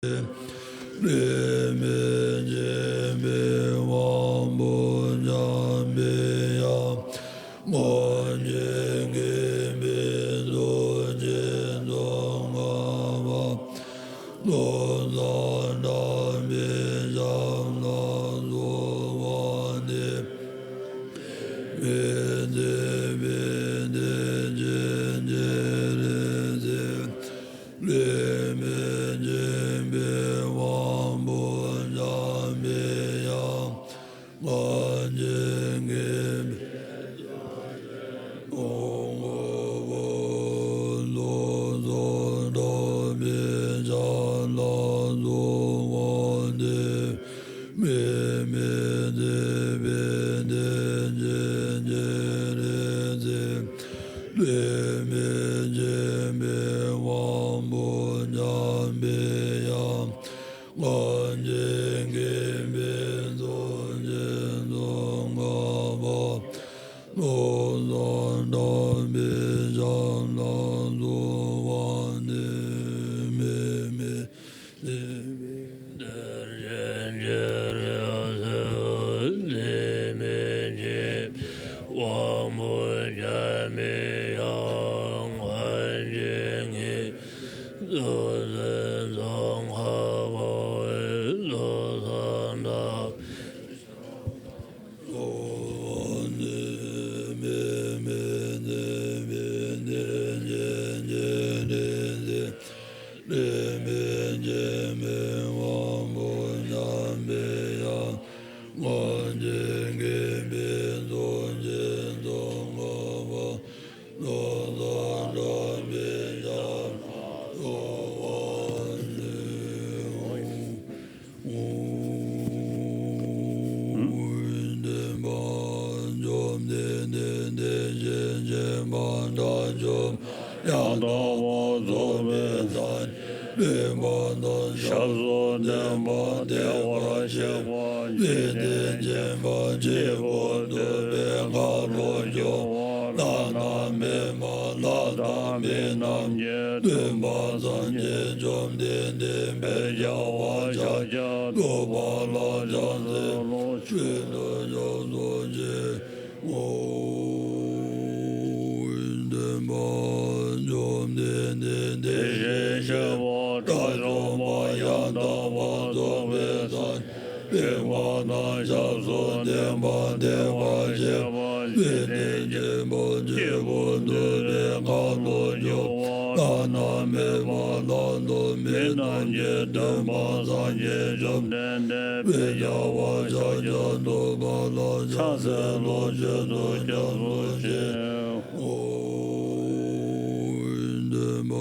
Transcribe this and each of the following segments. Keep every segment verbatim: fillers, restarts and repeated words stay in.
ལུས་མེད་བཅས་པའི་དབང་པོ་འཇམ་པའི་དབྱངས། ངོ་མཚར་དགའ་བའི་གཟུགས་ཅན་ཙོང་ཁ་པ། བློ་བཟང་གྲགས་པའི་ཞབས་ལ་གསོལ་བ་འདེབས། མི་མཛད་པའི་བདེ་ཆེན་སྤྱན་རས་གཟིགས། ལུས་མེད་བཅས་པའི་དབང་པོ་འཇམ་པའི་དབྱངས། ངོ་མཚར་དགའ་བའི་ཙོང་ཁ་པ། བློ་བཟང་གྲགས་པའི་ཞབས་ལ་གསོལ་བ་འདེབས། མི་མེད་མཛད་པའི་བདེ་ཆེན་སྤྱན་རས་གཟིགས། ལུས་མེད་བཅས་པའི་དབང་པོ་འཇམ་པའི་དབྱངས། ངོ་མཚར་དགའ་བའི་གཟུགས་ཅན་ཙོང་ཁ་པ། བློ་བཟང་གྲགས་པའི་ཞབས་ལ་གསོལ་བ་འདེབས། མི་མེད་མཛད་པའི་བདེ་ཆེན་སྤྱན་རས་གཟིགས། ལུས་མེད་བཅས་པའི་དབང་པོ་འཇམ་པའི་དབྱངས། ངོ་མཚར་དགའ་བའི་གཟུགས་ཅན་ཙོང་ཁ་པ། བློ་བཟང་གྲགས། བདེན་པ་བཅོམ་ལྡན་འདས་དེ་བཞིན་གཤེགས་པ་དགྲ་བཅོམ་ཡང་དག་པར་རྫོགས་པའི་སངས་རྒྱས་ལུས་འཕགས་དང་ཞབས་སུ་ལྡན་པ་བདེ་བར་གཤེགས་པ་འཇིག་རྟེན་མཁྱེན་པ་སྐྱེས་བུ་ཐུབ་པའི་མཁའ་འགྲོ་སྐྱོབ་པ་བླ་ན་མེད་པ་ལྷ་དང་མི་རྣམས་ཀྱི་སྟོན་པ་སངས་རྒྱས་བཅོམ་ལྡན་འདས་དཔལ་རྒྱལ་བ་ཤཱཀྱ་ཐུབ་པ་ལ་ཕྱག་འཚལ་ལོ། མཆོད་དོ། སྐྱབས་སུ་མཆིའོ། བདེན་པ་བཅོམ་ལྡན་འདས་དེ་བཞིན་གཤེགས་པ་དགྲ་བཅོམ་པ་ཡང་དག་པར་རྫོགས་པའི་སངས་རྒྱས་ལུས་འཕགས་དང་ཞབས་སུ་ལྡན་པ་བདེ་བར་གཤེགས་པ་འཇིག་རྟེན་མཁྱེན་པ་སྐྱེས་བུ་ཐུབ་པའི་མཁའ་འགྲོ་སྐྱོབ་པ་བླ་ན་མེད་པ་ལྷ་དང་མི་རྣམས་ཀྱི་སྟོན་པ་སངས་རྒྱས་བཅོམ་ལྡན་འདས་དཔལ་རྒྱལ་བ་ཤཱཀྱ་ཐུབ་པ་ལ་ཕྱག་འཚལ་ལོ། མཆོད་དོ། སྐྱབས་སུ་མཆིའོ། བདེན་པ་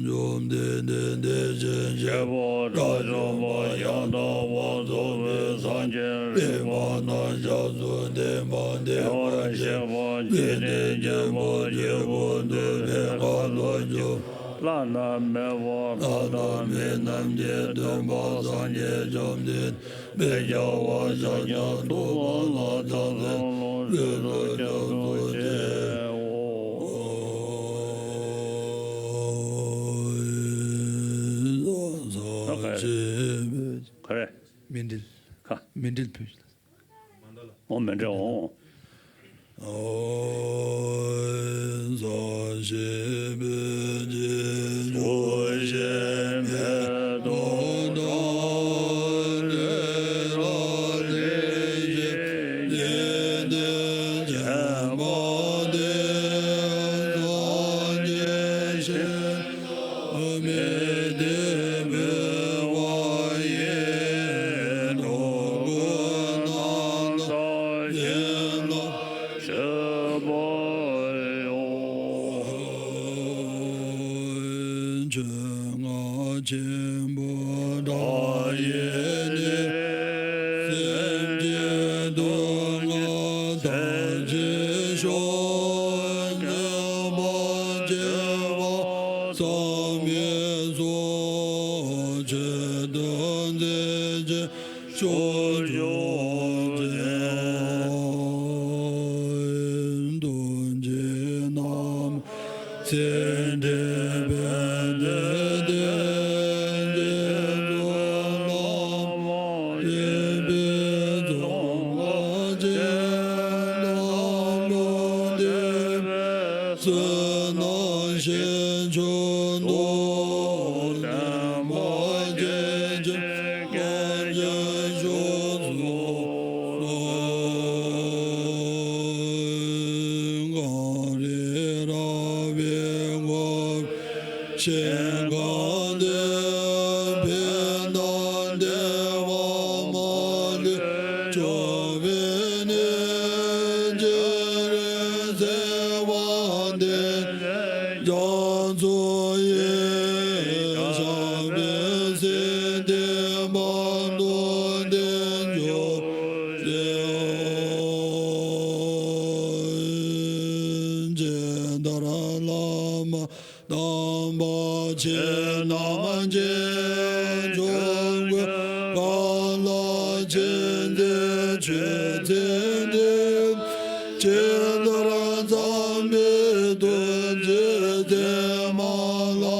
བཅོམ་ལྡན་འདས་དེ་བཞིན་གཤེགས་པ་དགྲ་བཅོམ་པ་ཡང་དག་པར་རྫོགས་པའི་སངས་རྒྱས་ལུས་འཕགས་དང་ཞབས་སུ་ལྡན་པ་བདེ་བར་གཤེགས་པ་འཇིག་རྟེན་མཁྱེན་པ་སྐྱེས་བུ་ཐུབ་པའི་མཁའ་འགྲོ་སྐྱོབ་པ་བླ་ན་མེད་པ་ལྷ་དང་མི་རྣམས་ཀྱི་སྟོན་པ་སངས་རྒྱས་བཅོམ་ལྡན་འདས་དཔལ་རྒྱལ་བ་ཤཱཀྱ་ཐུབ་པ་ལ་ཕྱག་འཚལ་ལོ། མཆོད་དོ། སྐྱབས་སུ་མཆིའོ། ག་རེ། མཎྜལ། ག་མཎྜལ་ཕུལ། འོ་མཎྜལ་འོ། ཆོས་སྔགས་ཆེན་པོ་དག་ཡིས་ནི། སེམས་ཅན་སྡུག་བསྔལ་ཐམས་ཅད་སྐྱོབ། ཉེས་པ་བསྐྱབ་པ་བསམ་མི་ཁྱབ། ཆོས་དོན་མཛད་ཅིང་ཕྱོགས་བཅུ་འཚེ་བ། ཐུགས་རྗེ་རྣམ་མཁྱེན་དྲན་པའི་བདེ་ལྡན་གྱི་ པ་དང་ལྡན་གྱུར་ཅིག། ཇི་ལྟར་བླ་མ་དམ་པ་ཆོས་རྣམས་ཀྱི་འབྱུང་ཁུངས་གང་ལ་ཆོས་འཛིན་ཆོས་ཚུལ་འདི། ཇི་ལྟར་བརྩམས་པའི་དོན་ཇི་ལྟར་མ་ལགས།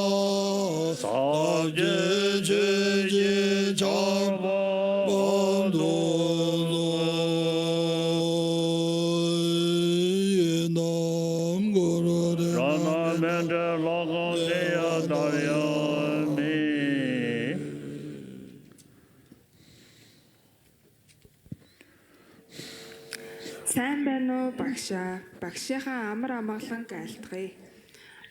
ཟབ་ཆོས་ཆོས་ཀྱི་ཆར་པ་བབས་དོ་བཟུང་། ཡིན་ནམ་གུ་རུ་རེ་རང་རྣམ་མེད་འདྲེན་ལྷ་ཁང་ཆེ་ཡང་དར་ཡང་མེད། Сайн байна уу, багшаа? Багшынхаа амар амгалан айлтгая.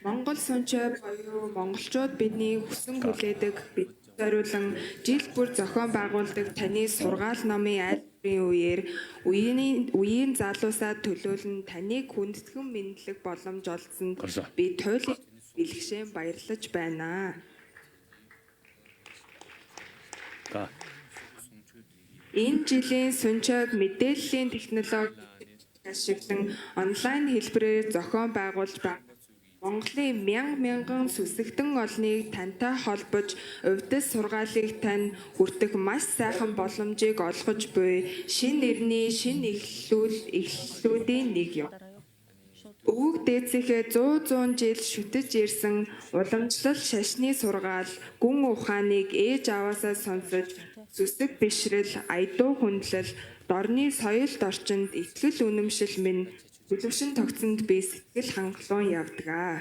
Монгол сунчууд буюу монголчууд бидний хүсэн хүлээдэг, бид зориулан жил бүр зохион байгуулдаг таны сургаал номын айлтгын үеэр үеийн, үеийн залуусаа төлөөлөн таныг хүндэтгэн мэндэлэх боломж олсонд би туйлын бэлгшэн баярлаж байна. Энэ жилийн сунчууд мэдээллийн технологи ашиглан онлайн хэлбэрээр зохион байгуулж байгаа. Монголын мянга мянган сүсэгтэн олныг тантай холбож, увидс сургаалыг тань хүртэх маш сайхан боломжийг олгож буй шин эртний шин эхлүүл-, эхлэлүүдийн нэг юм. Өвөг дээдсийнхээ зуу зуун жил шүтэж ирсэн уламжлал шашны сургаал, гүн ухааныг ээж аваасаа сонсож, сүсэг бишрэл, аятуу хүндлэл, дорны соёлт орчинд итгэл үнэмшил минь төлөвшин тогтсонд би сэтгэл хангалуун явдаг аа.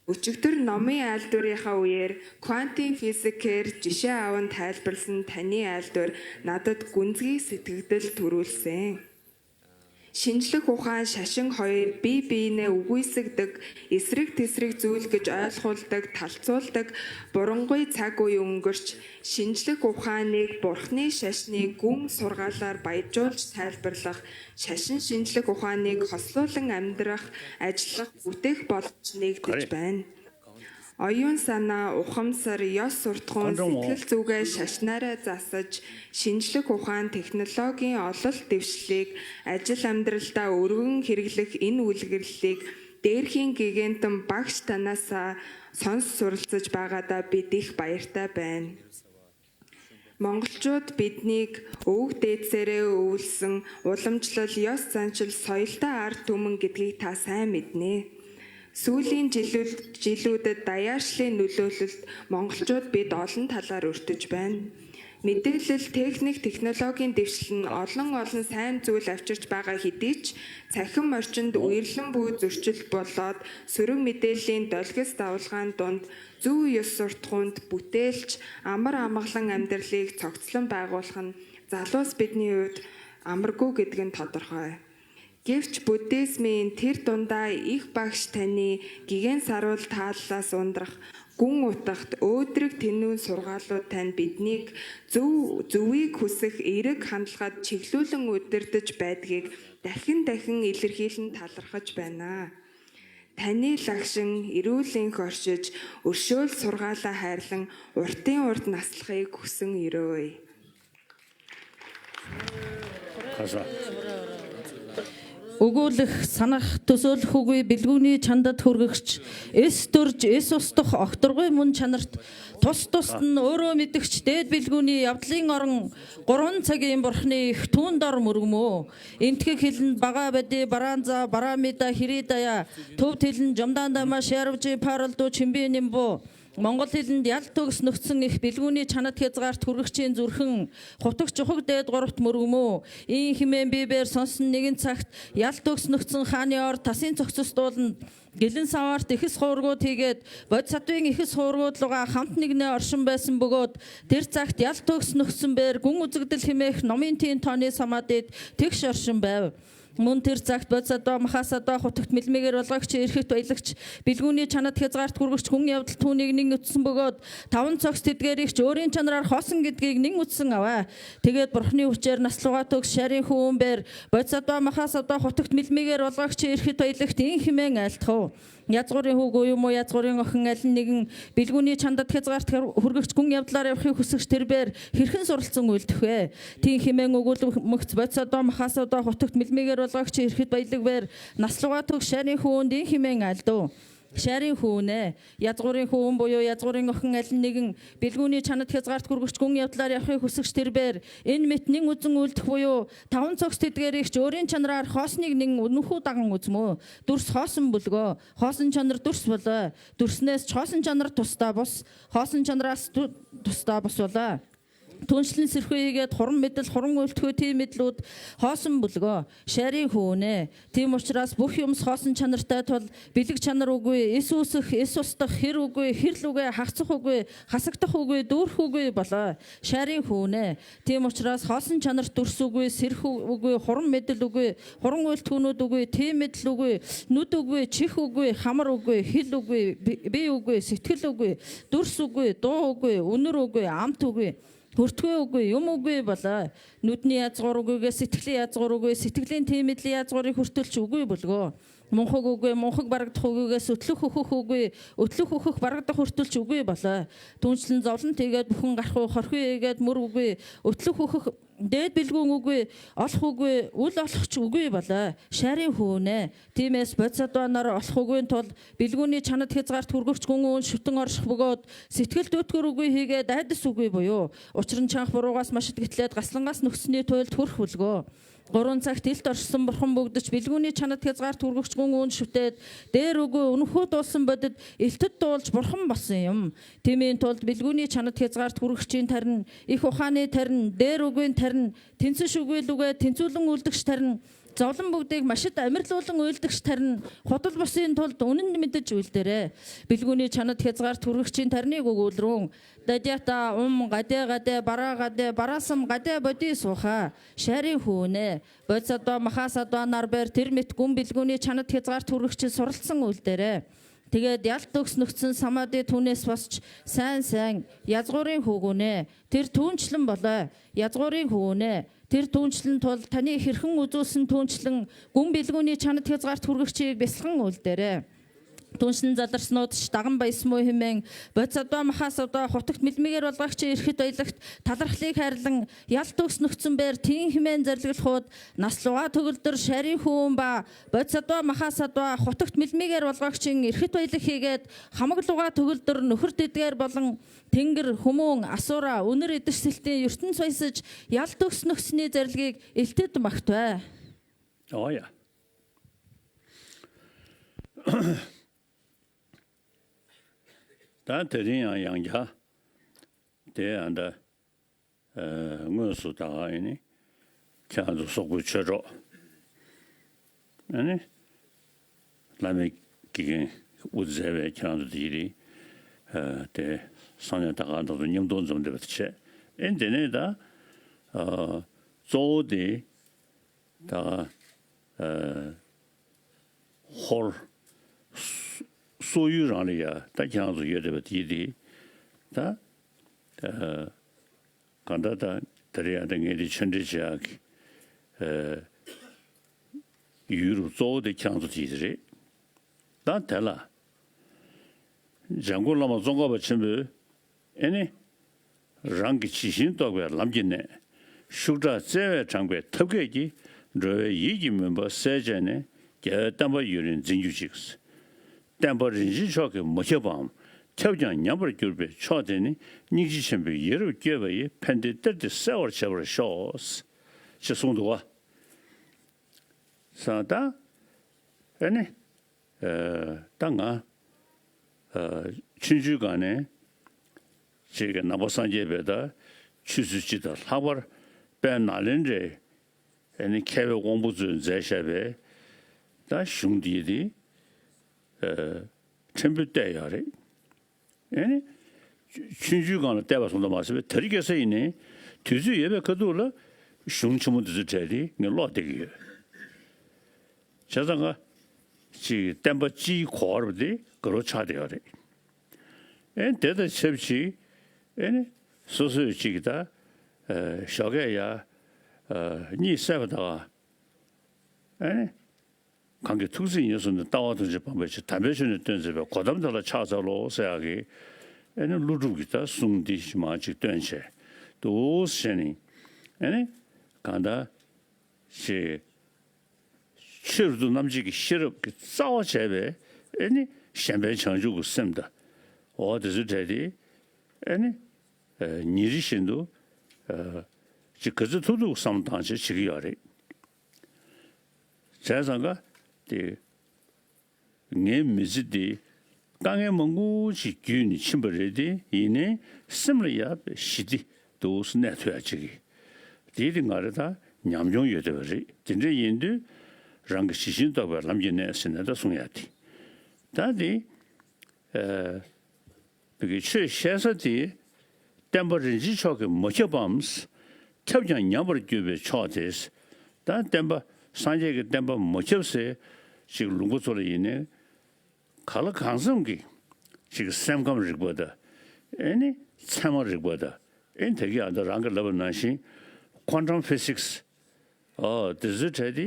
Өчигдөр номын айлдварынхаа үеэр квантын физикээр жишээ аван тайлбарласан таны айлдвар надад гүнзгий сэтгэгдэл төрүүлсэн. Шинжлэх ухаан, шашин хоёр бие биенээ үгүйсэгдэг эсрэг тэсрэг зүйл гэж ойлгуулдаг, талцуулдаг бурангүй цаг үе өнгөрч, шинжлэх ухааныг бурхны шашны гүн сургаалаар баяжуулж тайлбарлах шашин шинжлэх ухааныг хослуулан амьдрах, ажиллах, бүтээх боломж нэгдэж байна. Оюун санаа, ухамсар, ёс суртахуун, сэтгэл зүгээ шашнаараа засаж, шинжлэх ухаан, технологийн ололт дэвшлийг ажил амьдралдаа өргөн хэрэглэх энэ үлгэрлэлийг Дээрхийн гэгээнтэн багш танаасаа сонс суралцаж байгаадаа бид их баяртай байна. Монголчууд биднийг өвөг дээдсээрээ өвлсөн уламжлал, ёс заншил, соёлтой ард түмэн гэдгийг та сайн мэднэ. Сүүлийн жилүүд-, жилүүдэд даяаршлын нөлөөлөлд монголчууд бид олон талаар өртөж байна. Мэдээлэл, техник, технологийн дэвшил нь олон олон сайн зүйл авчирч байгаа хэдий ч, цахим орчинд үерлэн буй зөрчил болоод сөрөг мэдээллийн долгис давалгаан дунд зөв ёс суртахуунд бүтээлч, амар амгалан амьдралыг цогцлон байгуулах нь залуус бидний хувьд амаргүй гэдэг нь тодорхой. Гэвч буддизмын тэр дундаа их багш таны гигэн саруул тааллаас ундрах гүн утагт өөдрөг тэнүүн сургаалууд тань биднийг зөв, зөвийг хүсэх эрэг хандлагад чиглүүлэн удирдаж байдгийг дахин дахин илэрхийлэн талархаж байна. Таны лагшин эрүүлэн хоршиж, өршөөл сургаалаа хайрлан уртын урт наслахыг хүсэн ерөөе. Өгүүлэх, санах, төсөөлөх үгүй бэлгүүний чандад хүргэгч, эс төрж, эс устдах огторгой мөн чанарт тус туст нь өөрөө мэдгч дээд бэлгүүний явдлын орон гурван цагийн бурхны их түүнд ор мөргөмөө. Энтхэг хилэн бага бэдэ баранза барамита хиритая, төв тэлэн жамдан дама шярвчи паралду чимби нимбу. Монгол хэлэнд ял төгс нөхцөн их бэлгүүний чанад хязгаарт хүргэгчийн зүрхэн хутаг чухаг дээд гуравт мөргөмөө. Ийн хэмээн бибээр сонсон нэгэн цагт ял төгс нөхцөн хааны ор тасын цогцос дууланд гэлэн саваарт ихэс хуургууд хийгээд, бодь сатвын ихэс хуургууд луга хамт нэгнээ оршин байсан бөгөөд, тэр цагт ял төгс нөхцөн бээр гүн үзэгдэл хэмээх номын тийн тооны самаадид тэгш оршин байв. Мөн тэр цагт бодь сатва, маха сатва хутагт мэлмигээр болгогч, эрхэт баялагч, бэлгүүний чанад хязгаарт хүргэгч хүн явдал түүнийг нэн үтсэн бөгөөд, таван цогц тэдгээр ихч өөрийн чанараар хоосон гэдгийг нэн үтсэн аваа. Тэгээд бурхны хүчээр наслугаа төгс шарын хүүн бээр бодь сатва, маха сатва хутагт мэлмигээр болгогч, эрхэт баялагт ийн хэмээн айлтхав. Язгуурын хүүгөө юм уу, язгуурын охин аль нэгэн, билгүүний чандад хязгаарт хүр-, хүргэгч гүн явдлаар явахыг хүсэгч тэр бээр хэрхэн суралцсан үйлдэх вэ? Тиин хэмээн өгүүлбэгц бодсодоо, махасодоо, хутагт мэлмигээр болгогч эрхэд баялаг бээр наслугаа түг шарийн хүүн диин хэмээн альдуу. Шарийн хүүнэ. Язгуурын хүүн буюу язгуурын охин аль нэгэн, билгүүний чанад хязгаарт хүргэгч гүн явдлаар явахыг хүсэгч тэр бээр энэ мэт нэн үзэн үйлдэх буюу таван цогц тэдгээр ихч өөрийн чанараар хоосныг нэн нүхүү даган үзмөө. Дүрс хоосон бүлгөө. Хоосон чанар дүрс болоо. Дүрснээс ч хоосон чанар тусдаа бус. Хоосон чанараас ту-, тусдаа бус болоо. Түншлэн сэрхүү игээд хуран мэдл, хуран үйлдэхүй, тиим мэдлүүд хоосон бүлгөө. Шарийн хүүнэ. Тиим ушраас бүх юмс хоосон чанартай тул бэлэг чанар үгүй, эс үсэх, эс устах, хэр үгүй, хэрл үгүй, хагцах үгүй, хасагдах үгүй, дүүрэх үгүй болоо. Шарийн хүүнэ. Тиим ушраас хоосон чанарт дүрс үгүй, сэрх ү-, үгүй, хуран мэдл үгүй, хуран үйлдэхүүнүүд үгүй, тиим мэдл үгүй, нүд үгүй, чих үгүй, хамар үгүй, хэл үгүй, би-, бие үгүй, сэтгэл үгүй, дүрс үгүй, дуу үгүй, үнэр үгүй, амт үгүй, хүртхүй үгүй, юм үгүй болоо. Нүдний язгуур үгүйгээ сэтгэлийн язгуур үгүй, сэтгэлийн тиим мэдлийн язгуурыг хүртэлч үгүй бүлгөө. Мунхаг үгүй, мунхаг барагдах үгүйгээ сүтлэх үхэх үгүй, үтлэх үхэх барагдах хүртэлч үгүй болоо. Түншлэн зовлон тигээд бүхэн гарах уу, хорхой игээд мүр үгүй, үтлэх үхэх дээд билгүүн үгүй, олох үгүй, үл олохч үгүй болоо. Шарийн хүүнэ. Тиимээс бодсодоо нар олох үгүйн тул билгүүний чанад хязгаарт хүргэгч гүн үүн шүтэн орших бөгөөд сэтгэл түткөр үгүй хийгээ дайдас үгүй буюу. Учир нь чанх буруугаас машид гэтлээд гаслангаас нөхцөний туйлд хүрх бүлгөө. Гурван цагт илт оршсон бурхан бүгдч билгүүний чанад хязгаарт хүргэгч гүн үүн шүтээд дээр үгүй үнэхүү дуулсан бодид илтэд дуулж бурхан болсон юм. Тимийн тулд билгүүний чанад хязгаарт хүргэгчийн тарин, их ухааны тарин, дээр үгүйн тарин, тэнцэш үгүй лүгээ тэнцүүлэн үлдэгч тарин, зовлон бүгдийг машид амирлуулан үйлдэгч тарин, худал бусын тулд үнэн мэдэж үйлдэрээ. Билгүүний чанад хязгаарт хүргэгчийн тариныг өгүүлрүүн. Дадята ум гадэ гадэ бара гадэ барасам гадэ боди суха. Шарийн хүүнэ. Бодсодоо, махасодоо нар бээр тэр мэт гүн билгүүний чанад хязгаарт хүргэгч суралцсан үйлдэрээ. Тэгээд ялт төгс нөхцөн самаадын түүнээс босч сайн сайн язгуурын хүүгүнэ. Тэр түүнчлэн болоо. Язгуурын хүүнэ. Тэр түүнчлэн тул таны хэрхэн үзүүлсэн түүнчлэн гүн билгүүний чанад хязгаарт хүргэгчийг бясалган үйлдэрээ. Түншин заларснууд ш даган баясмуу хэмээн бодсодоо, махасодоо, хутагт мэлмигээр болгогч эрхэд ойлагт талархлыг хайрлан ялт төгс нөхцөн бээр тиин хэмээн зарлиглахууд наслугаа төгөлдөр шарийн хүүн ба бодсодоо, махасодоо, хутагт мэлмигээр болгогчийн эрхэд ойлаг хийгээд хамаг лугаа төгөлдөр нөхөр дэдгээр болон тэнгэр хүмүүн асуура үнэр эдэшсэлтийн ертөнц баясаж ялт төгс нөхцөний зарлигийг элтэд магтваа. Оо я. ད་དེ་རིང་ཡང་ཡང་བསྐྱར་དེ་ཨ་འདྲ་དངོས་སུ་ད་ག་ཨེ་ནི་ཁྱེད་རང་ཚོ་སོག་པོའི་ཆོས་གྲོགས་ཨེ་ནི་བླ་མའི་དགེ་རྒན་དབུ་མཛད་པའི་ཁྱེད་རང་ཚོ་དེ་རིང་དེ་སང་ཉིན་ད་ག་འདྲ་ཚོ་མཉམ་དུ་འཛོམས་བསྡད་པ་དེ་བྱས། ཨེ་འདི་ནས་ད་གཙོ་བོ་དེ་ད་ཧོར་སོག་ཡུལ་རང་ལ་ཡ་ད་ཁྱེད་རང་ཚོ་ཡོད་བསྡད་པ་དེ་དེ་ད་ག་འདྲ་ད་ད་རེས་ཡ་ད་ངས་དེ་ཆོས་འབྲེལ་བྱེད་ཡག་གི་ཡུལ་རུ་གཙོ་བོ་དེ་ཁྱེད་རང་ཚོ་དེ་རེད། ད་དེ་ལ་འཇམ་མགོན་བླ་མ་ཙོང་ཁ་པ་ཆེན་པོས་ཨེ་ནི། རང་གི་ཇི་བཞིན་རྟོགས་པའི་ལམ་གྱི་གནད། ཤུགས་དྲག་བརྩེ་བས་དྲངས་པའི་ཐབས་མཁས་ཀྱིས། འགྲོ་བའི་ཡིད་ཀྱི་མུན་པ་བསལ་བྱས་ནས། རྒྱལ་བའི་བསྟན་པ་ཡུན་རིང་འཛིན་གྱུར་ཅིག། བསྟན་པ་རིན་ཆེན་མཆོག་གིས་མ་ཁྱབ་པའམ། ཁྱབ་ཀྱང་ཉམས་པར་གྱུར་པའི་ཕྱོགས་དེ་ནི། སྙིང་རྗེ་ཆེན་པོས་ཡིད་རབ་བསྐྱོད་པ་ཡིས། ཕན་བདེའི་གཏེར་དེ་གསལ་བར་བྱེད་པར་ཤོག། ཅེས་གསུངས་འདུག་བ། སང་ད་ཨེ་ནི། ད་ང་ཆུང་ཆུང་སྒང་ནས་ཅིག་གི་ནང་པ་སངས་རྒྱས་པའི་ད་ཆོས་ཚུལ་སྤྱི་དང་ལྷག་པར་དཔལ་ནཱ་ལེནྡྲའི་ཨ་ནི་མཁས་པའི་དབང་པོ་ཚོས་མཛད་བཞག་པའི་ད་གཞུང་འདི་དེ་ཕྲན་བུ་བལྟས་ཡོད་རེད། ཨེ་ནི། ཆུང་ཆུང་སྒང་ལ་བལྟས་པ་སོང་ད་མ་ཟད་པའི་དེ་རིང་ཁ་སང་ཡིན་ནའི་དུས་ཚོད་ཡོད་པའི་ཁ་ཐུག་ལ་གཞུང་ཆེན་མོ་འདི་ཚོའི་གྲས་དེ་ངས་ཀློག་བསྡད་ཀྱི་ཡོད། བྱས་ཙང་ང་ཅིག་བསྟན་པ་སྤྱིའི་གོ་བ་རུ་དེ་དགའ་རབ་ཆགས་བསྡད་ཡོད་རེད། ཨེ་དེ་དང་ཆབས་ཅིག་ཨེ་ནི་སོ་སོས་ཅིག་ད་ཞོགས་ཀས་ཡ་གཉིད་སད་པ་དང་ཨེ་ནི། གང་གི་ཐུགས་བརྩེ་ཉེར་བཟུང་ནས། ལྟ་བ་ཐམས་ཅད་སྤང་བའི་ཕྱིར། དམ་པའི་ཆོས་ནི་སྟོན་མཛད་པའི། གོ་ཏམ་དེ་ལ་ཕྱག་འཚལ་ལོ་ཟེར་ཡག་གི་ཨེ་ནི་ཀླུ་སྒྲུབ་ཀྱི་ད་གསུང་འདི་མར་ཅིག་བཏོན་བྱས་འདུག་ཟེར་ནས། ཨེ་ནི་གང་ལྟར་ཅིག་ཆོས་རིག་ཏུ་རྣམ་འབྱེད་ཀྱི་ཤེས་རབ་ཀྱི་རྩ་བ་བྱས་པའི་ཨེ་ནི་གཞན་ཕན་བྱང་ཆུབ་ཀྱི་སེམས་དང་འོ་དེ་ཚོའི་གྲས་དེ་ཨེ་ནི་ཉིན་རེ་བཞིན་དུ་ཅིག་ག་ཚོད་ཐུབ་ཐུབ་བསམ་བློ་བཏང་བྱས་བྱེད་ཀྱི་ཡོད་རེད། བྱས་ཙང་ཀ་དེ་ངའི་མི་ཚེ་འདི་དཀའ་ངལ་མང་པོ་ཅིག་བརྒྱུད་ནས་ཕྱིན་པ་རེད་དེ། ཡིན་ནའི་སེམས་ལ་ཡ་ཞི་བདེ་འདུག་སེ་གནས་ཐུབ་ཡ་ཅིག་གི་དེའི་དེ་ང་རེ་ད་ཉམས་མྱོང་ཡོད་བསྡད་པ་རེད། དེ་འདྲ་ཡིན་དུས་རང་གི་ཇི་བཞིན་རྟོགས་པའི་ལམ་གྱི་གནས་ཟེར་ནས་ད་གསུང་ཡ་དེ་ད་དེ་བོད་ཀྱི་ཆོས་བཤད་ས་དེ་བསྟན་པ་རིན་ཆེན་མཆོག་གིས་མ་ཁྱབ་བམ། ཁྱབ་ཀྱང་ཉམས་པར་གྱུར་པའི་ཕྱོགས་དེ། ད་བསྟན་པ་སངས་རྒྱས་ཀྱི་བསྟན་པ་མ་ཁྱབ་སའི་ཅིག་ལུང་པ་ཚོ་ལ་ཡིན་ནའི་གང་ལ་གང་འཚམ་གྱི་ཅིག་སེམས་ཁམས་རིག་པ་དང་ཨེ་ནི་ཚད་མ་རིག་པ་དང་ཨེ་ནི་དེ་གི་ཨ་ད་རང་གི་ལབ་པ་ནང་བཞིན་ཁོན་ཊམ་ཕི་སིག་སི་ཨོ་དེ་ཚོའི་གྲས་དེ་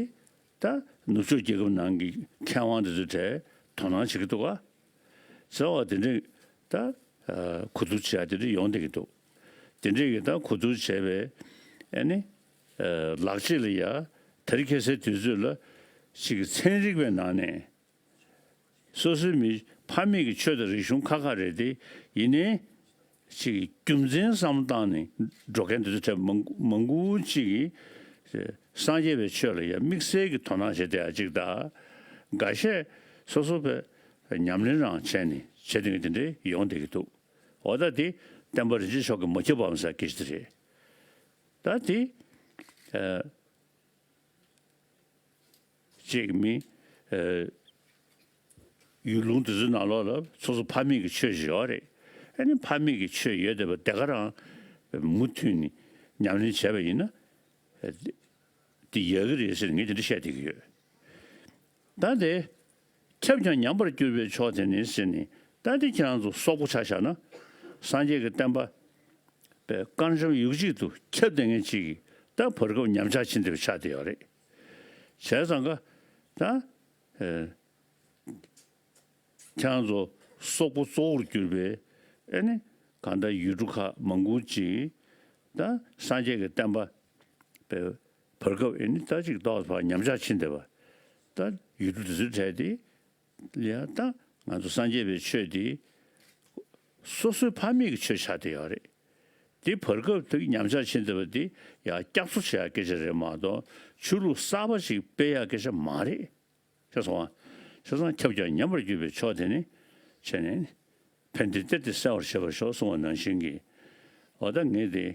ད་ནུབ་ཕྱོགས་རྒྱལ་ཁབ་ནང་གི་མཁས་དབང་དེ་ཚོའི་གྲས་དོ་སྣང་བྱེད་ཀྱི་འདུག་ག་ཟེར་བ་དེ་འདྲ་ད་གོ་བསྡུར་བྱེད་ཡ་དེ་འདྲ་ཡོང་བསྡད་ཀྱི་འདུག་དེ་འདྲས་ཀྱི་ད་གོ་བསྡུར་བྱས་པའི་ཨེ་ནི་ལག་རྗེས་ལ་ཡ་དེ་རིང་ཁ་སང་དུས་ཚོད་ལ་ཅིག་ཚན་རིག་པའི་ནང་ནས་སོ་སོའི་མི་ཕ་མེས་ཀྱི་ཆོས་དང་རིག་གཞུང་ཁ་ཁ་རེད་དེ། ཡིན་ནའི་ཅིག་རྒྱུ་མཚན་བསམ་བློ་བཏང་ནས་འགྲོ་མཁན་དེ་ཚོ་གྲས་མང་མང་པོ་ཅིག་གིས་སངས་རྒྱས་པའི་ཆོས་ལ་ཡ་དམིགས་བསལ་གྱི་དོ་སྣང་བྱེད་བསྡད་ཡ་ཅིག་དང་། འགའ་ཤས་སོ་སོ་པའི་ཉམས་ལེན་རང་བྱས་ནས་བྱེད་མཁན་དེ་འདྲས་ཡོང་བསྡད་ཀྱི་འདུག་འོ་ད་དེ་བསྟན་པ་རིན་ཆེན་མཆོག་གིས་མ་ཁྱབ་བམ་ཟེར་སྐད་ཆ་དེ་རེད། ད་དེ་ཅིག་མི་ཡུལ་ལུང་དེ་ཚོའི་ནང་ལོགས་ལ་སོ་སོ་ཕ་མེས་ཀྱི་ཆོས་ཤིག་ཡོད་རེད། ཨ་ནི་ཕ་མེས་ཀྱི་ཆོས་ཡོད་བསྡད་པ་དེ་ག་རང་མུ་མཐུད་ནས་ཉམས་ལེན་བྱས་པ་ཡིན་ན་དེ་ཡག་གི་རེད་ཟེར་ངས་དེ་འདྲ་བཤད་བསྡད་ཀྱི་ཡོད། ད་དེ་ཁྱབ་ཀྱང་ཉམས་པར་གྱུར་པའི་ཕྱོགས་དེ་ནི་ཟེར་ནས། ད་དེ་ཁྱེད་རང་ཚོ་སོག་པོ་ཆ་བཞག་ན་སངས་རྒྱས་ཀྱི་བསྟན་པ་པའི་དཀར་འཇམ་ཡུག་གཅིག་ཏུ་ཁྱབ་བསྡད་མཁན་ཅིག་གིས་ད་བར་སྐབས་ཉམས་ཆག་ཕྱིན་བསྡད་པ་ཆགས་བསྡད་ཡོད་རེད། བྱས་ཙང་ཀ་ད་ཨེ་ཁྱེད་རང་ཚོ་སོག་པོ་གཙོ་བོར་གྱུར་པའི་ཨེ་ནི་གང་ལྟར་ཡུལ་གྲུ་ཁག་མང་པོ་ཅིག་ད་སངས་རྒྱས་ཀྱི་བསྟན་པ་པའི་བར་སྐབས་ཨེ་ནི་ད་ཅིག་ཏོག་ཙམ་ཉམས་ཆག་ཕྱིན་བསྡད་པ། ད་ཡུལ་གྲུ་དེ་ཚོའི་གྲས་དེ་ལ་ཡང་ད་ང་ཚོ་སངས་རྒྱས་པའི་ཆོས་དེ་སོ་སོའི་ཕ་མེས་ཀྱི་ཆོས་ཆགས་བསྡད་ཡོད་རེད། དེ་བར་སྐབས་དེ་ཉམས་ཆག་ཕྱིན་བསྡད་པ་དེ་ཡང་བསྐྱར་གསོ་བྱེད་ཡག་སྐད་ཆ་རེད་མ་གཏོགས་ཆོས་ལུགས་གསར་པ་ཞིག་སྤེལ་ཡག་སྐད་ཆ་མ་རེད། ཤེས་སོང་ང་། བྱས་ཙང་ཁྱབ་ཀྱང་ཉམས་པར་གྱུར་པའི་ཕྱོགས་དེ་ནི་བྱས་ནས་ཕན་བདེ་སྟེར་ཏེ་གསལ་བར་བྱེད་པར་ཤོག་གསུངས་པ་ནང་བཞིན་གྱི། འོ་ད་ངས་དེ་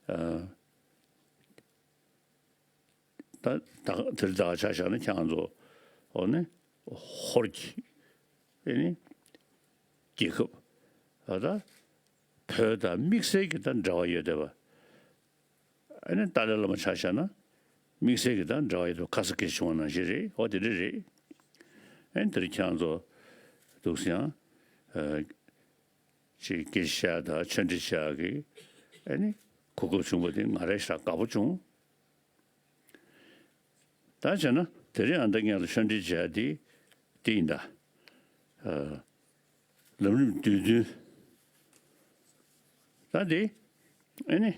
ཨ་ད་ད་དེ་རིང་ད་ག་ཆ་བཞག་ན་ཁྱེད་རང་ཚོ་འོ་ནི་ཧོར་གྱི་ཨེ་ནི་རྒྱལ་ཁབ་འོ་ད་བོད་དང་དམིགས་བསལ་གྱི་ད་འབྲེལ་བ་ཡོད་བསྡད་པ། ཨ་ནི་ཏཱ་ལའི་བླ་མ་ཆ་བཞག་ན་དམིགས་བསལ་གྱི་དང་འབྲེལ་བ་ཡོད་དུ་ཁ་ས་སྐད་བྱུང་བ་ནང་བཞིན་རེད། འོ་དེ་འདྲ་རེད། ཨ་ནི་དེ་རིང་ཁྱེད་རང་ཚོ་འདུག་སེ་ཡང་ཅིག་སྐད་ཆ་བཤད་དང་ཆོས་འབྲེལ་བྱེད་ཡག་གི་ཨ་ནི་གོ་སྐབས་བྱུང་བ་དེ་ང་རང་ཞེ་དྲག་དགའ་པོ་བྱུང་། ད་བྱས་ན་དེ་རིང་ཨ་ད་ངེད་ལ་ཆོས་འབྲེལ་བྱེད་ཡག་དེ་དེ་ཡིན་ད། ལམ་རིམ་བསྡུས་དོན་ད་དེ་ཨ་ནི།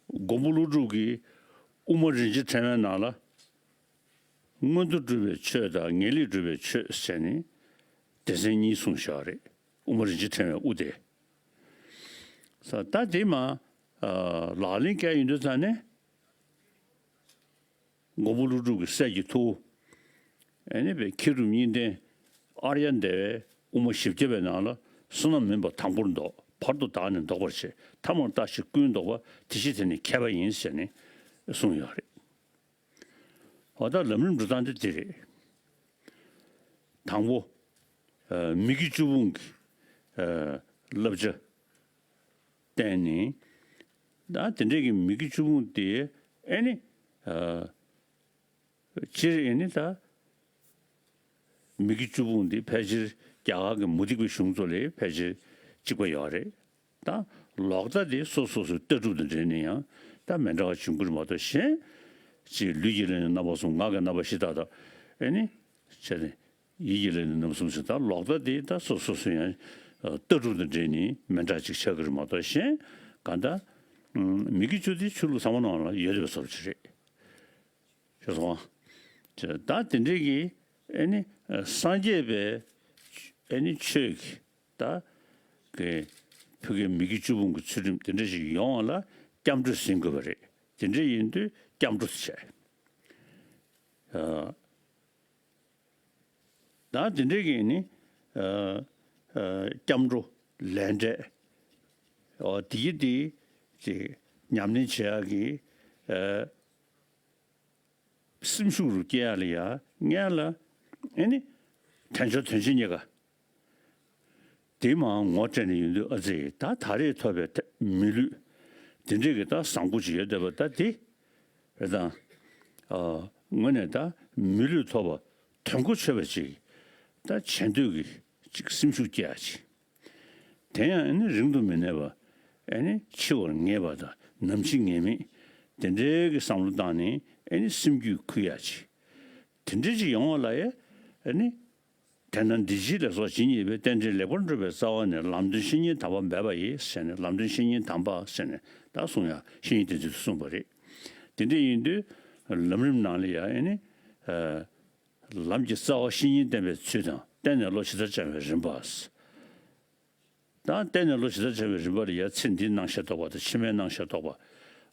མགོན་པོ་ཀླུ་སྒྲུབ་ཀྱིས་དབུ་མ་རིན་ཆེན་ཕྲེང་བའི་ནང་ལ་མངོན་མཐོ་སྒྲུབ་པའི་ཆོས་དང་ངེས་ལེགས་སྒྲུབ་པའི་ཆོས་ཟེར་ནས་སྡེ་ཚན་གཉིས་གསུངས་བཞག་རེད། དབུ་མ་རིན་ཆེན་ཕྲེང་བའི་དབུ་དེ། ས་ད་དེ་མ་ལག་ལེན་བཀལ་ཡོང་དུས་ཙང་ནས། མགོན་པོ་ཀླུ་སྒྲུབ་ཀྱི་སྲས་ཀྱི་ཐུ་བོ། ཨེ་ནི་པའི་མཁས་གྲུབ་གཉིས་ལྡན་ཨཱརྱ་དེ་བས་དབུ་མ་བཞི་བརྒྱ་པའི་ནང་ལ་བསོད་ནམས་མིན་པ་དང་པོར་འདོགས། བར་དུ་བདག་ནི་འདོགས་པར་བྱེད། ཐ་མར་བརྟགས་ཤིང་ཀུན་བཟློག་པ། དེ་ཕྱིར་དེ་ནི་མཁས་པ་ཡིན་ཟེར་ནས་གསུངས་ཡོད་རེད། འོ་ད་ལམ་རིམ་འགྲོ་སྟངས་དེ་འདི་རེད། དང་པོ། མི་དགེ་བཅུ་སྤོང་གི་བསླབ་བྱ་བསྟན་ནས། ད་དེ་འདྲས་ཀྱི་མི་དགེ་བཅུ་སྤོང་དེ་ཨེ་ནི། སྤྱིར་ཨེ་ནི་ད་མི་དགེ་བཅུ་སྤོང་འདི་ཕལ་ཆེར་རྒྱ་གར་གྱི་མུ་སྟེགས་པའི་གཞུང་ཚོ་ལས་ཕལ་ཆེར་གཅིག་པ་ཡོད་རེད། ད་ལོག་ལྟ་དེ་སོ་སོ་སོའི་ལྟ་གྲུབ་དང་འབྲེལ་ནས་ཡང་ད་མི་འདྲ་བ་བྱུང་གི་རེད་མ་གཏོགས་གཞན་ ཅིག་ལུས་ཀྱི་ལས་ནི་རྣམ་པ་གསུམ། ངག་གི་རྣམ་པ་བཞི་དག་དང་། ཨེ་ནི། བྱས་ནས་ཡིད་ཀྱི་ལས་ནི་རྣམ་པ་གསུམ་ཟེར། ད་ལོག་ལྟ་དེ་ད་སོ་སོ་སོ་ཡང་ལྟ་གྲུབ་དང་འབྲེལ་ནས་མི་འདྲ་ཅིག་ཆགས་ཀྱི་རེད་མ་གཏོགས། གཞན་གང་ལྟར་མི་དགེ་བཅུ་དེ་ཆོས་ལུགས་ཚང་མ་ནང་ལ་ཡོད་པའི་བཟོ་འདྲ་ཅིག་རེད། ཤེས་སོང་ང་། ད་དེ་འདྲའི་གི་ཨེ་ནི་སངས་རྒྱས་པའི་ཨེ་ནི་ཆོས་ཀྱི་ད་གི་ཕ་གིའི་མི་དགེ་བཅུ་སྤོང་གི་ཚུལ་ཁྲིམས་དེ་འདྲ་ཞིག་ཡོང་བ་ལ་སྐྱབས་འགྲོ་ཟིན་དགོས་པ་རེད། དེ་འདྲ་ཡིན་དུས་སྐྱབས་འགྲོ་ཟེར་བྱས། ཨ། ད་དེ་འདྲའི་གི་ནི་ཨ་ཨ་སྐྱབས་འགྲོ་ལས་འབྲས། ཨོ་དེ་གི་དེ་ཅིག་ཉམས་ལེན་བྱེད་ཡག་གི་ཨ་སེམས་ཤུགས་རུ་སྐྱེ་ཡག་ལ་ཡ་སྔོན་ལ་ཨེ་ནི་དལ་འབྱོར་དོན་ཆེན་རྙེད་དཀའ། དེ་མར་ངོ་སྤྲད་ནས་ཡོང་དུས། ཨ་ཙི། ད་ད་རེས་ཐོབ་པའི་མི་ལུས་དེ་འདྲའི་གི་ད་བཟང་པོ་ཅིག་ཡོད་བསྡད་པ་ད་དེ་རེད་དང་། ཨ་དངོས་གནས་ད་མི་ལུས་ཐོབ་པ་དོན་གོ་ཆོད་པ་ཅིག་ད་བྱེད་འདོད་ཀྱི་ཅིག་སེམས་ཤུགས་སྐྱེ་ཡག་ཅིག་དེ་ཡང་ཨེ་ནི་རིང་དུ་མི་གནས་པ། ཨེ་ནི་འཆི་བར་ངེས་པ་དང་། ནམ་འཆི་ངེས་མེད། དེ་འདྲའི་གི་བསམ་བློ་བཏང་ནས་ཨེ་ནི་སེམས་རྒྱུད་ཁུག་ཡག་ཅིག་དེ་འདྲའི་ཅིག་ཡོང་བ་ལ་ཡ་ཨེ་ནི། དེས་ན་འདི་ཕྱི་ལ་སོགས་ཇི་སྙེད་པའི། རྟེན་འབྲེལ་ལེགས་པར་འགྲུབ་པའི་རྩ་བ་ནས། ལམ་སྟོན་བཤེས་གཉེན་དམ་པ་འབད་པ་ཡིས་ཟེར་ནས། ལམ་སྟོན་བཤེས་གཉེན་དམ་པ་ཟེར་ནས་ད་གསུང་ཡག་བཤེས་གཉེན་དེ་ཚོས་གསུངས་པ་རེད། དེ་འདྲ་ཡིན་དུས་ལམ་རིམ་ནང་ལ་ཡ་ཨེ་ནི་ཨ་ལམ་གྱི་རྩ་བ་བཤེས་གཉེན་བསྟེན་པའི་ཚུལ་དང་། བསྟེན་ནས་བློ་ཇི་ལྟར་སྦྱང་བའི་རིམ་པ། ད་བསྟེན་ནས་བློ་ཇི་ལྟར་སྦྱང་བའི་རིམ་པ་ལ་ཡ་ཚེ་འདིའི་སྣང་ཤས་རྟོགས་པ་དང་ཕྱི་མའི་སྣང་ཤས་རྟོགས་པ།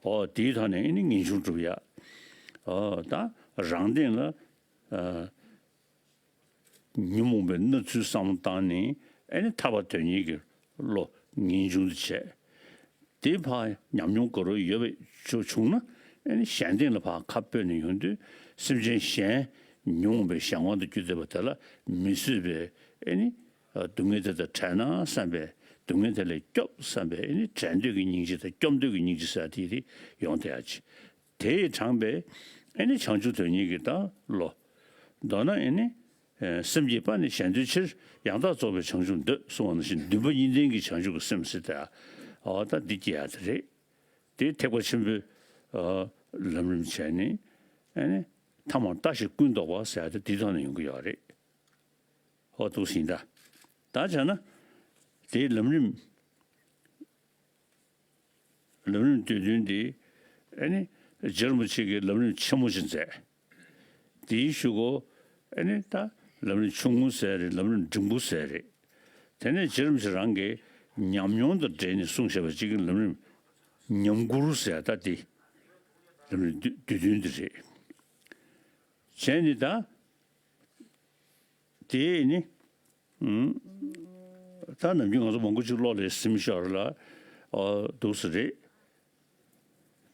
ཨོ་དེའི་ཐོག་ནས་ཨེ་ནི་ངེས་འབྱུང་སྒྲུབ་ཡག་ཨོ་ད་རང་སྟེང་ལ་ཨ་ཉོན་མོངས་པའི་སྣང་ཚུལ་བསམ་བློ་བཏང་ནས་ཨེ་ནི་ཐར་པ་དོན་གཉེར་གྱི་བློ་ངེས་འབྱུང་དུ་བྱས། དེ་ཕར་ཉམས་མྱོང་དགའ་རབ་ཡོད་པའི་ཆོས་བྱུང་ན་ཨེ་ནི་གཞན་སྟེང་ལ་ཕར་ཁ་སྤོས་ནས་ཡོང་དུས། སེམས་ཅན་གཞན་ཉོན་མོངས་པའི་གཞན་དབང་དུ་གྱུར་བསྡད་པ་དེ་ལ་མི་བཟོད་པའི་ཨེ་ནི་སྡུག་བསྔལ་དེ་དང་བྲལ་ན་བསམ་པའི། སྡུག་བསྔལ་དེ་ལས་སྐྱོབ་བསམ་པའི་ཨེ་ནི་བྲལ་འདོད་ཀྱི་སྙིང་རྗེ་དང་སྐྱོབ་འདོད་ཀྱི་སྙིང་རྗེ་ཟེར་དེ་དེ་ཡོང་བསྡད་ཡག་ཅིག་དེས་དྲངས་པའི་ཨེ་ནི་བྱང་ཆུབ་དོན་གཉེར་གྱི་ད་བློ། མདོར་ན་ཨེ་ནི་ཨ་སེམས་ཀྱིས་པ་ནི་གཞན་དོན་ཕྱིར། ཡང་དག་རྫོགས་པའི་བྱང་ཆུབ་འདོད་གསུངས་པ་ནང་བཞིན། འདུན་པ་གཉིས་ལྡན་གྱི་བྱང་ཆུབ་ཀྱི་སེམས་ཟེར་ཏེ། ཨོ་ད་འདི་སྐྱེ་ཡག་དེ་རེད། དེ་ཐེག་པ་ཆེན་པོའི་ཨ་ལམ་རིམ་བྱས་ནས་ཨ་ནི་ཐ་མར་ལྟ་ཞིག་ཀུན་རྟོག་པ་ཟེར་ཡག་དེ་འདིའི་ཐོག་ནས་ཡོང་གི་ཡོད་རེད། ཨོ་འདུག་སེ་ཡིན་ད། ད་བྱས་ན་དེའི་ལམ་རིམ། ལམ་རིམ་བསྡུས་དོན་འདི་ཨ་ནི་རྗེ་རིན་པོ་ཆེ་གིས་ལམ་རིམ་ཆེན་མོ་ཞིག་མཛད། དེའི་གཞུག་གུ་ཨ་ནི་ད་ལམ་རིམ་ཆུང་ངུ་ཟེར་རེད། ལམ་རིམ་འབྲིང་པོ་ཟེར་རེད། དེ་ནས་རྗེ་རིན་པོ་ཆེ་རང་གིས་ཉམས་མྱོང་དང་འབྲེལ་ནས་གསུངས་བཞག་པ་གཅིག་གི་ལམ་རིམ་ཉམས་མགུར་ཟེར། ད་འདི་ལམ་རིམ་བསྡུས་དོན་འདི་རེད། བྱས་ནས་ད། དེ་ནི། ཨུམ། ད་ནམ་རྒྱུན་ང་ཚོ་མང་པོ་ཅིག་བློ་ལ་སིམ་ཤོར་ལ། ཨོ་འདུག་སེ་རེད།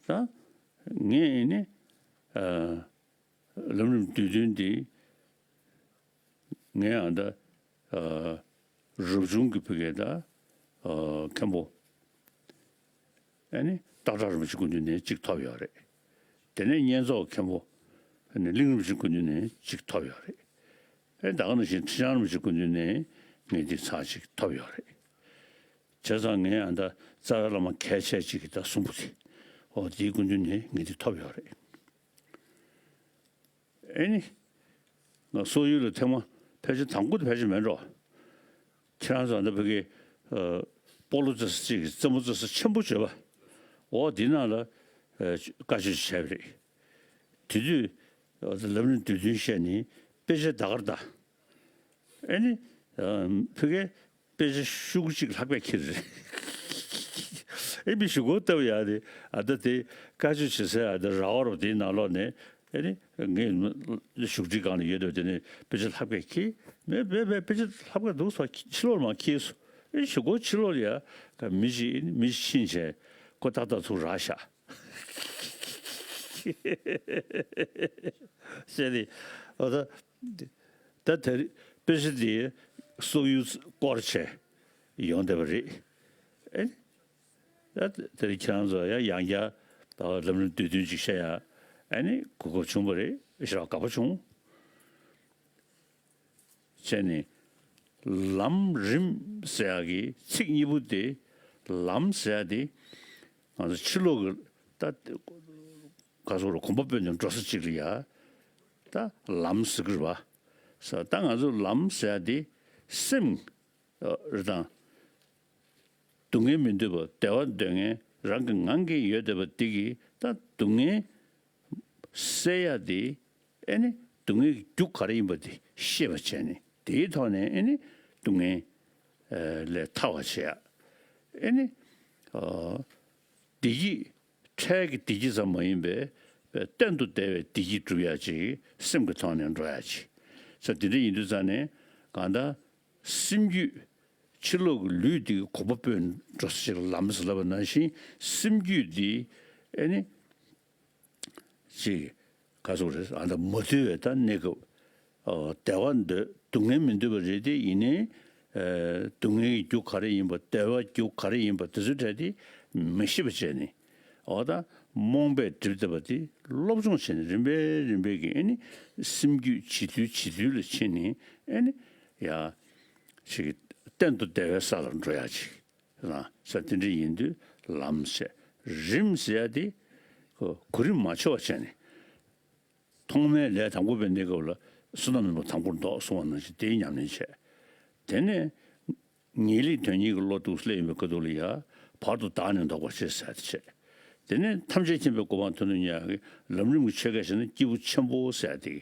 ད་ངས་ནི་ཨ་ལམ་རིམ་བསྡུས་དོན་འདི་ངས་ཨ་ད་ཨ་རབ་བྱུང་གི་ཕ་གི་ད་ཨ་མཁན་པོ། ཨ་ནི་སྟག་བྲག་རིན་པོ་ཆེ་སྐུ་མདུན་ནས་གཅིག་ཐོབ་ཡོད་རེད། དེ་ནས་བསྙེན་རྫོགས་མཁན་པོ་ཨ་ནི་གླིང་རིན་པོ་ཆེ་སྐུ་མདུན་ནས་གཅིག་ཐོབ་ཡོད་རེད། ཨེ་ད་ག་ནང་བཞིན་ཁྲི་བྱང་རིན་པོ་ཆེ་སྐུ་མདུན་ནས་ངས་འདི་ཚར་གཅིག་ཐོབ་ཡོད་རེད། བྱས་ཙང་ངས་ཨ་ད་རྩ་བའི་བླ་མ་གལ་ཆེ་གཅིག་གི་ད་གསུང་པོ་དེ། ཨོ་དེའི་སྐུ་མདུན་ནས་ངས་འདི་ཐོབ་ཡོད་རེད། ཨེ་ནི། ང་སོག་ཡུལ་ལ་ཐེངས་མ་ཕལ་ཆེར་དང་པོ་དེ་ཕལ་ཆེར་མེད་འགྲོ། ཁྱེད་རང་ཚོ་ཨ་ནི་ཕ་གི་ཨ་སྤོ་ལོ་རྩེ་ས་གཅིག་གི་རྩེད་མོ་རྩེ་ས་ཆེན་པོ་བྱོས་པ། འོ་འདི་ནང་ལ་ཨ་བཀའ་ཆོས་ཤིག་བྱས་པ་རེད། དེ་དུས་ཨ་ལམ་རིམ་བསྡུས་དོན་བཤད་ནས་དཔེ་ཆ་ད་གར་ད། ཨེ་ནི་ཨ་ཕ་གི་དཔེ་ཆ་ཤོག་གུ་གཅིག་ལྷག་པས་ཁྱེར་རེད། ཨེ་མི་ཞུ་སྒོ་བཏབ་ཡག་དེ་ཨ་ད་དེ་བཀའ་ཆོས་བྱེད་སའི་ཨ་ད་ར་བ་རོ་དེའི་ནང་ལོགས་ནས་ཨེ་ནི་ངས་བཞུགས་ཁྲིའི་སྒང་ལ་ཡོད་དོ། དེ་ནས་དཔེ་ཆ་ལྷག་པས་ཁྱེར། མེད་མེད་མེད། དཔེ་ཆ་ལྷག་པས་འདུག་སོ། ཕྱི་ལོགས་ལ་མར་ཁྱེར་སོང་། ཨེ་ཞུ་སྒོ་ཕྱི་ལོགས་ལ་ཡ་མི་ཞིག་མི་ཞིག་ཕྱིན་བྱས་ཁོ་ཏག་ཏག་ཚུར་རག་ཤག་བྱས་ཏེ་ཨ་ད། ད་དེ་རིང་དཔེ་ཆ་འདི་སོག་ཡུལ་སྐོར་བྱས་ཡོང་བསྡད་པ་རེད། ཨེ་ད་དེ་རིང་ཁྱེད་རང་ཚོ་ཡང་ཡང་བསྐྱར་ད་ལམ་རིམ་བསྡུས་དོན་ཅིག་བཤད་ཡ་ཨ་ནི་གོ་སྐབས་བྱུང་བ་རེད། ཞེ་དྲག་དགའ་པོ་བྱུང་། བྱས་ནས་ལམ་རིམ་ཟེར་ཡག་གི་ཚིག་གཉིས་པོ་དེ། ལམ་ཟེར་ཡག་དེ་ང་ཚོ་ཕྱི་ལོགས་ཀྱི་ད། ག་སོགས་རུ་གོམ་པ་སྤོས་ནས་འགྲོ་ས་གཅིག་ལ་ཡ། ད་ལམ་ཟེར་གི་རེད་པ། ས་ད་ང་ཚོ་ལམ་ཟེར་ཡ་དེ་སེམས་རེད་དང་། སྡུག་བསྔལ་མི་འདོད་པ་བདེ་བ་འདོད་མཁན་རང་གི་ངང་གིས་ཡོད་བསྡད་པ་འདི་གིས་ད་སྡུག་བསྔལ་སེལ་ཡ་དེ། ཨེ་ནི་སྡུག་བསྔལ་གྱི་རྒྱུ་ག་རེ་ཡིན་པ་དེ་ཤེས་པ་བྱས་ནས་དེའི་ཐོག་ནས་ཨེ་ནི་སྡུག་བསྔལ་ལས་ཐར་བ་བྱེད་ཡ། ཨེ་ནི་བདེ་སྐྱིད་འཕྲལ་གྱི་བདེ་སྐྱིད་ཙམ་མ་ཡིན་པའི་གཏན་དུ་བདེ་བའི་བདེ་སྐྱིད་སྒྲུབ་ཡ་ཅིག་སེམས་ཀྱི་ཐོག་ནས་འགྲོ་ཡ་ཅིག་ས་དེ་འདྲ་ཡིན་དུས་ཙང་ནས་གང་ལྟར། སེམས་རྒྱུད། ཕྱི་ལོགས་ཀྱི་ལུས་འདི་གོམ་པ་སྤོས་འགྲོ་ས་ཞིག་ལ་ལམ་ཟེར་ལབ་པ་ནང་བཞིན་སེམས་རྒྱུད་འདི་ཨེ་ནི་ཅིག་ག་ཟེར་རེད། ཨ་ད་མ་ཐུལ་བའི་ད་གནས་སྐབས། ཨོ་བདེ་བ་འདོད་སྡུག་བསྔལ་མི་འདོད་པ་རེད་དེ་ཡིན་ནའི། ཨེ་སྡུག་བསྔལ་གྱི་རྒྱུ་ག་རེ་ཡིན་པ་བདེ་བའི་རྒྱུ་ག་རེ་ཡིན་པ་དེ་ཚོའི་གྲས་དེ་མི་ཤེས་པ་བྱས་ནས། ཨོ་ད་རྨོངས་པས་བསྒྲིབས་བསྡད་པ་དེ་སློབ་སྦྱོང་བྱས་ནས་རིམ་པས་རིམ་པས་ཀྱིས་ཨེ་ནི་སེམས་རྒྱུད་ཇེ་ཐུལ་ཇེ་ཐུལ་ལ་ཕྱིན་ནས་ཨེ་ནི་ཡ། ཅིག་གཏན་དུ་བདེ་བའི་ས་ལ་འགྲོ་ཡ་ཅིག་ལ་ས་དེ་འདྲ་ཡིན་དུས་ལམ་བྱས། རིམ་ཟེར་ཡ་དེ་གོ་གོ་རིམ་མ་འཆོལ་བ་བྱས་ནས། ཐོག་མའི་ལས་དང་པོ་པའི་གནས་སྐབས་ལ་བསོད་ནམས་ནི་མ་དང་པོར་བཟློག་གསུང་བ་ནང་བཞིན་དེའི་ཉམས་ལེན་བྱས། དེ་ནས་ངེས་ལེགས་དོན་གཉིས་ཀྱི་བློ་འདུག་སླེབས་ཡོང་བའི་སྐབས་དུས་ལ་ཡ་བར་དུ་བདག་ནི་ལྡོག་པར་བྱེད་ཟེར་ཡ་དེ་བྱས། དེ་ནས་ཐམས་ཅད་མཁྱེན་པའི་གོ་འཕང་ཐོབ་ནས་ཉག་གི་ལམ་རིམ་གྱི་ཆོས་སྐད་བཤད་ན་སྐྱེས་བུ་ཆེན་པོ་ཟེར་ཡ་དེ།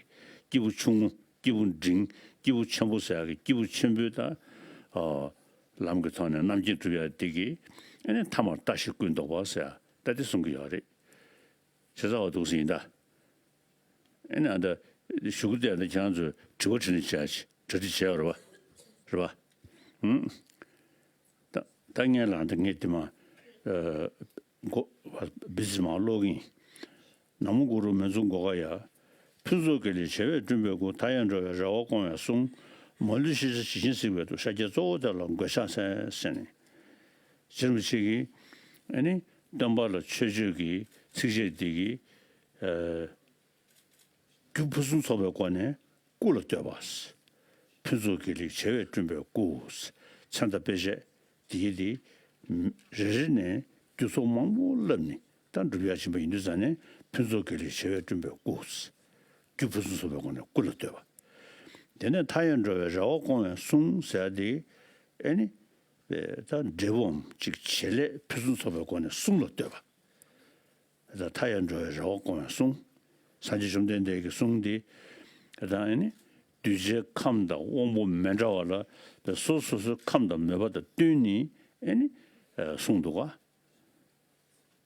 སྐྱེས་བུ་ཆུང་ངུ། སྐྱེས་བུ་འབྲིང་། སྐྱེས་བུ་ཆེན་པོ་ཟེར་ཡ་གི་སྐྱེས་བུ་ཆེན་པོའི་ད། ཨ། ལམ་གྱི་ཐོག་ནས་རྣམ་མཁྱེན་གྲུབ་ཡ་དེ་གི་ཨ་ནི་ཐ་མར་ལྟ་ཞིག་ཀུན་ལྡོག་པ་ཟེར་ཡ་ད་དེ་གསུང་གི་ཡོད་རེད། བྱས་ཙང་འདུག་སེ་ཡིན་ད། ཨ་ནི་ཨ་ད་གཞུག་གུ་དེ་ད་ཁྱེད་རང་ཚོས་དྲི་བ་དྲིས་ནས་བྱས་ཞིག་གྲ་སྒྲིག་བྱས་ཡོད་རེད་པ། རེད་པ། ཧུམ། ད་ད་ངས་ལ་འདི་ངས་དེ་མ། ཨ། མགོ་བི་ཛི་མ་ཀློག་གིན། ན་མོ་གུ་རུ་མི་འཛུགས་སྒོ་ཁ་ཡ། ཕུན་ཚོགས་དགེ་ལེགས་བྱེ་བས་བསྐྲུན་པའི་སྐུ། མཐའ་ཡས་འགྲོ་བའི་རེ་བ་སྐོང་བའི་གསུང་། མ་ལུས་ཤེས་བྱ་ཇི་བཞིན་གཟིགས་པའི་ཐུགས། ཤཱཀྱའི་གཙོ་བོ་དེ་ལ་མགོས་ཕྱག་འཚལ་ཟེར་ནས། རྗེ་རིན་པོ་ཆེ་གིས་ཨ་ནི་སྟོན་པ་ལ་མཆོད་བརྗོད་ཀྱི་ཚིགས་བཅད་འདི་གིས། ཨ། རྒྱུ་ཕུན་སུམ་ཚོགས་པའི་སྒོ་ནས་སྐུ་ལ་བསྟོད་པ། ཕུན་ཚོགས་དགེ་ལེགས་བྱེ་བས་བསྐྲུན་པའི་སྐུ། མཚན་དང་དཔེ་བྱད་འདི་གི་འདི་རེ་རེ་ནས་རྒྱུ་ཚོགས་མང་པོ་བསླབས་ནས་ད་སྒྲུབ་ཡ་ཕྱིན་པ་ཡིན་དུས་ཙང་ནས་ཕུན་ཚོགས་དགེ་ལེགས་བྱེ་བས་བསྐྲུན་པའི་སྐུ། རྒྱུ་ཕུན་སུམ་ཚོགས་པའི་སྒོ་ནས་སྐུ་ལ་བསྟོད་པ། དེ་ནས་མཐའ་ཡས་འགྲོ་བའི་རེ་བ་སྐོང་བའི་གསུང་ཟེར་ཡ་འདི་ཨེ་ནི་ད་འབྲས་བུའམ་ཅིག་བྱེད་ལས་ཕུན་སུམ་ཚོགས་པའི་སྒོ་ནས་གསུང་ལ་བསྟོད་པ། ད་མཐའ་ཡས་འགྲོ་བའི་རེ་བ་སྐོང་བའི་གསུང་། སངས་རྒྱས་བཅོམ་ལྡན་འདས་ཀྱི་གསུང་འདི། ད་ཨེ་ནི་གདུལ་བྱའི་ཁམས་དང་དབང་པོ་མི་འདྲ་བ་ལ་སོ་སོ་སོའི་ཁམས་དང་མོས་པ་དང་བསྟུན་ནས་ཨེ་ནི་གསུངས་འདུག་ག་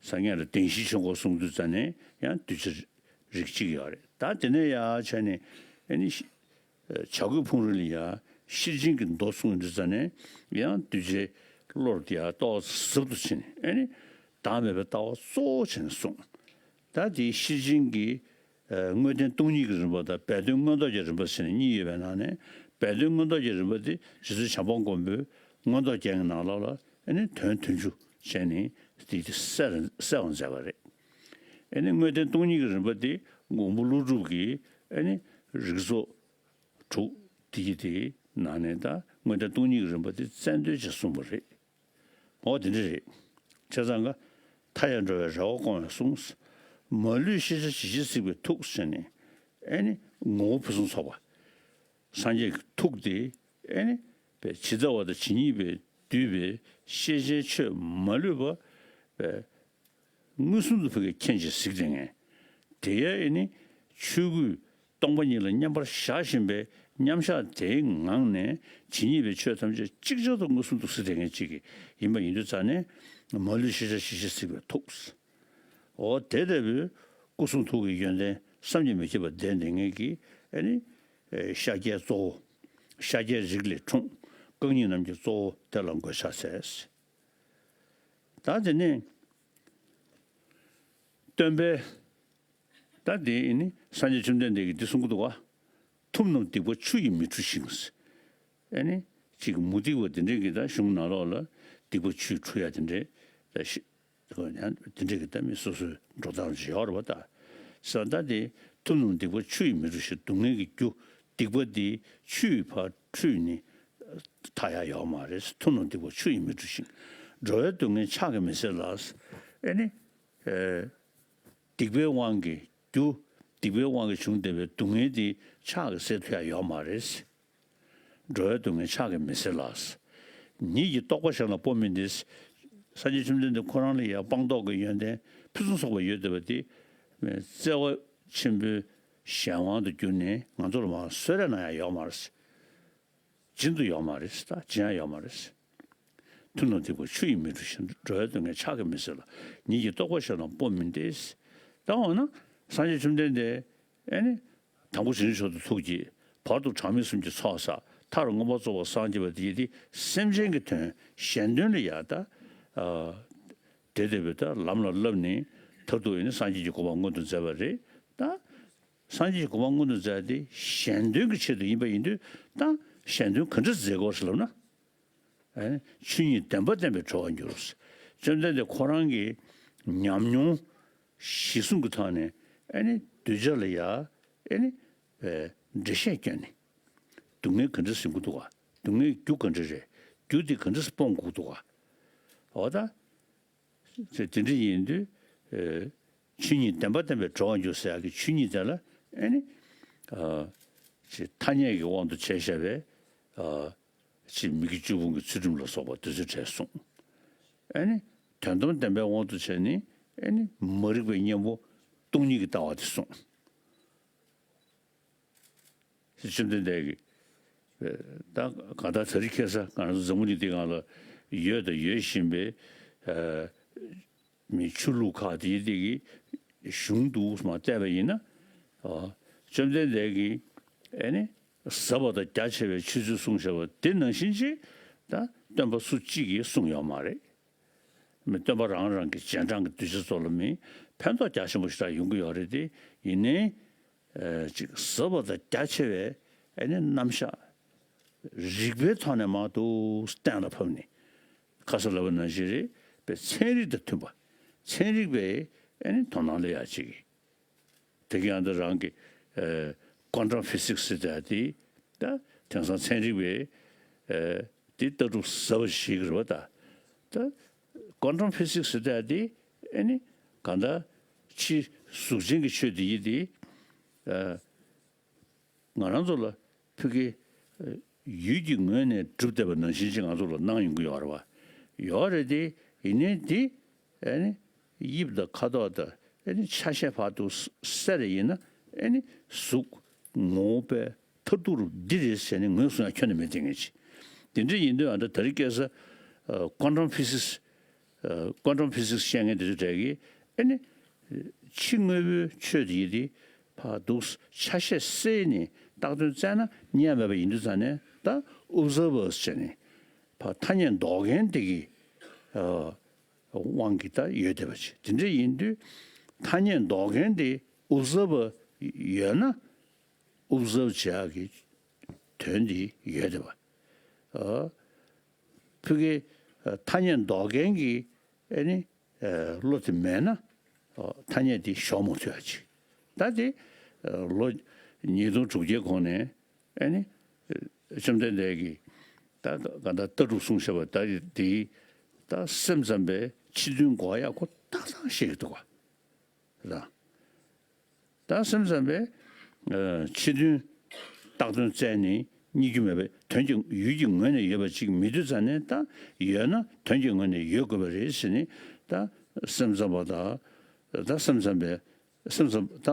སངས་རྒྱས་ལ་བདེན་བཞིའི་ཆོས་འཁོར་གསུང་དུས་ཙ་ནས་ཡང་གདུལ་བྱ་རིགས་གཅིག་ཡོད་རེད། ད་དེ་ནས་ཡར་བྱས་ནས་ཨེ་ནི་བྱ་རྒོད་ཕུང་རི་ལ་ཡ་ཤེར་ཕྱིན་གྱི་མདོ་གསུངས་དུས་ཙ་ནས་ཡང་གདུལ་བྱའི་བློར་དེ་ཡང་ལྟ་བ་ཟབ་ཏུ་ཕྱིན་ནས་ཨེ་ནི་བདག་མེད་པའི་ལྟ་བ་གཙོ་བོ་བྱས་ནས་གསུངས། ད་དེའི་ཤེར་ཕྱིན་གྱི་དངོས་བསྟན་སྟོང་ཉིད་ཀྱི་རིམ་པ་དང་སྦས་དོན་མངོན་རྟོགས་ཀྱི་རིམ་པ་ཟེར་ནས་གཉིས་ཡོད་པའི་ནང་ནས་སྦས་དོན་མངོན་རྟོགས་ཀྱི་རིམ་པ་དེ་རྗེ་བཙུན་བྱམས་པ་མགོན་པོས་མངོན་རྟོགས་རྒྱན་གྱི་ནང་ལོགས་ལ་ཨེ་ནི་དོན་བདུན་ཅུ་བྱས་ནས་དེ་དེ་གསལ་གསལ་བར་མཛད་པ་རེད། ཨེ་ནི་དངོས་བསྟན་སྟོང་ཉིད་ཀྱི་རིམ་པ་དེ་མགོན་པོ་ཀླུ་སྒྲུབ་ཀྱིས་ཨེ་ནི་རིགས་ཚོགས་དྲུག་དེ་གི་དེའི་ནང་ནས་ད་དངོས་བསྟན་སྟོང་ཉིད་ཀྱི་རིམ་པ་དེ་རྩལ་འདོན་བྱས་གསུངས་པ་རེད། འོ་དེ་འདྲ་རེད། བྱས་ཙང་ཀ་མཐའ་ཡས་འགྲོ་བའི་རེ་བ་སྐོང་བའི་གསུང་། མ་ལུས་ཤེས་བྱ་ཇི་བཞིན་གཟིགས་པའི་ཐུགས་ཟེར་ནས་ཨེ་ནི་ངོ་བོ་ཕུན་སུམ་ཚོགས་པ། སངས་རྒྱས་ཀྱི་ཐུགས་དེ་ཨེ་ནི་པའི་ཇི་ལྟ་བ་དང་ཇི་སྙེད་པའི་བསྡུས་པའི་ཤེས་བྱའི་ཆོས་མ་ལུས་པ་པའི་མངོན་སུམ་དུ་ཕ་གིར་མཁྱེན་ཅིང་གཟིགས་བསྡད་མཁན། དེ་ཡང་ཨེ་ནི་ཆོས་སྐུ་སྟོང་པ་ཉིད་ལ་མཉམ་པར་བཞག་བཞིན་པའི་མཉམ་བཞག་དེའི་ངང་ནས་ཇི་སྙེད་པའི་ཆོས་ཐམས་ཅད་ཅིག་ཅར་དུ་མངོན་སུམ་དུ་གཟིགས་བསྡད་མཁན་ཅིག་ཡིན་པ་ཡིན་དུས་ཙ་ནས་མ་ལུས་ཤེས་བྱ་ཇི་བཞིན་གཟིགས་པའི་ཐུགས། འོ་དེ་ལྟ་བུའི་སྐུ་གསུང་ཐུགས་ཀྱི་ཡོན་ཏན་བསམ་གྱིས་མི་ཁྱབ་པ་ལྡན་བསྡད་མཁན་གྱི་ཨེ་ནི་ཤཱཀྱའི་གཙོ་བོ། ཤཱཀྱའི་རིགས་ལས་འཁྲུངས། རྐང་གཉིས་རྣམས་ཀྱི་གཙོ་བོ་དེ་ལ་མགོས་ཕྱག་འཚལ། ད་དེ་ནས་སྟོན་པས་ད་དེ་ཨེ་ནི་སངས་རྒྱས་བཅོམ་ལྡན་འདས་ཀྱིས་འདི་གསུང་གི་འདུག་ག་ཐུབ་རྣམས་སྡིག་པ་ཆུ་ཡིས་མི་འཁྲུ་ཞིང་། ཨེ་ནི་ཅིག་མུ་སྟེགས་པ་འདི་འདྲས་ཀྱི་ད་གཞུང་ནང་ལོགས་ལ་སྡིག་པ་ཆུས་འཁྲུ་ཡ་དེ་འདྲས་ད་ཤི་ཡང་དེ་འདྲས་ཀྱི་ད་མི་སོ་སོའི་འགྲོ་སྟངས་ཅིག་ཡོད་རེད་པ། ད་ས་ད་དེ་ཐུབ་རྣམས་སྡིག་པ་ཆུ་ཡིས་མི་འཁྲུ་ཞིང་། སྡུག་བསྔལ་གྱི་རྒྱུ་སྡིག་པ་འདི་ཆུ་ཡིས་ཕར་འཁྲུས་ནས་ཐར་ཡ་ཡོད་མ་རེད། ཐུབ་རྣམས་སྡིག་པ་ཆུ་ཡིས་མི་འཁྲུ་ཞིང་། འགྲོ་བའི་སྡུག་བསྔལ་ཕྱག་གིས་མི་སེལ་ལ། ཨེ་ནི། ཨེ། སྡིག་པའི་དབང་གིས་རྒྱུ། སྡིག་པའི་དབང་གིས་བྱུང་བསྡད་པའི་སྡུག་བསྔལ་དེ་ཕྱག་གིས་སེལ་ཐུབ་ཡ་ཡོད་མ་རེད། འགྲོ་བའི་སྡུག་བསྔལ་ཕྱག་གིས་མི་སེལ་ལ། ཉིད་ཀྱི་རྟོགས་པ་གཞན་ལ་སྤོ་མིན་ཏེ། སངས་རྒྱས་བཅོམ་ལྡན་འདས་ཁོ་རང་ལ་ཡང་སྤངས་རྟོགས་ཀྱི་ཡོན་ཏན་ཕུན་སུམ་ཚོགས་པ་ཡོད་བསྡད་པ་དེ། བརྩེ་བ་ཆེན་པོའི་གཞན་དབང་དུ་གྱུར་ནས་ང་ཚོ་ལ་མར་གསོལ་རས་གནང་ཡ་ཡོད་མ་རེད། སྦྱིན་དུ་ཡོད་མ་རེད། ད་སྦྱིན་ཡ་ཡོད་མ་རེད། མཐུན་ལ་འདུས་པ་ཆུ་ཡིས་མི་འཁྲུ་ཞིང་། འགྲོ་བའི་སྡུག་བསྔལ་ཕྱག་གིས་མི་སེལ་ལ། ཉིད་ཀྱི་རྟོགས་པ་གཞན་ལ་སྤོ་མིན་ཏེ། ད་འོ་ན་སངས་རྒྱས་བཅོམ་ལྡན་འདས་ཨེ་ནི་དང་པོ་བྱང་ཆུབ་མཆོག་ཏུ་ཐུགས་བསྐྱེད། བར་དུ་གྲངས་མེད་གསུམ་གྱི་ཚོགས་བསགས། མཐར་མངོན་པར་རྫོགས་པར་སངས་རྒྱས་པ་དེ་ཡིས་དེ་སེམས་ཅན་གྱི་དོན་གཞན་དོན་ལ་ཡ་ད་དེ་དེ་བས་ད་ལམ་ལ་བསླབས་ནས་མཐར་ཐུག་ཨེ་ནི་སངས་རྒྱས་ཀྱི་གོ་འཕང་མངོན་དུ་མཛད་པ་རེད་ད། སངས་རྒྱས་ཀྱི་གོ་འཕང་མངོན་དུ་མཛད་དེ་གཞན་དོན་གྱི་ཆེད་དུ་ཡིན་པ་ཡིན་དུས་ད་གཞན་དོན་ག་འདྲ་མཛད་དགོས་ཟེར་ལབ་ན། ཨེ་ནི་ཆོས་ཉིད་བདེན་པ་བསྟན་པའི་གྲོགས་འགྱུར། བཅོམ་ལྡན་འདས་ཁོ་རང་གི་ཉམས་མྱོང་གཞི་བཟུང་གི་ཐོག་ནས་ཨེ་ནི་གདུལ་བྱ་ལ་ཡ་ཨེ་ནི་འགྲེལ་བཤད་བསྐྱོན་ནས་སྡུག་བསྔལ་ག་འདྲ་ཟིན་གྱི་འདུག་ག་སྡུག་བསྔལ་རྒྱུ་ག་འདྲ་རེད། རྒྱུ་དེ་ག་འདྲ་སྤོང་དགོས་འདུག་ག་འོ་ད། དེ་འདྲ་ཡིན་དུས། ཆོས་ཉིད་བདེན་པ་བསྟན་པའི་གྲོགས་འགྱུར་ཟེར་ཡག་གི་ཆོས་ཉིད་དེ་ལ་ཨེ་ནི། ཅིག་ཐ་སྙད་ཀྱི་དབང་དུ་བྱས་བཞག་པའི། ཅིག་མི་དགེ་བཅུ་སྤོང་གི་ཚུལ་ཁྲིམས་ལ་སོགས་པ་དེ་ཚོའི་གྲས་གསུངས། ཨེ་ནི། དོན་དམ་བདེན་པའི་དབང་དུ་བྱས་ནས་ཨེ་ནི་མ་རིག་པའི་གཉེན་པོ་སྟོང་ཉིད་ཀྱི་ལྟ་བ་དེ་གསུངས། བཅོམ་ལྡན་འདས་ཀྱིས། ད་གང་ལྟར་དེ་རིང་ཁ་སང་ང་རང་ཚོ་འཛམ་བུ་གླིང་འདི་སྒང་ལ་ཡོད་དང་ཡོད་བཞིན་པའི་མི་ཆོས་ལུགས་ཁག་དེ་དེ་གི་གཞུང་དུ་མར་བལྟས་པ་ཡིན་ན། བཅོམ་ལྡན་འདས་ཀྱིས་ཨེ་ནི་ཟབ་པ་དང་རྒྱ་ཆེ་བའི་ཆོས་ཚུལ་གསུངས་བཞག་པ་དེ་ནང་བཞིན་ཅིག་ད་སྟོན་པ་སུ་གཅིག་གིས་གསུངས་ཡོད་མ་རེད། མི་སྟོན་པ་རང་རང་གི་རྗེས་འབྲང་གི་གདུལ་བྱ་ཚོ་ལ་མི་ཕན་ཐོགས་རྒྱ་ཆེན་པོ་ཞེ་དྲག་ཡོང་གི་ཡོད་རེད་དེ། ཡིན་ནའི་ཅིག་ཟབ་པ་དང་རྒྱ་ཆེ་བའི་ཨེ་ནི་རྣམ་གཞག་རིགས་པའི་ཐོག་ནས་མར་འདུག་གཏན་ལ་ཕབ་ནས། ཁ་སང་ལབ་པ་ནང་བཞིན་རེད་པས། ཚན་རིག་དང་མཐུན་པ། ཚན་རིག་པའི་ཨེ་ནི་དོ་སྣང་སླེབས་ཡག་ཅིག་དེ་གི་ཨ་འདི་རང་གི་ཀོན་ཊམ་ཕི་སིག་སི་ཟེར་ཡ་དེ། ད་དེང་སང་ཚན་རིག་པས་དེ་ལྟ་གྲུབ་ཟབ་པ་ཞིག་རེད་པ། ད་ད་ཀོན་ཊམ་ཕི་སིག་སི་ཟེར་ཡ་དེ་ཨེ་ནི་གང་ལྟར་ཕྱི་གཟུགས་ཅན་གྱི་ཆོས་དེ་ཡིན་དེ། ང་རང་ཚོ་ལ་ཕ་གི་ཡུལ་གྱི་ངོས་ནས་གྲུབ་བསྡད་པ་ནང་བཞིན་ཅིག་ང་ཚོ་ལ་སྣང་ཡོང་གི་ཡོད་རེད་པ། ཡོད་རེད་དེ། ཡིན་ནའི་དེ་ཨེ་ནི་དབྱིབས་དང་ཁ་དོག་དང་ཨེ་ནི་ཆ་ཤས་ཕར་དུ་སེལ་རེ་ཡིན་ན་ཨེ་ནི་གཟུགས་ངོ་བོ་པའི་མཐར་ཐུག་རུ་འདི་རེད་ཟེར་ནས་ངོས་བཟུང་ཡ་ཁྱོན་ནས་མེད་དེ་ངེས་ཅི། དེ་འདྲ་ཡིན་དུས་ཨ་ད་དེ་རིང་ཁ་སང་ཀོན་ཊམ་ཕི་སིག་སི། ཀོན་ཊམ་ཕི་སིག་སི་བཤད་མཁན་དེ་ཚོ་གྲས་ཀྱིས་ཨེ་ནི་ཕྱི་དངོས་པོའི་ཆོས་དེ་ཡིན་དེ་ཕར་འདུག་ཆ་ཤས་བསལ་ནས་བཏགས་དོན་བཙལ་ན་རྙེད་མེད་པ་ཡིན་དུས་ཙང་ནས། ད་ཨོབ་ཛར་བར་སི་བྱས་ནས་ཕར་ཐ་སྙད་འདོགས་མཁན་དེ་གི་དབང་གིས་ད་ཡོད་བསྡད་པ་ཅིག་དེ་འདྲ་ཡིན་དུས་ཐ་སྙད་འདོགས་མཁན་དེ་ཨོབ་ཛར་བར་ཡོད་ན་ཨོབ་ཛར་བ་བྱེད་ཡག་གི་དོན་དེ་ཡོད་བསྡད་པ། ཕ་གི་ཐ་སྙད་འདོགས་མཁན་གྱི་ཨེ་ནི་བློ་དེ་མེད་ན་ཐ་སྙད་དེ་ཞོག་མ་ཐུབ་ཡ་ཅིག་ད་དེ་ལོ་ཉིས་སྟོང་དྲུག་བརྒྱའི་གོང་ནས་ཨེ་ནི་བཅོམ་ལྡན་འདས་ཀྱིས་ད་ག་ད་ལྟ་གྲུབ་གསུངས་བཞག་པ་ད་དེ་ད་སེམས་ཙམ་པས་ཕྱི་དོན་གོ་ཡག་ཁོ་ཏག་ཏག་ཤེས་ཀྱི་འདུག་ག་ད་སེམས་ཙམ་པས་ཕྱི་དོན་བཏགས་དོན་བཙལ་ནས་རྙེད་རྒྱུ་མེད་པས། དོན་གྱི་ཡུལ་གྱི་ངོས་ནས་ཡོད་པ་ཅིག་མེད་དུས་ཙང་ནས། ད་ཡོད་ན་དོན་གྱི་ངོས་ནས་ཡོད་དགོས་པ་རེད་ཟེར་ནས། ད་སེམས་ཙམ་པ་དང་། ད་སེམས་ཙམ་པས་སེམས་ཙམ་ད་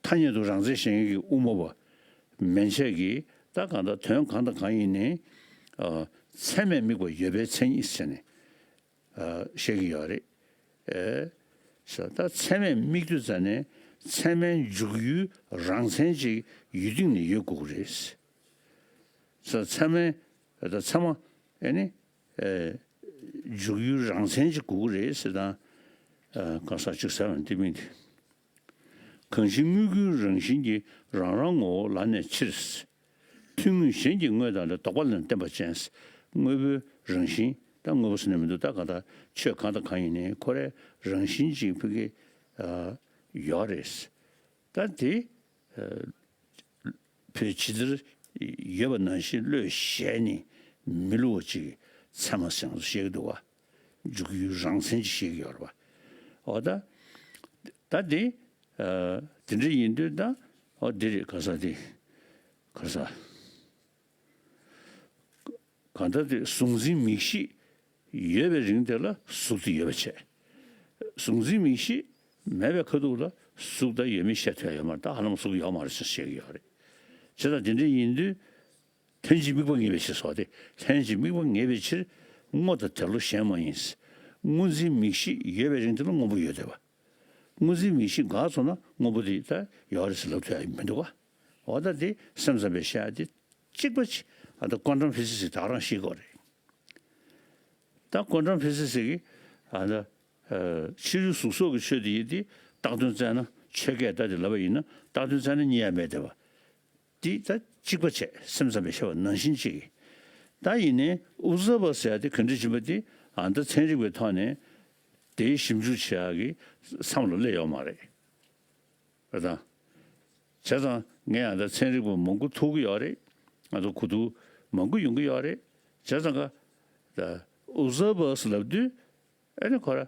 ཐ་སྙད་དུ་རང་མཚན་ཞེན་མཁན་གྱི་དབུ་མ་པ་མན་ཆད་ཀྱིས་ད་གང་ལྟར་དོན་གང་དང་གང་ཡིན་ནའི་ཚད་མས་དམིགས་པ་ཡོད་པའི་མཚན་ཉིད་ཟེར་ནས། བཤད་ཀྱི་ཡོད་རེད། ཨེ། ས་ད་ཚད་མས་དམིགས་དུས་ཙ་ནས་ཚད་མའི་འཇུག་ཡུལ་རང་མཚན་ཅིག་ཡུལ་སྟེང་ནས་ཡོད་དགོས་ཀྱི་རེད། ས་ཚད་མའི་ད་ཚད་མ་ཨེ་ནི་ཨེ་འཇུག་ཡུལ་རང་མཚན་ཅིག་དགོས་ཀྱི་རེད་ཟེར་དང་། ཨ་གང་ཟག་ཅིག་ཟེར་བ་འདི་མིན་ཏེ། གང་ཞིག་དངོས་ཀུན་རང་བཞིན་གྱིས། རང་རང་ངོ་བོ་ལ་གནས་ཕྱིར། ཐུན་དངོས་གཞན་གྱི་དངོས་དང་ལྡན། ལྡོག་པ་ལ་ནི་བརྟེན་པ་ཅན། དངོས་པོའི་རང་བཞིན། ད་དངོས་པོ་ཟེར་ན་མི་འདུག་ད་གང་ལྟར་ཆོས་གང་དང་གང་ཡིན་ནའི་ཁོ་རའི་རང་བཞིན་ཅིག་ཕ་གི་ཡོད་རེད། ད་དེ་བོད་ཇི་ལྟར་ཡོད་པ་ནང་བཞིན་བློས་བཞེས་ནས་མི་བསླུ་བ་ཅིག་ཚད་མ་ཟེར་ཡང་བཤད་ཀྱི་འདུག་བ། འཇུག་ཡུལ་རང་མཚན་ཅིག་བཤད་ཀྱི་ཡོད་རེད་བ། འོ་ད། ད་དེ་ཨ་དེ་འདྲ་ཡིན་དུས་ད་ཨོ་འདི་རེད། ག་ས་དེ་ག་ས། གང་ལྟར་དེ་གཟུང་འཛིན་མིག་ཤེས་ཡོད་པའི་རིང་དེ་ལ་གཟུགས་དེ་ཡོད་པ་བྱས། གཟུང་འཛིན་མིག་ཤེས་མེད་པའི་ཁ་ཐུག་ལ་གཟུགས་ད་ཡོད་མེད་བཤད་ཐུབ་ཡ་ཡོད་མ་རེད། ད་ཧ་ལམ་གཟུགས་ཡོད་མ་རེད་ཅེས་བཤད་ཀྱི་ཡོད་རེད། བྱས་ཙང་དེ་འདྲ་ཡིན་དུས། ལྷན་ཅིག་དམིགས་པ་ངེས་པའི་ཕྱིར་སོགས་ཏེ། ལྷན་ཅིག་དམིགས་པ་ངེས་པའི་ཕྱིར་སྔོ་དང་དེ་བློ་གཞན་མ་ཡིན། སྔོ་འཛིན་མིག་ཤེས་ཡོད་པའི་རིང་དེ་ལ་སྔོན་པོ་ཡོད་བསྡད་པ། སྔོ་འཛིན་མིག་ཤེས་འགག་སོང་ན་སྔོན་པོ་དེ་ད་ཡོད་རེད་ཟེར་ལབ་ཐུབ་ཡ་མི་འདུག་ག་འོ་ད་དེ་སེམས་ཙམ་པའི་བཤད་ཡ་དེ་གཅིག་པ་ཅིག་ཨ་ད་ཀོན་ཊམ་ཕི་སིག་སི་ད་རང་ཤེས་དགོས་རེད། ད་ཀོན་ཊམ་ཕི་སིག་སི་གི་ཨ་ད་ཕྱི་རོལ་གཟུགས་སོགས་ཀྱི་ཆོས་དེ་ཡིན་དེ་རྟགས་དོན་བཙལ་ན་ཆོས་སྐད་ད་དེ་ལབ་པ་ཡིན་ན་རྟགས་དོན་བཙལ་ན་རྙེད་ཡ་མེད་བསྡད་པ། འདི་ད་གཅིག་པ་བྱས། སེམས་ཙམ་པའི་བཤད་པ་ནང་བཞིན་གཅིག་གིས། ད་ཡིན་ནའི་ཨུ་ཛ་བ་ཟེར་ཡ་དེ་ག་འདྲ་ཅིག་ཡིན་པ་དེ་ཨ་ད་ཚན་རིག་པའི་ཐོག་ནས་དེའི་ཞིབ་འཇུག་བྱེད་ཡ་གི་མཚམས་ལ་སླེབས་ཡོད་མ་རེད། ཨ་ད། བྱས་ཙང་ངས་ཨ་ད་ཚན་རིག་པ་མང་པོ་ཐུག་གི་ཡོད་རེད། ང་ཚོ་གོ་བསྡུར་མང་པོ་ཡོང་གི་ཡོད་རེད། བྱས་ཙང་ཀ་ད་ཨུ་ཛ་བ་ཟེར་ལབ་དུས་ཨ་ནི་ཁོ་ར་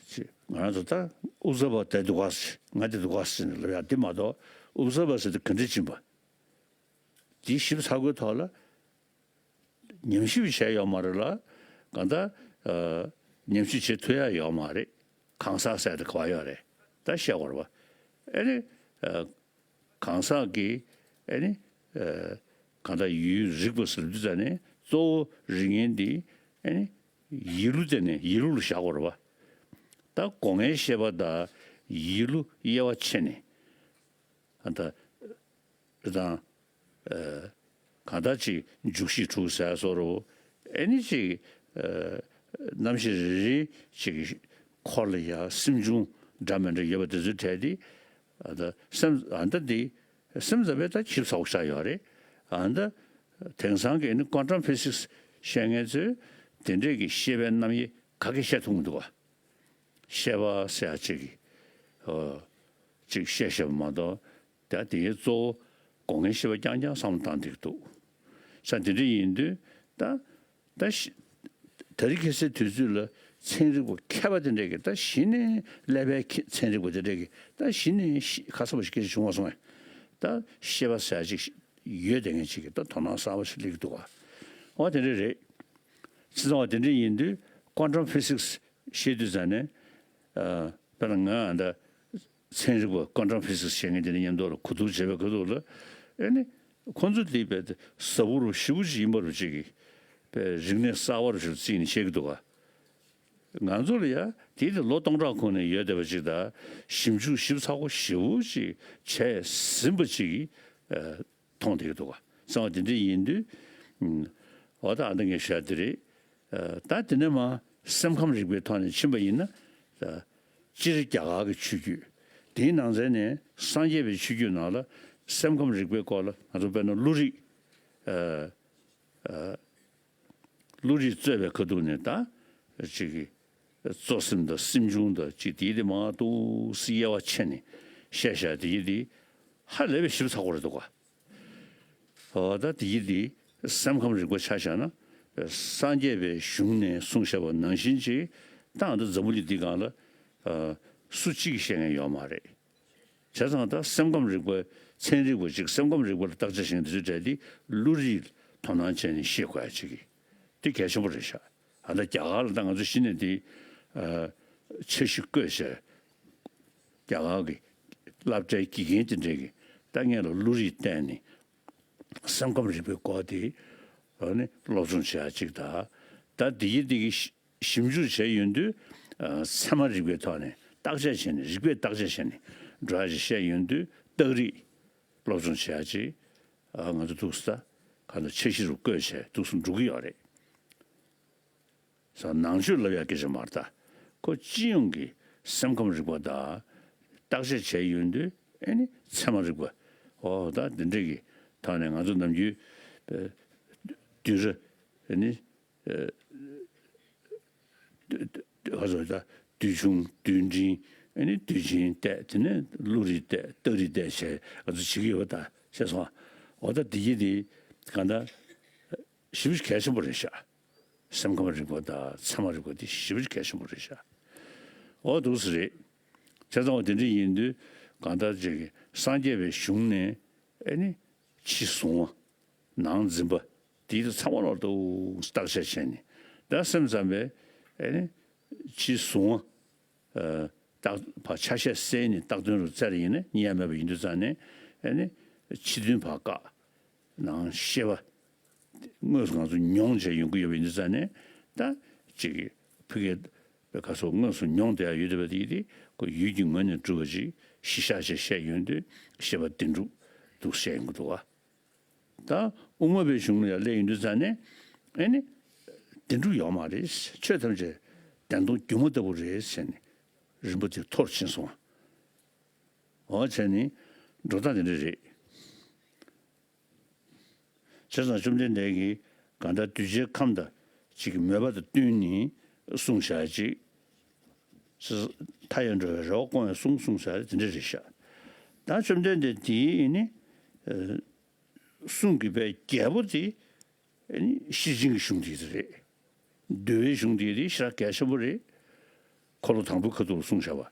ཅི་ང་རང་ཚོ་ད་ཨུ་ཛ་བ་དེ་འདུག་ག་ང་དེ་འདུག་ག་ཟེར་ནས་ལབ་ཡ་དེ་མ་གཏོགས་ཨུ་ཛ་བ་ཟེར་དེ་ག་འདྲ་ཅིག་ཡིན་པ། དེ་ཞིབ་ཚགས་པོའི་ཐོག་ལ་ཉམས་ཞིབ་བྱས་ཡོད་མ་རེད་ལ། གང་ལྟར་ཨ་ཉམས་ཞིབ་བྱེད་ཐུབ་ཡ་ཡོད་མ་རེད། གང་ཟག་ཟེར་དེ་ག་བ་ཡོད་རེད། ད་བཤད་དགོས་རེད་པ། ཨ་ནི་ཨ་གང་ཟག་གི་ཨ་ནི་ཨ་གང་ལྟར་ཡུལ་རིག་པ་ཟེར་དུས་ཙ་ནས་གཙོ་བོ་རིག་མཁན་འདི་ཨ་ནི་ཡིད་བློ་དེ་ནས་ཡིད་བློ་ལ་བཞག་དགོས་རེད་པ། ད་སྒོ་ལྔའི་ཤེས་པ་དང་ཡིད་བློ་དབྱེ་བ་ཕྱེ་ནས། ཨ་ད། དང་། ཨ་གང་ལྟར་ཅིག་འཇུག་གཞི་དྲུག་ཟེར་བཟོ་འདྲ། ཨེ་ནི་ཅིག་ཨ་རྣམ་ཤེས་རེ་རེ་ཅིག་འཁོར་ལ་ཡ་སེམས་བྱུང་འདྲ་མི་འདྲ་ཡོད་པ་དེ་ཚོའི་གྲས་དེ། ཨ་ད་སེམས་ཨ་ད་འདི་སེམས་ཙམ་པས་ད་ཞིབ་ཚགས་པོ་ཆགས་ཡོད་རེད། ཨ་ད་དེང་སང་གི་ཨེ་ནི་ཀོན་ཊམ་ཕི་སིག་སི་བཤད་མཁན་ཚོས་དེ་འདྲས་ཀྱི་ཤེས་པའི་རྣམ་དབྱེ་ག་གེ་བཤད་ཐུབ་མི་འདུག་ག་ཤེས་པ་ཟེར་ཡ་གཅིག་གིས་ཨོ་གཅིག་བཤད་བཤད་པ་མ་གཏོགས། ད་དེའི་གཙོ་བོ་སྒོ་ལྔའི་ཤེས་པ་རྐྱང་རྐྱང་བསམ་བློ་བཏང་བསྡད་ཀྱི་འདུག་ས་དེ་འདྲ་ཡིན་དུས་ད་ད་ཤི་ད་རེས་ཁ་སང་དུས་ཚོད་ལ་ཚན་རིག་པ་མཁས་པ་དེ་འདྲས་ཀྱིས་ད་གཞི་ནས་ཀླད་པའི་མཁས་ཚན་རིག་པ་དེ་འདྲས་ཀྱིས་ད་གཞི་ནས་ཤི་ཁ་གསལ་པོ་ཞིག་སྐད་ཆ་བྱུང་བ་སོང་ངས། ད་ཤེས་པ་ཟེར་ཡ་ཅིག་ཡོད་དེ་ངས་ཅིག་གིས་ད་དོ་སྣང་གསར་པ་ཞིག་སླེབས་ཀྱི་འདུག་ག་འོ་དེ་འདྲ་རེད། སེམས་ཙམ་པ་དེ་འདྲ་ཡིན་དུས་ཀོན་ཊམ་ཕི་སིག་སི་ཤེས་དུས་ཙ་ནས། ཨ་དཔེར་ན་ང་ད་ཚན་རིག་པ་ཀོན་ཊམ་ཕི་སིག་སི་ཤེས་མཁན་དེ་འདྲ་མཉམ་དུ་ལ་གོ་བསྡུར་བྱེད་པའི་ཁ་ཐུག་ལ། ཨེ་ནི་ཁོང་ཚོ་དེ་དཔེ་ཟབ་པོ་རུ་ཞིབ་པོ་ཅིག་ཡིན་པ་རུ་ཅིག་གིས་དཔེ་རིག་གནས་གསར་པ་རུ་ཞིག་བརྩིས་ནས་བཤད་ཀྱི་འདུག་ག་ང་ཚོ་ལ་ཡ་དེ་དེ་ལོ་སྟོང་ཕྲག་གོང་ནས་ཡོད་བསྡད་པ་ཅིག་དང་ཞིབ་འཇུག་ཞིབ་ཚགས་པོ་ཞེ་པོ་ཅིག་བྱས་ཟིན་པ་ཅིག་གིས་ཨ་མཐོང་བསྡད་ཀྱི་འདུག་ག་གསང་བ་དེ་འདྲ་ཡིན་དུས། ཨ་འོ་ད་ཨ་ད་ངས་བཤད་དེ་རེད། ཨ་ད་དེ་ནས་མར་སེམས་ཁམས་རིག་པའི་ཐོག་ནས་ཕྱིན་པ་ཡིན་ན། ཨ་སྤྱིར་རྒྱ་གར་གྱི་ཆོས་བརྒྱུད་དེའི་ནང་ཚན་ནས་སངས་རྒྱས་པའི་ཆོས་བརྒྱུད་ནང་ལ་སེམས་ཁམས་རིག་པའི་སྐོར་ལ་ང་ཚོ་དཔེར་ན་བློ་རིག་ཨ་ཨ་བློ་རིག་རྩོད་པའི་ཁ་ཐུག་ནས་ད་ཅིག་གི་གཙོ་སེམས་དང་སེམས་བྱུང་དང་ཅིག་དེའི་དེ་མང་དུ་སི་དབྱེ་བ་ཕྱེ་ནས་བཤད་བཞག་དེའི་དེ་ཧ་ལས་པའི་ཞིབ་ཚགས་པོ་རེད་འདུག་ག་འོ་ད་དེའི་དེ་སེམས་ཁམས་རིག་པ་ཆ་བཞག་ན་སངས་རྒྱས་པའི་གཞུང་ནས་གསུངས་བཞག་པ་ནང་བཞིན་ཅིག་ད་ཨ་ད་འཛམ་བུ་གླིང་འདི་སྒང་ལ་ཨ་སུ་གཅིག་གིས་བཤད་མཁན་ཡོད་མ་རེད། བྱས་ཙང་ད་སེམས་ཁམས་རིག་པ་ཚན་རིག་པ་ཅིག་སེམས་ཁམས་རིག་པ་ལ་བརྟག་དཔྱད་བྱེད་མཁན་དེ་ཚོའི་གྲས་དེ་བློ་རིག་ལ་དོ་སྣང་བྱས་ནས་ཤེས་དགོས་ཡ་ཅིག་གི་དེ་གལ་ཆེན་པོ་རེད་ཤག་ཨ་ད་རྒྱ་གར་ལ་ད་ང་ཚོ་གཞི་ནས་དེ་ཨ་འཆར་གཞི་བཀོད་བྱས། རྒྱ་གར་གྱི་སློབ་གྲྭའི་དགེ་རྒན་དེ་འདྲས་ཀྱིས་ད་ངས་ལ་བློ་རིག་བསྟན་ནས་སེམས་ཁམས་རིག་པའི་སྐོར་དེ་ཨ་ནི་སློབ་སྦྱོང་བྱེད་ཡ་ཅིག་དང་། ད་དེ་ཡི་དེ་གི་ཞིབ་འཇུག་བྱས་ཡོང་དུས། ཨ་ཚད་མ་རིག་པའི་ཐོག་ནས་བརྟག་དཔྱད་བྱས་ནས་རིགས་པས་བརྟག་དཔྱད་བྱས་ནས་འགྲོ་ཡ་ཅིག་བཤད་ཡོང་དུས་རྟགས་རིགས་སློབ་སྦྱོང་བྱེད་ཡ་ཅིག་ཨ་ང་ཚོ་ཐུགས་སུ་ད་ག་ད་འཆར་གཞི་རུ་བཀོད་བྱས་ཐུགས་སུ་འགྲོ་གི་ཡོད་རེད། ས་ནང་ཆོས་ལབ་ཡ་སྐད་ཆ་མ་རེད་ད། ཁོ་སྤྱི་ཡོངས་ཀྱི་སེམས་ཁམས་རིག་པ་དང་བརྟག་དཔྱད་བྱས་ཡོང་དུས་ཨེ་ནི་ཚད་མ་རིག་པ། ཨོ་ད་འདི་འདྲ་གི་ཐོག་ནས་ང་ཚོ་ནམ་རྒྱུན་ཨ་དུས་རབས་ཨེ་ནི་ཨ་དུས་དུས་ག་ཚོད་ད་དུས་ཆུང་དུས་འབྲིང་ཨེ་ནི་དུས་ཆེན་བལྟས། དེ་ནས་བློ་རིག་བལྟས། རྟགས་རིགས་བལྟས་བྱས་ང་ཚོ་བྱེད་ཀྱི་ཡོད་པ་ད་ཤེས་སོང་། ཨོ་ད་འདི་ཡི་འདི་གང་ལྟར་ཞེ་པོ་གལ་ཆེན་པོ་རེད་ཤག་སེམས་ཁམས་རིག་པ་དང་ཚད་མ་རིག་པ་འདི་ཞེ་པོ་གལ་ཆེན་པོ་རེད་ཤག་ཨོ་འདུག་སེ་རེད། བྱས་ཙང་བ་དེ་འདྲ་ཡིན་དུས་གང་ལྟར་ཅིག་སངས་རྒྱས་པའི་གཞུང་ནས་ཨེ་ནི་ཕྱི་གཟུང་བ། ནང་འཛིན་པ། དེའི་ཚང་མ་ལ་ཏོག་བརྟག་དཔྱད་བྱས་ནས། ད་སེམས་ཙམ་པས་ཨེ་ནི་ཕྱི་གཟུང་བ། ཨ། བརྟག་ཕར་ཆ་ཤས་གསལ་ནས་བཏགས་དོན་རུ་བཙལ་ཡིན་ན་རྙེད་ཡ་མེད་པ་ཡིན་དུས་ཙང་ནས། ཨེ་ནི་ཕྱི་དོན་ཕར་བཀག། ནང་ཤེས་པ་དངོས་སུ་ང་ཚོ་མྱོང་བྱས་ཡོང་གི་ཡོད་པ་ཡིན་དུས་ཙང་ནས། ད་ཅིག་ཕ་གིའི་བཀའ་སོགས་དངོས་སུ་མྱོང་བསྡད་ཡ་ཡོད་བསྡད་པ་དེ་དེ་ཁོ་ཡུལ་གྱི་ངོས་ནས་གྲུབ་པ་ཅིག་གཞི་བཞག་བྱས་བཤད་ཡོང་དུས་ཤེས་པ་བདེན་གྲུབ་འདུག་བཤད་ཡོང་གི་འདུག་བ། ད་དབུ་མ་པའི་གཞུང་ལ་ཡང་སླེབས་ཡོང་དུས་ཙང་ནས། ཨེ་ནི་བདེན་གྲུབ་ཡོད་མ་རེད། ཆོས་ཐམས་ཅད་བདེན་སྟོང་སྒྱུ་མ་ལྟ་བུ་རེད་ཟེར་ནས་རིམ་པ་དེ་མཐོ་རུ་ཕྱིན་སོང་བ། འོ་བྱས་ནས་འགྲོ་སྟངས་དེ་འདྲ་རེད། བྱས་ཙང་བཅོམ་ལྡན་འདས་ཀྱིས་གང་ལྟར་གདུལ་བྱའི་ཁམས་དང་གཅིག་གི་མོས་པ་དང་བསྟུན་ནས་གསུངས་བཞག་ཅིག་མཐའ་ཡས་འགྲོ་བའི་རེ་བ་སྐོང་བའི་གསུང་གསུངས་བཞག་དེ་འདྲ་རེད་ཤག་ད་བཅོམ་ལྡན་འདས་དེའི་ནི་གསུང་གི་པའི་རྒྱལ་པོ་དེ་ཤེར་ཕྱིན་གྱི་གཞུང་དེ་རེད། འདུལ་བའི་གཞུང་དེ་རེད། ཞེ་དྲག་གལ་ཆེན་པོ་རེད། འཁོར་ལོ་དང་པོའི་ཁ་ཐུག་ལ་གསུངས་བཞག་པ།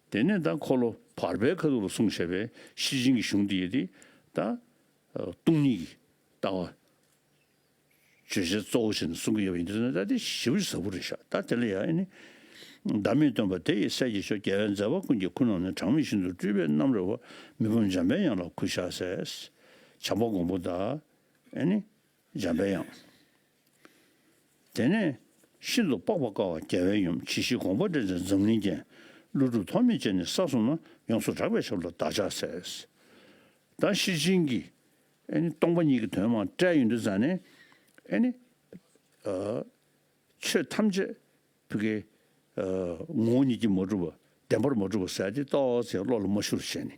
དེ་ནས་ད་འཁོར་ལོ་བར་པའི་ཁ་ཐུག་ལ་གསུངས་བཞག་པའི་ཤེར་ཕྱིན་གྱི་གཞུང་དེ་རེད། ད་སྟོང་ཉིད་ཀྱི་ལྟ་བ། བརྗོད་བྱའི་གཙོ་བོ་བྱས་ནས་གསུང་གི་ཡོད་པ་ཡིན་དུས་ན། ད་དེ་ཞེ་པོ་ཞིག་ཟབ་པོ་རེད་ཤག་ད་དེ་ལ་ཡང་ཨེ་ནི། བདག་མེད་སྟོན་པ་དེ་ཡི་སྲས་ཀྱི་མཆོག་རྒྱལ་བའི་མཛད་པ་ཀུན་གྱི་ཁུངས་རྣམས་ནི། གྲངས་མེད་ཤིན་ཏུ་སྤྲུལ་པའི་རྣམ་རོལ་པ། མི་ཕམ་འཇམ་པའི་དབྱངས་ལ་གུས་ཕྱག་འཚལ། བྱམས་པ་མགོན་པོ་དང་། ཨེ་ནི། འཇམ་པའི་དབྱངས། དེ་ནས་ཤིན་ཏུ་འཕགས་པ་ཀ་བ་རྒྱལ་བའི་ཡུམ། ཇི་ཞིག་དགོངས་པ་འགྲེལ་མཛད་འཛམ་གླིང་རྒྱན། ཀླུ་སྒྲུབ་ཐོགས་མེད་ཅན་ནི་ས་གསུམ་ན། ཡོངས་སུ་གྲགས་པའི་ཞབས་ལ་བདག་ཕྱག་འཚལ། ད་ཤེར་ཕྱིན་གྱི་ཨེ་ནི་སྟོང་པ་ཉིད་ཀྱི་དོན་མར་བཀྲལ་ཡོང་དུས་ཙང་ནས། ཨེ་ནི་ཨ་ཆོས་ཐམས་ཅད་ཕ་གིའི་ཨ་ངོ་བོ་ཉིད་ཀྱིས་མ་གྲུབ་པ། བདེན་པར་མ་གྲུབ་པ་ཟེར་དེ་ཏོག་ཙམ་བློ་ལ་མ་ཤོར་བྱས་ནས།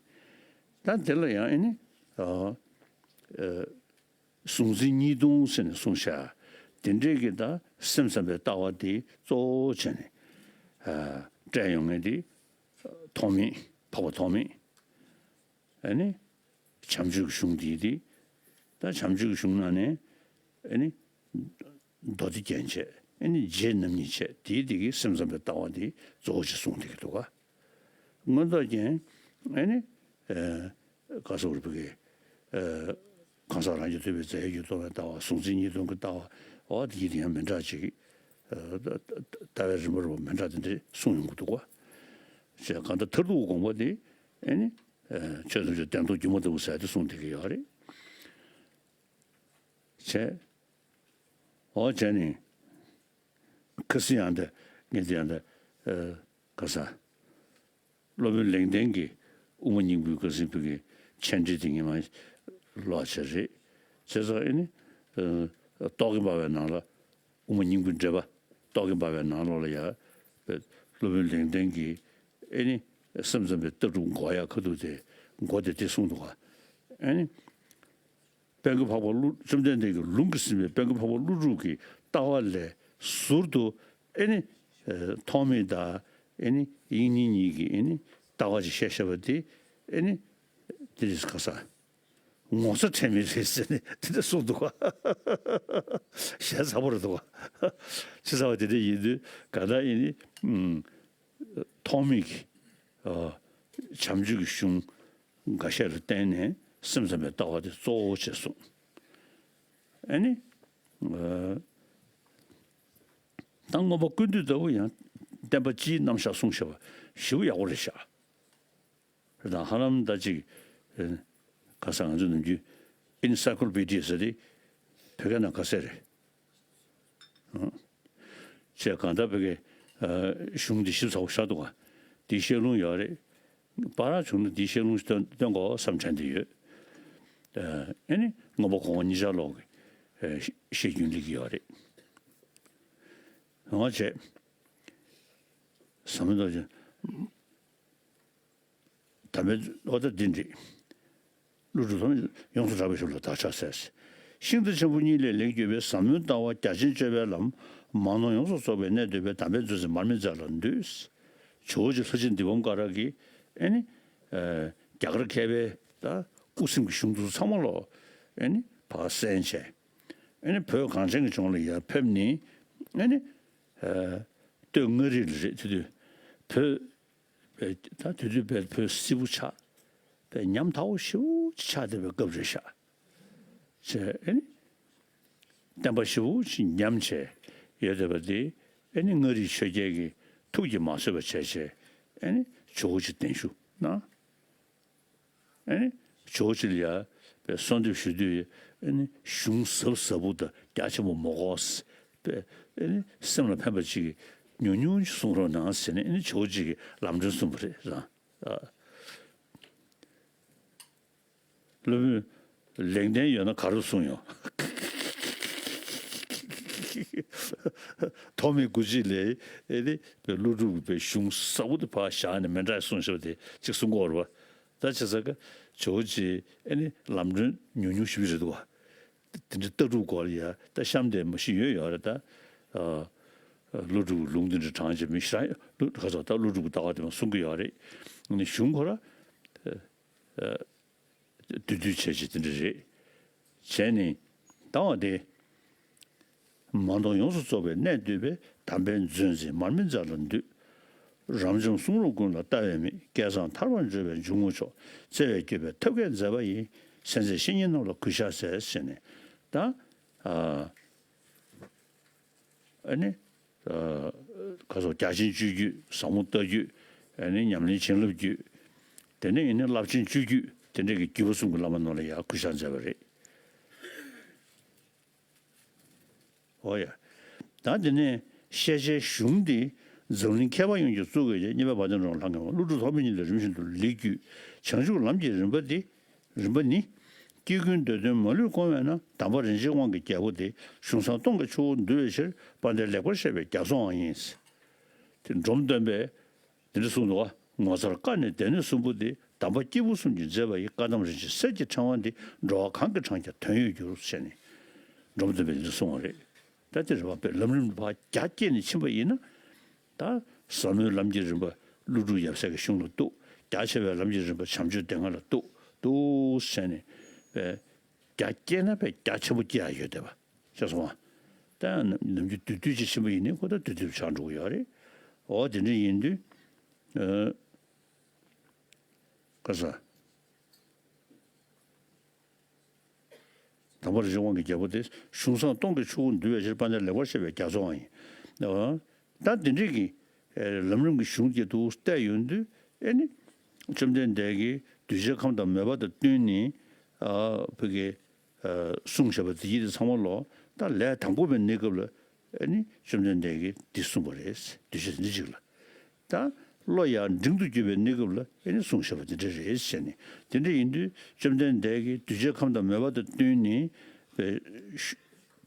ད་དེ་ལ་ཡང་ཨེ་ནི་ཨ་ཨ་གཟུང་འཛིན་གཉིས་སྟོང་ཟེར་ནས་གསུངས་བཞག་དེ་འདྲའི་གི་ད་སེམས་ཙམ་པའི་ལྟ་བ་དེ་གཙོ་བོ་བྱས་ནས་ཨ་བཀྲལ་ཡོང་མཁན་དེ་ཐོགས་མེད། འཕགས་པ་ཐོགས་མེད། ཨ་ནི་བྱམས་ཆོས་ཀྱི་གཞུང་དེ་དེ། ད་བྱམས་ཆོས་ཀྱི་གཞུང་ནང་ནས་ཨ་ནི་མདོ་སྡེ་རྒྱན་བྱས། ཨ་ནི་རྗེ་རྣམ་གཉིས་བྱས། དེའི་དེ་གི་སེམས་ཙམ་པའི་ལྟ་བ་དེ་གཙོ་བོ་ཅིག་གསུངས་བསྡད་ཀྱི་འདུག་ག་མངོན་རྟོགས་རྒྱན། ཨ་ནི་ཨ་ག་སོགས་རིག་པའི་ཨ་གང་ཟག་རང་རྒྱུད་ཐོས་པའི་རྫས་ཡོད་ཀྱི་རྟོག་པའི་ལྟ་བ། གཟུང་འཛིན་གཉིས་སྟོང་གི་ལྟ་བ། འོ་དེ་ཡི་དེ་ཡང་མི་འདྲ་ཅིག་ཨ་ལྟ་ལྟ་བའི་རིམ་པ་རུ་མི་འདྲ་དེ་འདྲ་གསུངས་ཡོང་གི་འདུག་ག་བྱས་གང་ལྟར་མཐར་ཐུག་དགོངས་པ་དེ་ཨ་ནི་ཨ་ཆོས་ཐམས་ཅད་བདེན་སྟོང་སྒྱུ་མ་ལྟ་བུ་ཟེར་དེ་གསུངས་བསྡད་ཀྱི་ཡོད་རེད། བྱས། འོ་བྱས་ནས། ཁ་སང་ཡང་འདི་ངས་འདི་ཡང་འདི་ཨ་ག་ས། སློབ་དཔོན་ལེགས་ལྡན་གྱི་དབུ་མ་སྙིང་པོའི་ཁ་སང་བོད་ཀྱི་མཆན་བྲིས་དེ་ངས་མ་ཀློག་བྱས་རེད། བྱས་ཙང་ཨེ་ནི་ཨ་རྟོག་གེ་འབར་བའི་ནང་ལ་དབུ་མ་སྙིང་པོའི་འགྲེལ་པ། རྟོག་གེ་འབར་བའི་ནང་ལོགས་ལ་ཡ་སློབ་དཔོན་ལེགས་ལྡན་གྱིས་ཨེ་ནི་སེམས་ཙམ་པའི་ལྟ་གྲུབ་འགོག་ཡ་ཁ་ཐུག་དེ་འགོ་དེ་དེ་གསུངས་འདུག་ག་ཨེ་ནི། དཔལ་མགོན་འཕགས་པ་ཀླུ། བཅོམ་ལྡན་འདས་ཀྱི་ལུང་གིས་ཟིན་པའི་དཔལ་མགོན་འཕགས་པ་ཀླུ་སྒྲུབ་ཀྱི་ལྟ་བ་ལས་ཟུར་དུ་ཨེ་ནི་ཨ་ཐོགས་མེད་དང་ཨེ་ནི་དབྱིག་གཉེན་གཉིས་ཀྱི་ཨེ་ནི་ལྟ་བ་ཅིག་བཤད་བཞག་པ་དེ་ཨེ་ནི་དེ་རེད་ག་ས། ངོ་ཚ་ཁྲེལ་མེད་རེད་ཟེར་ནས་དེ་འདྲ་གསུངས་འདུག་ག་ཞེ་ཚ་པོ་རེད་འདུག་ག་བྱས་ཙང་བ་དེ་འདྲ་ཡིན་དུས་ག་ད་ཨེ་ནི་ཨུམ། ཐོགས་མེད་ཀྱི་ཨ་བྱམས་ཆོས་ཀྱི་གཞུང་འགའ་ཤས་ལ་བརྟེན་ནས་སེམས་ཙམ་པའི་ལྟ་བ་དེ་གཙོ་བོ་བྱས་གསུངས། ཨ་ནི་ཨ་ད་མངོན་པ་ཀུན་བཏུས་ལྟ་བུ་ཡང་བསྟན་པ་སྤྱིའི་རྣམ་གཞག་གསུངས་བཞག་པ་ཞེ་པོ་ཡག་པོ་རེད་ཤག་རེད་དང་། ཧ་ལམ་ད་ཅིག་ཨ་ག་ས་ང་ཚོ་ནམ་རྒྱུན་ཨེན་སའི་ཀོ་ལོ་པི་ཌི་ཡ་ཟེར་དེ་བོད་སྐད་ནང་ག་ཟེར་རེད། ཨང་། བྱས་གང་ལྟར་བོད་སྐད་ཨ་གཞུང་འདི་ཞིབ་ཚགས་པོ་ཤར་འདུག་ག་འདིའི་བཤད་ལུང་ཡོད་རེད། པར་ར་བྱུང་ན་འདིའི་བཤད་ལུང་ཞིག་སྟོན་སྟོན་དགོས་བསམ་དྲན་འདི་ཡོད། ཨ་ཨེ་ནི་མངོན་པ་གོང་འོག་གཉིས་ཆར་ལོག་གི་ཨ་བཤད་རྒྱུན་སླེབས་ཀྱི་ཡོད་རེད། འོ་བྱས། ཟབ་མོ་རྡོ་རྗེ། དམ་པའི་ཨོ་ད་འདི་འགྲིག་ཀླུ་སྒྲུབ་ཐོགས་མེད་ཡོངས་སུ་གྲགས་པའི་ཞབས་ལ་བདག་ཕྱག་འཚལ། ཤིན་ཏུ་ཆེན་པོ་གཉིས་ལས་ལེགས་གྱུར་པའི། ཟབ་མོའི་ལྟ་བ་རྒྱ་ཆེན་སྤྱོད་པའི་ལམ། མ་ནོར་ཡོངས་སུ་རྫོགས་པའི་གནད་བསྡུས་པའི། དམ་པའི་མཛོད་རྩེ་མར་མེ་མཛོད་ལ་འདུད། ཇོ་བོ་རྗེ་ལྷ་ཆེན་འདི་བམ་ཀ་ར་གིས་ཨེ་ནི། ཨ་རྒྱ་གར་མཁས་པའི་ད་དབུ་སེམས་ཀྱི་གཞུང་དུ་ཚང་མ་ལོ་ཨེ་ནི་ཕར་གསན་བྱས། ཨེ་ནི་བོད་གངས་ཅན་གྱི་ལྗོངས་ལ་ཡར་ཕེབས་ནས་ཨེ་ནི། ཨ་སྟོད་མངའ་རིས་ལ་རེད། དེ་དུས་བོད། པའི་ད་དེ་དུས་པའི་བོད་སིལ་བུ་ཆགས་པའི་ཉམ་ཐག་པོ་ཞེ་པོ་ཅིག་ཆགས་བསྡད་པའི་སྐབས་རེད་ཤག་བྱས་ཨེ་ནི། བསྟན་པ་ཞེ་པོ་ཅིག་ཉམས་བྱས་ཡོད་བསྡད་པ་དེ་ཨེ་ནི་མངའ་རིས་ཆོས་རྒྱལ་གྱི་ཐུགས་ཀྱིས་མ་བཟོད་པ་བྱས་བྱས་ཨེ་ནི་ཇོ་བོ་རྗེ་གདན་ཞུ་གནང་། ཨེ་ནི་ཇོ་བོ་རྗེ་ལ་ཡ་པའི་གསོལ་འདེབས་ཞུ་དུས་ཨེ་ནི་གཞུང་ཟབ་ཟབ་པོ་དང་རྒྱ་ཆེན་པོ་མ་དགོས་པའི་ཨེ་ནི་སེམས་ལ་ཕན་པ་ཅིག་ཉུང་ཉུང་ཅིག་གསུང་རོགས་གནང་ཟེར་ནས་ཨེ་ནི་ཇོ་བོ་རྗེ་གིས་ལམ་སྒྲོན་གསུངས་པ་རེད་རང་། ཨ། སློབ་དཔོན་ལེགས་ལྡན་ཡོད་ན་ག་རེ་གསུང་ཡོང་། ཐོགས་མེད་དགུ་བྱེད་ལས་ཨེ་ནི་ཀླུ་སྒྲུབ་པའི་གཞུང་ཟབ་པོ་དེ་ཕར་བཞག་ནས་མཎྜལ་གསུངས་བཞག་པ་དེ་གཅིག་གསུང་གི་ཡོད་རེད་པ། ད་བྱས་ཙང་ཀ་ཇོ་བོ་རྗེ་ཨེ་ནི་ལམ་སྒྲོན་ཉུང་ཉུང་ཞུས་པ་རེད་འདུག་པ། དེ་འདྲའི་ལྟ་གྲུབ་སྐོར་ལ་ཡ་ད་གཤམ་དེ་མ་ཤེས་ཡོད་ཡོད་རེད་ད། ཨ། ཀླུ་སྒྲུབ་ལུང་དེ་འདྲ་དྲངས་བྱས་མི་ཤེས་རང་ཀླུ་ག་ཚོད་ད་ཀླུ་སྒྲུབ་ཀྱི་ལྟ་བ་དེ་མ་གསུང་གི་ཡོད་རེད། ཨ་ནི་གཞུང་ཁོ་ར། ཨ། བསྡུས་བསྡུས་བྱས་བྱས་དེ་འདྲ་རེད། བྱས་ནས་ལྟ་བ་དེ། མ་མཐོང་ཡོངས་སུ་རྫོགས་པའི་གནད་བསྡུས་པའི། དམ་པའི་མཛོད་འཛིན་མར་མེ་མཛད་ལ་འདུད། རབ་འབྱམས་གསུང་རབ་ཀུན་ལ་ལྟ་བའི་མིག་སྐལ་བཟང་ཐར་པར་འགྱུར་བའི་འཇུག་ངོགས་མཆོག་བརྩེ་བས་བསྐྱོད་པའི་ཐབས་མཁས་མཛད་པ་ཡིས། གསན་མཛད་བཤེས་གཉེན་རྣམས་ལ་གུས་ཕྱག་འཚལ་ཟེར་ནས་ད། ཨ་ནི། ཨ། ཁ་སོགས་རྒྱ་ཆེན་སྤྱོད་བརྒྱུད་ཟབ་མོ་ལྟ་བརྒྱུད། ཨ་ནི་ཉམས་ལེན་བྱིན་རླབས་བརྒྱུད། དེ་ནས་ཡིན་ན་རླབས་ཆེན་སྤྱོད་བརྒྱུད་དེ་འདྲ་གི་བརྒྱུད་པ་གསུམ་གྱི་བླ་མ་རྣམས་ལ་ཡང་གུས་ཕྱག་མཛད་པ་རེད། འོ་ཡ། ད་དེ་ནས་ཤེས་བྱའི་གཞུང་འདི་འཛམ་གླིང་མཁས་པ་ཡོངས་ཀྱི་གཙུག་གི་རྗེ་གཉན་པ་དཔལ་ལྡན་འབྲུག་སྒྲ་ལྷ་ངེས་པ་ཀླུ་སྒྲུབ་ཐོགས་མེད་གཉིས་ལ་རིམ་བཞིན་དུ་ལེགས་བརྒྱུད། བྱང་ཆུབ་ལམ་གྱི་རིམ་པ་འདི། རིམ་པ་ནི། སྐྱེ་ཀུན་འདོད་དོན་མ་ལུས་སྐོང་བས་ན། དམ་པ་རིན་ཆེན་དབང་གི་རྒྱལ་པོ་སྟེ། གཞུང་བཟང་སྟོང་གི་ཆུ་བོ་འདུལ་བའི་ཕྱིར། དཔལ་ལྡན་ལེགས་པར་བཤད་པའི་རྒྱ་མཚོའང་ཡིན། དེ་འབྲོམ་སྟོན་པས་འདི་འདྲ་གསུངས་འདུག་པ། ངོ་མཚར་བཀའ་ནི་སྡེ་སྣོད་གསུམ་པོ་འདི། དམ་པ་སྐྱེས་བུ་གསུམ་གྱིས་མཛད་པ་ཡི། བཀའ་གདམས་རིན་ཆེན་གསེར་གྱི་ཕྲེང་བ་འདི། འགྲོ་བ་གང་གིས་བགྲང་ཀྱང་དོན་ཡོད་འགྱུར། ཞེས་ནས་འབྲོམ་སྟོན་པས་འདི་འདྲ་གསུངས་པ་རེད། ད་དེ་རེད་པ། ལམ་རིམ་ཕར་རྒྱ་བསྐྱེད་ནས་ཕྱིན་པ་ཡིན་ན། ད་ཟབ་མོའི་ལམ་གྱི་རིམ་པ་ཀླུ་སྒྲུབ་ཡབ་སྲས་ཀྱི་གཞུང་ལ་གཏུགས། རྒྱ་ཆེ་བའི་ལམ་གྱི་རིམ་པ་བྱམས་ཆོས་སྡེ་ལྔ་ལ་གཏུགས་གཏུགས་བྱས་ནས་པས་རྒྱ་བསྐྱེད་ན་པས་རྒྱ་ཆེན་པོ་སྐྱེ་ཡ་ཡོད་བསྡད་པ་ཤེས་སོང་ང་། ད་ནམ་རྒྱུན་བསྡུས་བསྡུས་ཅིག་ཕྱིན་པ་ཡིན་ནའི་ཁོ་ད་བསྡུས་བསྡུས་ཆགས་འགྲོ་གི་ཡོད་རེད། འོ་དེ་འདྲ་ཡིན་དུས་ཨ། ག་ས། དམ་པ་རིན་ཆེན་དབང་གི་རྒྱལ་པོ་སྟེ། གཞུང་བཟང་སྟོང་གི་ཆུ་བོ་འདུལ་བའི་ཕྱིར། དཔལ་ལྡན་ལེགས་པར་བཤད་པའི་རྒྱ་མཚོའང་ཡིན། ཨ། ད་འདི་འདྲའི་གི་ལམ་རིམ་གྱི་གཞུང་དེ་འདུག་བལྟས་ཡོང་དུས་ཨེ་ནི། བཅོམ་ལྡན་འདས་ཀྱིས་གདུལ་བྱའི་ཁམས་དང་མོས་པ་དང་བསྟུན་ནས་ཨ་བོད་ཀྱི་ཨ་གསུངས་བཞག་པ་དེ་ཡིད་དུ་ཚང་མ་ལོ། ད་ལས་དང་པོ་པའི་གནས་སྐབས་ལ་ཨེ་ནི་བཅོམ་ལྡན་འདས་ཀྱིས་འདི་གསུངས་པ་རེད། གདུལ་བྱ་འདི་གཅིག་ལ། ད་བློ་ཡང་འབྲིང་དུ་གྱུར་པའི་གནས་སྐབས་ལ་ཨེ་ནི་གསུངས་བཞག་པ་འདི་འདྲ་རེད་ཟེར་ནས། དེ་འདྲ་ཡིན་དུས་བཅོམ་ལྡན་འདས་ཀྱིས་གདུལ་བྱའི་ཁམས་དང་མོས་པ་དང་བསྟུན་ནས་པའི་ཤུ་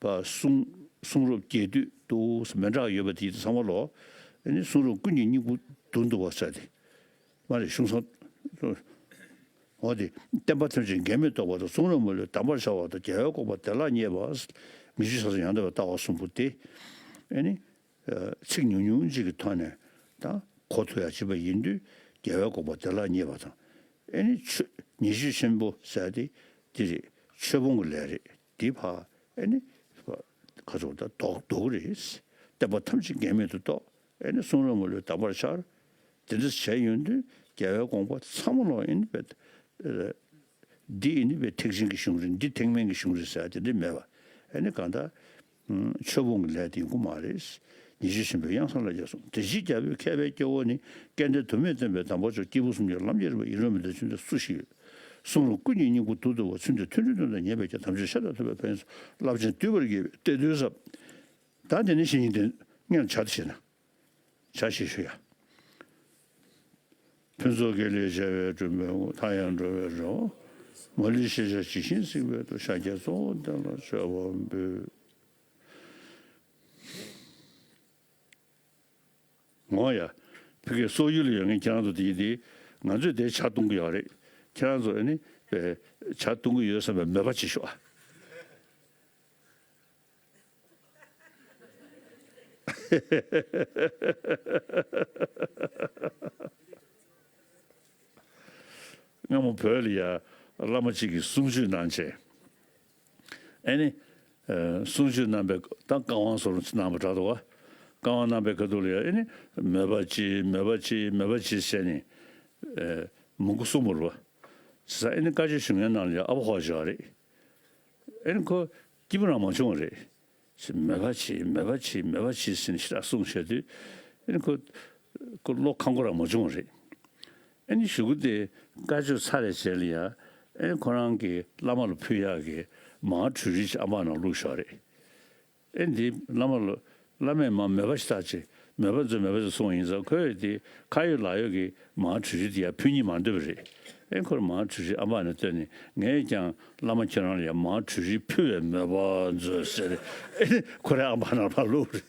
པ་གསུང་གསུང་རབ་རྒྱས་བསྡུས་འདུག་མི་འདྲ་ཡོད་པ་དེ་ཚང་མ་ལོ། ཨེ་ནི་གསུང་རབ་ཀུན་གྱི་སྙིང་པོ་བསྡུས་འདུག་པ་ཟེར་ཏེ། མ་རེད་གཞུང་བཟང་། འོ་དེ་བསྟན་པ་ཐམས་ཅད་འགལ་མེད་རྟོགས་པ་དང་། གསུང་རབ་མ་ལུས་གདམས་པར་བྱ་བ་དང་། རྒྱལ་བའི་དགོངས་པ་བདེ་བླག་རྙེད་པ། མི་བསྐྱོད་ཕྱག་རྒྱ་ཡང་དག་པའི་ལྟ་བ་གསུམ་པོ་སྟེ། ཨེ་ནི། ཚིག་ཉུང་ཉུང་ཅིག་གི་ཐོག་ནས་ད་གོ་ཐུབ་ཡ་བྱེད་པ་ཡིན་དུས། རྒྱལ་བའི་དགོངས་པ་བདེ་བླག་རྙེད་པ་དང་། ཨེ་ནི་ཆོས་ཉེར་ཞི་ཆེན་པོ་ཟེར་དེ་འདི་རེད། ཆོས་སྤོང་གི་ལས་རེད། འདི་ཕར་ཨེ་ནི་ག་ཚོད་ད་ལྡོག་ལྡོག་གི་རེད། བསྟན་པ་ཐམས་ཅད་འགལ་མེད་དུ་རྟོགས། ཨེ་ནི་གསུང་རབ་མ་ལུས་གདམས་པར་བྱ། དེ་འདྲ་བྱས་ཡོང་དུས་རྒྱལ་བའི་དགོངས་པ་ཚང་མ་ལོ་ཨེ་ནི་བས། འདི་ཨེ་ནི་བས་ཐེག་ཆེན་གྱི་གཞུང་རེད། འདི་ཐེག་དམན་གྱི་གཞུང་རེད་ཟེར་ཡ་དེ་འདྲ་མེད་པ། ཨེ་ནི་གང་ལྟར། ཆོས་སྤོང་གི་ལས་དེ་ཡིན་དགོས་མ་རེད། ཉེར་ཞི་ཆེན་པོའི་དབྱངས་གསལ་ལ་ཡར་གསུངས། དེ་བཞིན་རྒྱལ་པོས་མཁས་པའི་སྐྱེ་བོ་ནི། སྐལ་ལྡན་དུ་མས་བསྟན་པའི་གདམས་པ་མཆོག་སྐྱེས་བུ་གསུམ་གྱི་ལམ་གྱི་རིམ་པ་ཡིད་བློ་མི་ལྡན་ཆོས་འདི་སུ་ཞིག་ཡོད། གསུང་རབ་ཀུན་གྱི་སྙིང་པོ་བསྡུ་བསྡུ་བ། ཚུལ་འདི་ཐོས་གྲོལ་དོན་དང་ཉེ་བས་ཀྱང་། དམ་ཆོས་ཤ་སྟག་ཐོས་པའི་ཕན་ཡོན་སོགས། རླབས་ཆེན་བསྡུས་པར་བགྱིས་པའི་གཏེར་འདོན་ཟབ། ད་དེ་ནས་བཤེས་གཉེན་དེ་སྔོན་ལ་བྱ་དེ་བྱས་ན། བྱ་ཞེས་ཞུ་ཡ། ཕུན་ཚོགས་དགེ་ལེགས་བྱ་བའི་སྒྲོན་མེ་འོང་། མཐའ་ཡང་འགྲོ་བའི་རེ་བ་མ་ལུས་ཤེས་བྱ། ཇི་བཞིན་གཟིགས་པའི་ཐུགས། ཤཱཀྱའི་གཙོ་བོ་དེ་ལ་མཆོད་པ་འབུལ། འོ་ཡ། ཕ་གིའི་སོག་ཡུལ་ལ་ཡོད་མཁན་ཁྱེད་རང་ཚོ་དེ་ཡིན་དེ། ང་ཚོས་དེ་ཇ་བཏུང་གི་ཡོད་རེད། ཁྱེད་རང་ཚོ་ཨ་ནི་པའི་ཇ་བཏུང་གི་ཡོད་བསམ་པའི་མོས་པ་བྱེད་ཤོག་ཨ། སྔ་མོ་བོད་ལ་ཡ་བླ་མ་གཅིག་གིས་གསུང་ཆོས་གནང་བྱས། ཨེ་ནི། ཨ། གསུང་ཆོས་གནང་བའི་ད་བཀའ་དབང་སོགས་གནང་བ་འདྲ་འདུག་བ། བཀའ་དབང་གནང་པའི་ཁ་ཐུག་ལ་ཡང་ཨེ་ནི་མོས་པ་ཅི་མོས་པ་ཅི་མོས་པ་ཅི་ཟེར་ནས་མང་པོ་གསུངས་པ་རེད་བ། བྱས་ཙང་ཨེ་ནི་བཀའ་ཆོས་ཞུ་མཁན་ནང་ལ་ཡང་ཨ་ཕོ་ཧོ་ཞིག་རེད། ཨེ་ནི་ཁོ་སྐྱིད་པོ་རང་མ་བྱུང་བ་རེད། མོས་པ་ཅི་མོས་པ་ཅི་མོས་པ་ཅི་ཟེར་ནས་ཞེ་དྲག་གསུངས་བྱས་དུས་ཨེ་ནི་ཁོ་ཁོ་བློ་ཁང་ཁོ་རང་མ་བྱུང་བ་རེད། ཨེ་ནི་གཞུག་གུ་དེ་བཀའ་ཆོས་ཚར་བའི་རྗེས་ལ་ཡང་ཨེ་ནི་ཁོ་རང་གི་བླ་མ་ལ་ཕུལ་ཡག་གི་མར་གྲོལ་རིལ་ཅིག་ཨམ་བག་ནང་བླུགས་བཞག་རེད། ཨེ་འདི་བླ་མ་ལ་བླ་མས་མར་མོས་པ་ཞིག་བཏགས་ཅིག་མོས་པ་མཛོད་མོས་པ་ཞིག་གསུངས་ཡིན་ཙང་ཁོས་དེ་ཁ་ཡོད་ལག་ཡོད་ཀྱི་མར་གྲོལ་རིལ་དེ་ཡར་ཕུལ་སྙིང་མ་འདོད་པ་རེད། ཨེ་ཁོར་མར་གྲོལ་རིལ་ཨམ་བག་ནང་བཏོན་ནས་ངས་ཀྱང་བླ་མ་ཁྱེད་རང་ལ་ཡང་མར་གྲོལ་རིལ་ཕུལ་བའི་མོས་པ་མཛོད་ཟེར། ཨེ་ཁོ་རའི་ཨམ་བག་ནང་ཕར་བླུགས་རེད།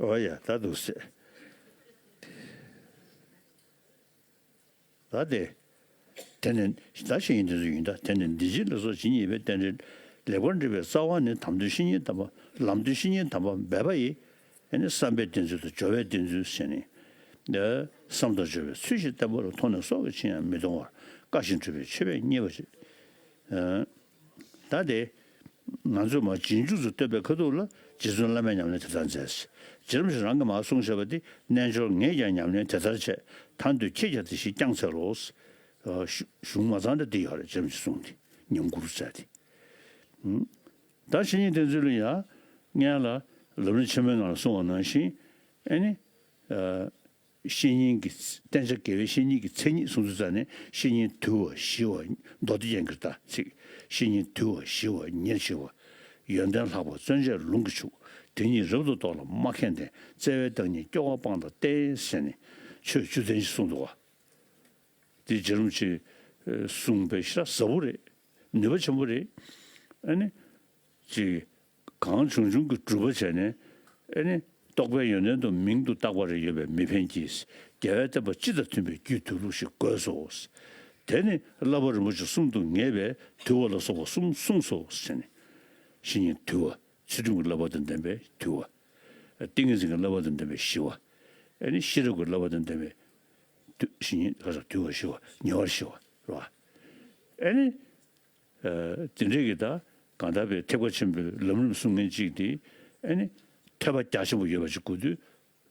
ཨོ་ཡ་ད་འདུག་སེ། ད་དེ། དེ་ནི་ད་བཤེས་གཉེན་དེ་ཚོ་ཡིན་ད་དེ་ནི་འདི་ཕྱི་ལ་སོགས་ཇི་སྙེད་པའི་རྟེན་འབྲེལ་ལེགས་པར་འགྲིག་པའི་རྩ་བ་ནི་དམ་དོན་བཤེས་གཉེན་དམ་པ་ལམ་སྟོན་བཤེས་གཉེན་དམ་པ་འབད་པ་ཡིས། ཨེ་ནི་བསམ་པའི་བདེན་ཚུལ་དང་སྦྱོར་བའི་བདེན་ཚུལ་ཟེར་ནས། བསམ་དང་སྦྱོར་བའི་ཚུལ་བཞིན་བསྟེན་པ་ལ་མཐོང་ནས་སྲོག་གི་ཕྱིར་ཡང་མི་གཏོང་བར་བཀའ་བཞིན་སྒྲུབ་པའི་མཆོད་པས་མཉེས་པ་ཞིག་ད་དེ། ང་ཚོས་མར་རྗེས་འཇུག་ཚོ་བསྟེན་པའི་ཁ་ཐུག་ལ་རྗེ་བཙུན་བླ་མས་ཉམས་ལེན་དེ་ལྟར་མཛད། རྗེ་རིན་པོ་ཆེ་རང་གིས་མར་གསུངས་བཞག་པ་འདི་རྣལ་འབྱོར་ངས་ཀྱང་ཉམས་ལེན་དེ་ལྟར་བྱས། ད་འདོད་ཁྱེད་ཀྱང་དེ་བཞིན་བསྐྱང་འཚལ་ལོ། གཞུང་མ་ཚང་འདྲ་འདི་ཡོད་རེད་རྗེ་རིན་པོ་ཆེ་གསུངས་འདི་ཉམས་མགུར་མཛད་དེ། ད་བཤེས་གཉེན་དེ་ཚོ་ལ་ཡང་སྔན་ལ་ལམ་རིམ་ཆེན་མོའི་ནང་ལ་གསུངས་པ་ནང་བཞིན་ཨེ་ནི། བཤེས་གཉེན་གྱི་བསྟེན་བྱ་དགེ་བའི་བཤེས་གཉེན་གྱི་མཚན་ཉིད་གསུང་ཚུལ་རྩ་ནས་བཤེས་གཉེན་དུལ་བ་ཞི་བ་མདོ་སྡེ་རྒྱན་གྱི་ལྟ་ཚིག་བཤེས་གཉེན་དུལ་བ་ཞི་བ་ཉེར་ཞི་བ། ཡོན་ཏན་ལྷག་པ་བརྩོན་བཅས་ལུང་གིས་ཕྱུག་དེ་ཉིད་རབ་ཏུ་རྟོགས་ལ་མ་ཁེངས་ལྡན། བརྩེ་བའི་བདག་ཉིད་སྐྱོ་བ་སྤངས་དང་བསྟེན་ཟེར་ནས་ཆོས་བཅུ་ཚན་ཞིག་གསུངས་འདུག་བ། དེ་རྗེ་རིན་པོ་ཆེས་གསུངས་པའི་ཤ་ཟབ་པོ་རེད། ནུས་པ་ཆེན་པོ་རེད། ཨ་ནི། ཅིག་གང་བྱུང་བྱུང་གི་སྒྲུབ་པ་བྱས་ནས་ཨེ་ནི་རྟོགས་པའི་ཡོན་ཏན་དུ་མིང་དུ་བཏགས་པ་རེ་ཡོད་པས་མི་ཕན་གྱི། རྒྱལ་བའི་བསྟན་པ་སྤྱི་དང་མཐུན་པའི་རྒྱུད་དུལ་ལུགས་ཤིག་དགོས་སོ། དེ་ནི་བསླབ་པ་རིན་པོ་ཆེ་གསུམ་དུ་ངེས་པས་དུལ་བ་ལ་སོགས་པ་གསུམ་གསུངས་སོ་ཟེར་ནས། བཤེས་གཉེན་དུལ་བ་ཚུལ་ཁྲིམས་ཀྱི་བསླབ་པ་དང་ལྡན་པའི་དུལ་བ། ཏིང་ངེ་འཛིན་གྱི་བསླབ་པ་དང་ལྡན་པའི་ཞི་བ། ཨེ་ནི་ཤེས་རབ་ཀྱི་བསླབ་པ་དང་ལྡན་པའི་དུ་བཤེས་གཉེན་ག་ས་དུལ་བར་ཞི་བ་ཉེ་བར་ཞི་བ་རེད་བ། ཨེ་ནི། དེ་འདྲའི་གི་ད་གང་ལྟར་བའི་ཐེག་པ་ཆེན་པོའི་ལམ་རིམ་སྲུང་མཁན་གཅིག་དེ་ཨེ་ནི་ཐོས་པ་རྒྱ་ཆེན་པོ་ཡོད་པ་ཅིག་དགོས་དུས་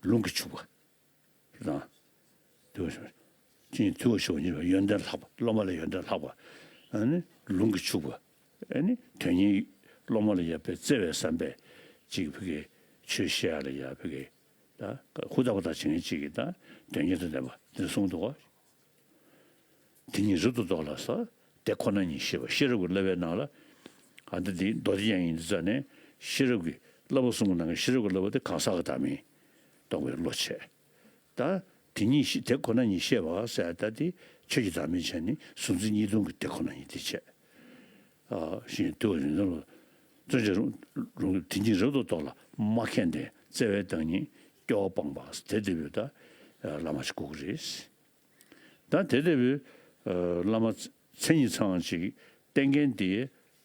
ལུང་གིས་ཕྱུག་པ་དང་། དུ་ཅིན་དུ་བ་ཤོ་ཉིད་པ་ཡོན་ཏན་ལྷག་པ་སློབ་མ་ལ་ཡོན་ཏན་ལྷག་པ་ཨེ་ནི་ལུང་གིས་ཕྱུག་པ་ཨེ་ནི་དོན་གཉེར་སློབ་མ་ལ་ཡ་བའི་བརྩེ་བའི་བསམ་པས་ཅིག་ཕ་གི་ཆོས་བཤད་ཡ་ལ་ཡ་ཕ་གི་ད་ཧུར་ཐག་པ་དག་བྱེད་མཁན་གཅིག་གིས་ད་དོན་གཉེར་དང་ལྡན་པ་དེ་གསུངས་འདུག་བ། དེ་ཉིད་རབ་ཏུ་རྟོགས་ལ་ཟེར། དེ་ཁོ་ན་ཉིད་ཤེས་པ་ཤེས་རབ་ཀྱི་བསླབ་པའི་ནང་ལ། ཨ་ནི་འདི་མདོ་སྡེ་རྒྱན་ཡིན་འདི་ཙ་ནས་ཤེས་རབ་ཀྱི་བསླབ་པ་གསུམ་གྱི་ནང་གི་ཤེས་རབ་ཀྱི་བསླབ་པ་དེ་གང་ཟག་གི་བདག་མེད་རྟོགས་པའི་བློ་བྱས། ད་དེ་ཉིད་ཤེས་དེ་ཁོ་ན་ཉིད་ཤེས་པ་ཟེར་ད་དེ་ཆོས་ཀྱི་བདག་མེད་བྱས་ནས་གཟུང་འཛིན་གཉིས་སྟོང་གི་དེ་ཁོ་ན་ཉིད་དེ་བྱས། ཨ་ཞེས་དུ་བ་ཡོན་ཏན་ལ་བརྩོན་བྱེད་རུང་དེ་ཉིད་རབ་ཏུ་རྟོགས་ལ་མ་ཁེངས་ཏེ་བརྩེ་བའི་བདག་ཉིད་སྐྱོ་བ་སྤངས་པ་དེ་ལྟ་བུའི་ད་བླ་མ་ཞིག་དགོས་ཀྱི་རེད། ད་དེ་ལྟ་བུའི་བླ་མ་མཚན་ཉིད་ཚང་ཅིག་བསྟེན་མཁན་དེ་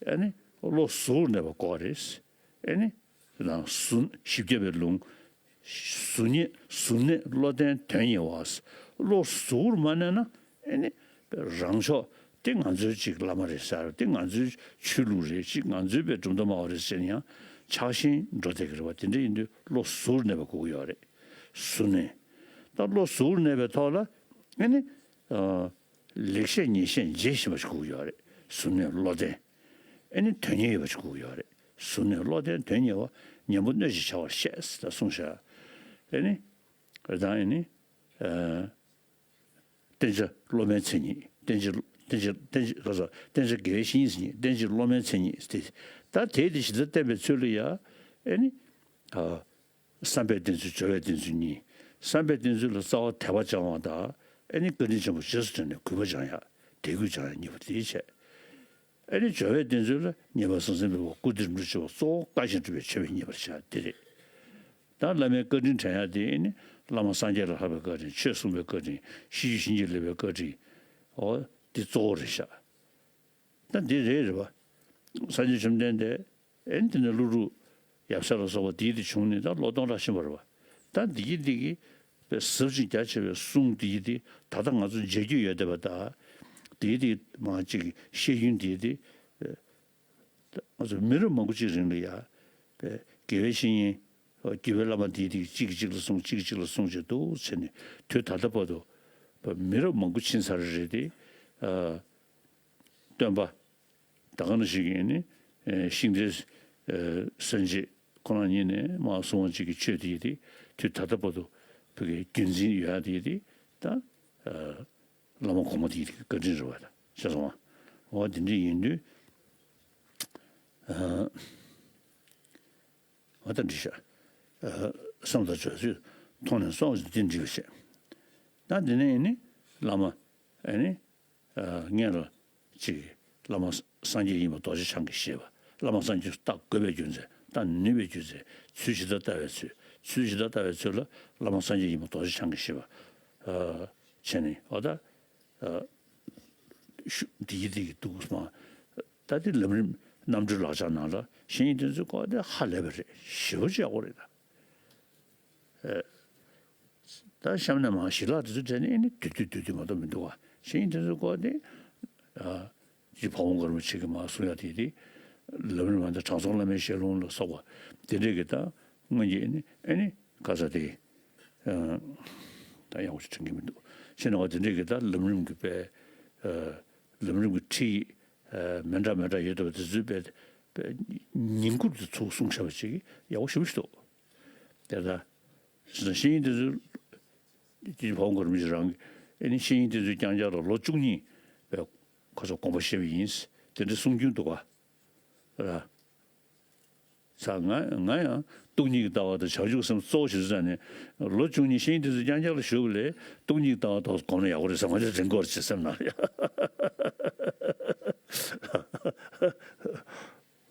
ཨ་ནི་བློ་གཟུ་བོར་གནས་པ་དགོས་རེད། ཨ་ནི་རང་གཟུ་བཞི་བརྒྱ་པའི་ལུང་གཟུ་ཉེ་གཟུ་གནས་བློ་ལྡན་དོན་གཉེར་བ། བློ་གཟུ་བོར་མ་གནས་ན་ཨ་ནི་རང་ཕྱོགས་དེ་ང་ཚོའི་ཅིག་བླ་མ་རེད་ཟེར་དེ་ང་ཚོའི་ཆོས་ལུགས་རེད་ཅིག་ང་ཚོའི་པའི་གྲུབ་མཐའ་སྨྲ་བ་རེད་ཟེར་ན་ཡང་ཆགས་ཞེན་འགྲོ་བསྡད་ཀྱི་རེད་བ། དེ་འདྲ་ཡིན་དུས་བློ་གཟུ་བོར་གནས་པ་དགོས་ཀྱི་ཡོད་རེད། གཟུ་གནས། ད་བློ་གཟུ་བོར་གནས་པའི་ཐོག་ལ་ཨེ་ནི། ལེགས་བཤད་ཉེས་བཤད་འབྱེད་ཤེས་པ་ཞིག་དགོས་ཀྱི་ཡོད་རེད། གཟུ་གནས་བློ་ལྡན། ཨེ་ནི་དོན་གཉེར་ཡོད་པ་ཞིག་དགོས་ཀྱི་ཡོད་རེད། གཟུ་གནས་བློ་ལྡན་དོན་གཉེར་བ། གཉེན་པོ་གནོད་བྱེད་བྱ་བར་བཤད་ཟེར་ད་གསུངས་ཤག་ཨེ་ནི། ད་ཨེ་ནི། བསྟེན་བྱ་སློབ་མའི་མཚན་ཉིད། བསྟེན་བྱ་བསྟེན་བྱ་བསྟེན་བྱ་ག་ས་བསྟེན་བྱ་དགེ་བའི་བཤེས་གཉེན་མཚན་ཉིད། བསྟེན་བྱ་སློབ་མའི་མཚན་ཉིད་དེ། ད་དེ་དེ་ཞིག་ད་བསྟན་པའི་ཚུལ་ལ་ཡ། ཨེ་ནི། བསམ་པའི་བསྟེན་ཚུལ་སྦྱོར་བའི་བསྟེན་ཚུལ་གཉིས། བསམ་པའི་བསྟེན་ཚུལ་ལ་རྩ་བ་དད་པ་བཅངས་པ་དང་ཨེ་ནི་བཀའ་དྲིན་ཆེན་པོ་རྗེས་སུ་དྲན་ནས་གུས་པ་སྦྱང་ཡག་དད་གུས་སྦྱང་ཡག་གཉིས་པོ་དེ་བྱས། ཨེ་ནི་སྦྱོར་བའི་བསྟེན་ཚུལ་ལ་མཉེས་པ་ཟང་ཟིང་འབེལ་བ་བཀུར་སྟི་རིམ་གྲོ་བྱེད་པ་གཙོ་བོ་བཀའ་བཞིན་སྒྲུབ་པའི་མཆོད་པས་མཉེས་པར་བྱ་དེ་རེད། ད་བླ་མའི་བཀའ་དྲིན་དྲན་ཡག་དེ་ཨེ་ནི་བླ་མ་སངས་རྒྱས་ལ་ལྷག་པའི་བཀའ་དྲིན་ཆོས་གསུངས་པའི་བཀའ་དྲིན་ཤེས་རྒྱུད་བྱིན་གྱིས་བརླབས་པའི་བཀའ་དྲིན། འོ་དེ་གཙོ་བོ་རེད་ཤག་ད་འདི་རེད་རེད་བ། སངས་རྒྱས་བཅོམ་ལྡན་འདས་ཨེ་འདི་ནས་ཀླུ་སྒྲུབ་ཡབ་སྲས་ལ་སོགས་པ་འདིའི་དེ་བྱུང་ནས་ད་ལོ་སྟོང་ཕྲག་ཕྱིན་པ་རེད་བ། ད་འདི་གི་འདི་གི་ པའི་ཟབ་ཅིང་རྒྱ་ཆེ་བའི་གསུང་འདི་ཡི་དེ་ད་ལྟ་ང་ཚོ་མཇལ་རྒྱུ་ཡོད་བསྡད་པ་དང་། དེའི་དེ་མ་གཅིག་བཤད་རྒྱུན་དེའི་དེ་ང་ཚོ་མི་རབས་མང་པོ་ཅིག་རིང་ལ་ཡ་པའི་དགེ་བའི་བཤེས་གཉེན་དགེ་བའི་བླ་མ་དེའི་དེ་གཅིག་གིས་གཅིག་ལ་གསུང་གཅིག་གིས་གཅིག་ལ་གསུང་བྱས་འདུག་བྱས་ནས་དུས་ད་ལྟ་བར་དུ་མི་རབས་མང་པོ་ཕྱིན་ཚར་རེད་དེ། སྟོན་པ་ད་ག་ནང་བཞིན་གྱི་ནི་ཤིང་རྟའི་སྲས་བཅས་ཁོ་རང་ཉིད་ནས་མ་གསུང་བ་གཅིག་གི་ཆོས་དེ་ཡི་དེ་དུས་ད་ལྟ་བར་དུ་བོད་ཀྱི་རྒྱུན་འཛིན་ཡོད་ཡ་དེ་ཡི་དེ་ད་བླ་མ་གོང་མ་དེ་ཡི་དེ་བཀའ་དྲིན་རེད་བ། ད་ཤེས་སོང་བ། འོ་དེ་འདྲ་ཡིན་དུས་འོ་ད་འདྲི་ཤག་བསམ་དང་སྦྱོར་ཚུལ་མཐོང་ནས་སོང་ཞིག་འདི་འདྲི་བ་བྱས། ད་འདི་ནས་ཡིན་ནི་བླ་མ་ཨེ་ནི། སྔོན་ལ་ཅིག་བླ་མ་སངས་རྒྱས་ཡིན་པ་རྡོ་རྗེ་འཆང་གིས་བཞེད་པ། བླ་མ་སངས་རྒྱས་སུ་བལྟ་དགོས་པའི་རྒྱུ་མཚན། བལྟ་ནུས་པའི་རྒྱུ་མཚན། ཚུལ་ཇི་ལྟར་བལྟ་བའི་ཚུལ། ཚུལ་ཇི་ལྟར་བལྟ་བའི་ཚུལ་ལ་བླ་མ་སངས་རྒྱས་ཡིན་པ་རྡོ་རྗེ་འཆང་གིས་བཞེད་པ། བྱས་ནས་འོ་ད་ཤུ་འདི་ཡི་འདི་ཡི་འདུག་སོང་། ད་དེ་ལམ་རིམ་རྣམ་འགྲེལ་ལག་ཆ་ནང་ལ་བཤེས་གཉེན་དེ་ཚོའི་སྐོར་དེ་ཧ་ལས་པ་རེད། ཞེ་པོ་ཅིག་ཡག་པོ་རེད་ད། ད་གཤམ་ནས་མར་ཞི་ལྷག་དེ་ཚོ་དྲན་ནས་ཨེ་ནི་དུས་དུས་དུས་དུས་མ་གཏོགས་མི་འདུག་བ། བཤེས་གཉེན་དེ་ཚོའི་སྐོར་དེ་ཨ་ཅི་ཕ་བོང་མགར་མོ་ཆེ་གི་མ་གསུང་ཡ་དེ་དེ་ལམ་རིམ་མ་ད་དྲང་སྲོང་བླ་མའི་ཞལ་ལུང་ལ་སོགས་པ་དེ་འདྲས་ཀྱི་ད་སྔོན་གྱི་ཨེ་ནི་ཨེ་ནི་ག་ས་དེ་ཨ་ད་ཡག་པོ་ཞིག་དྲན་གྱི་མི་འདུག་ཕྱིན་ནས་བ་དེ་འདྲས་ཀྱི་ད་ལམ་རིམ་གྱི་དཔེ་ཨ་ལམ་རིམ་གྱི་ཁྲིད་ཡིག་ཨ་མི་འདྲ་མི་འདྲ་ཡོད་དོ། དེ་ཚོའི་དཔེ་དཔེ་ཉིང་ཁུར་དུ་ཚུགས་གསུང་བྱ་བ་ཅིག་ཡག་པོ་ཞེ་པོ་ཞིག་འདུག་དེ་ལྟར་བཤེས་གཉེན་དེ་ཚོའི་ཅིག་ཕ་བོང་མགར་མོ་ཆེ་རང་གི་ཨེ་ནི་བཤེས་གཉེན་དེ་ཚོའི་རྐྱང་རྐྱང་ལ་ལོ་བཅུ་གཉིས་པའི་ཁོ་ཚོ་དགོངས་པ་བཞེས་པ་ཡིན། དེ་འདྲའི་གསུང་རྒྱུན་འདུག་ག་ར། ས་ང་ང་ཡང་སྟོང་ཉིད་ཀྱི་ལྟ་བ་དང་བྱང་ཆུབ་སེམས་གཙོ་བོ་ཞིག་བཟུང་ནས་ལོ་བཅུ་གཉིས་བཤེས་གཉེན་དེ་ཚོའི་རྐྱང་རྐྱང་ལ་བཞུགས་པ་ལས་སྟོང་ཉིད་ཀྱི་ལྟ་བ་ཏོག་ཙམ་སྒོམ་ན་ཡག་པོ་རེད་ཟེར། ང་ཚོ་རིང་སྐོར་བྱེད་སེམས་ནང་ལ་ཡ།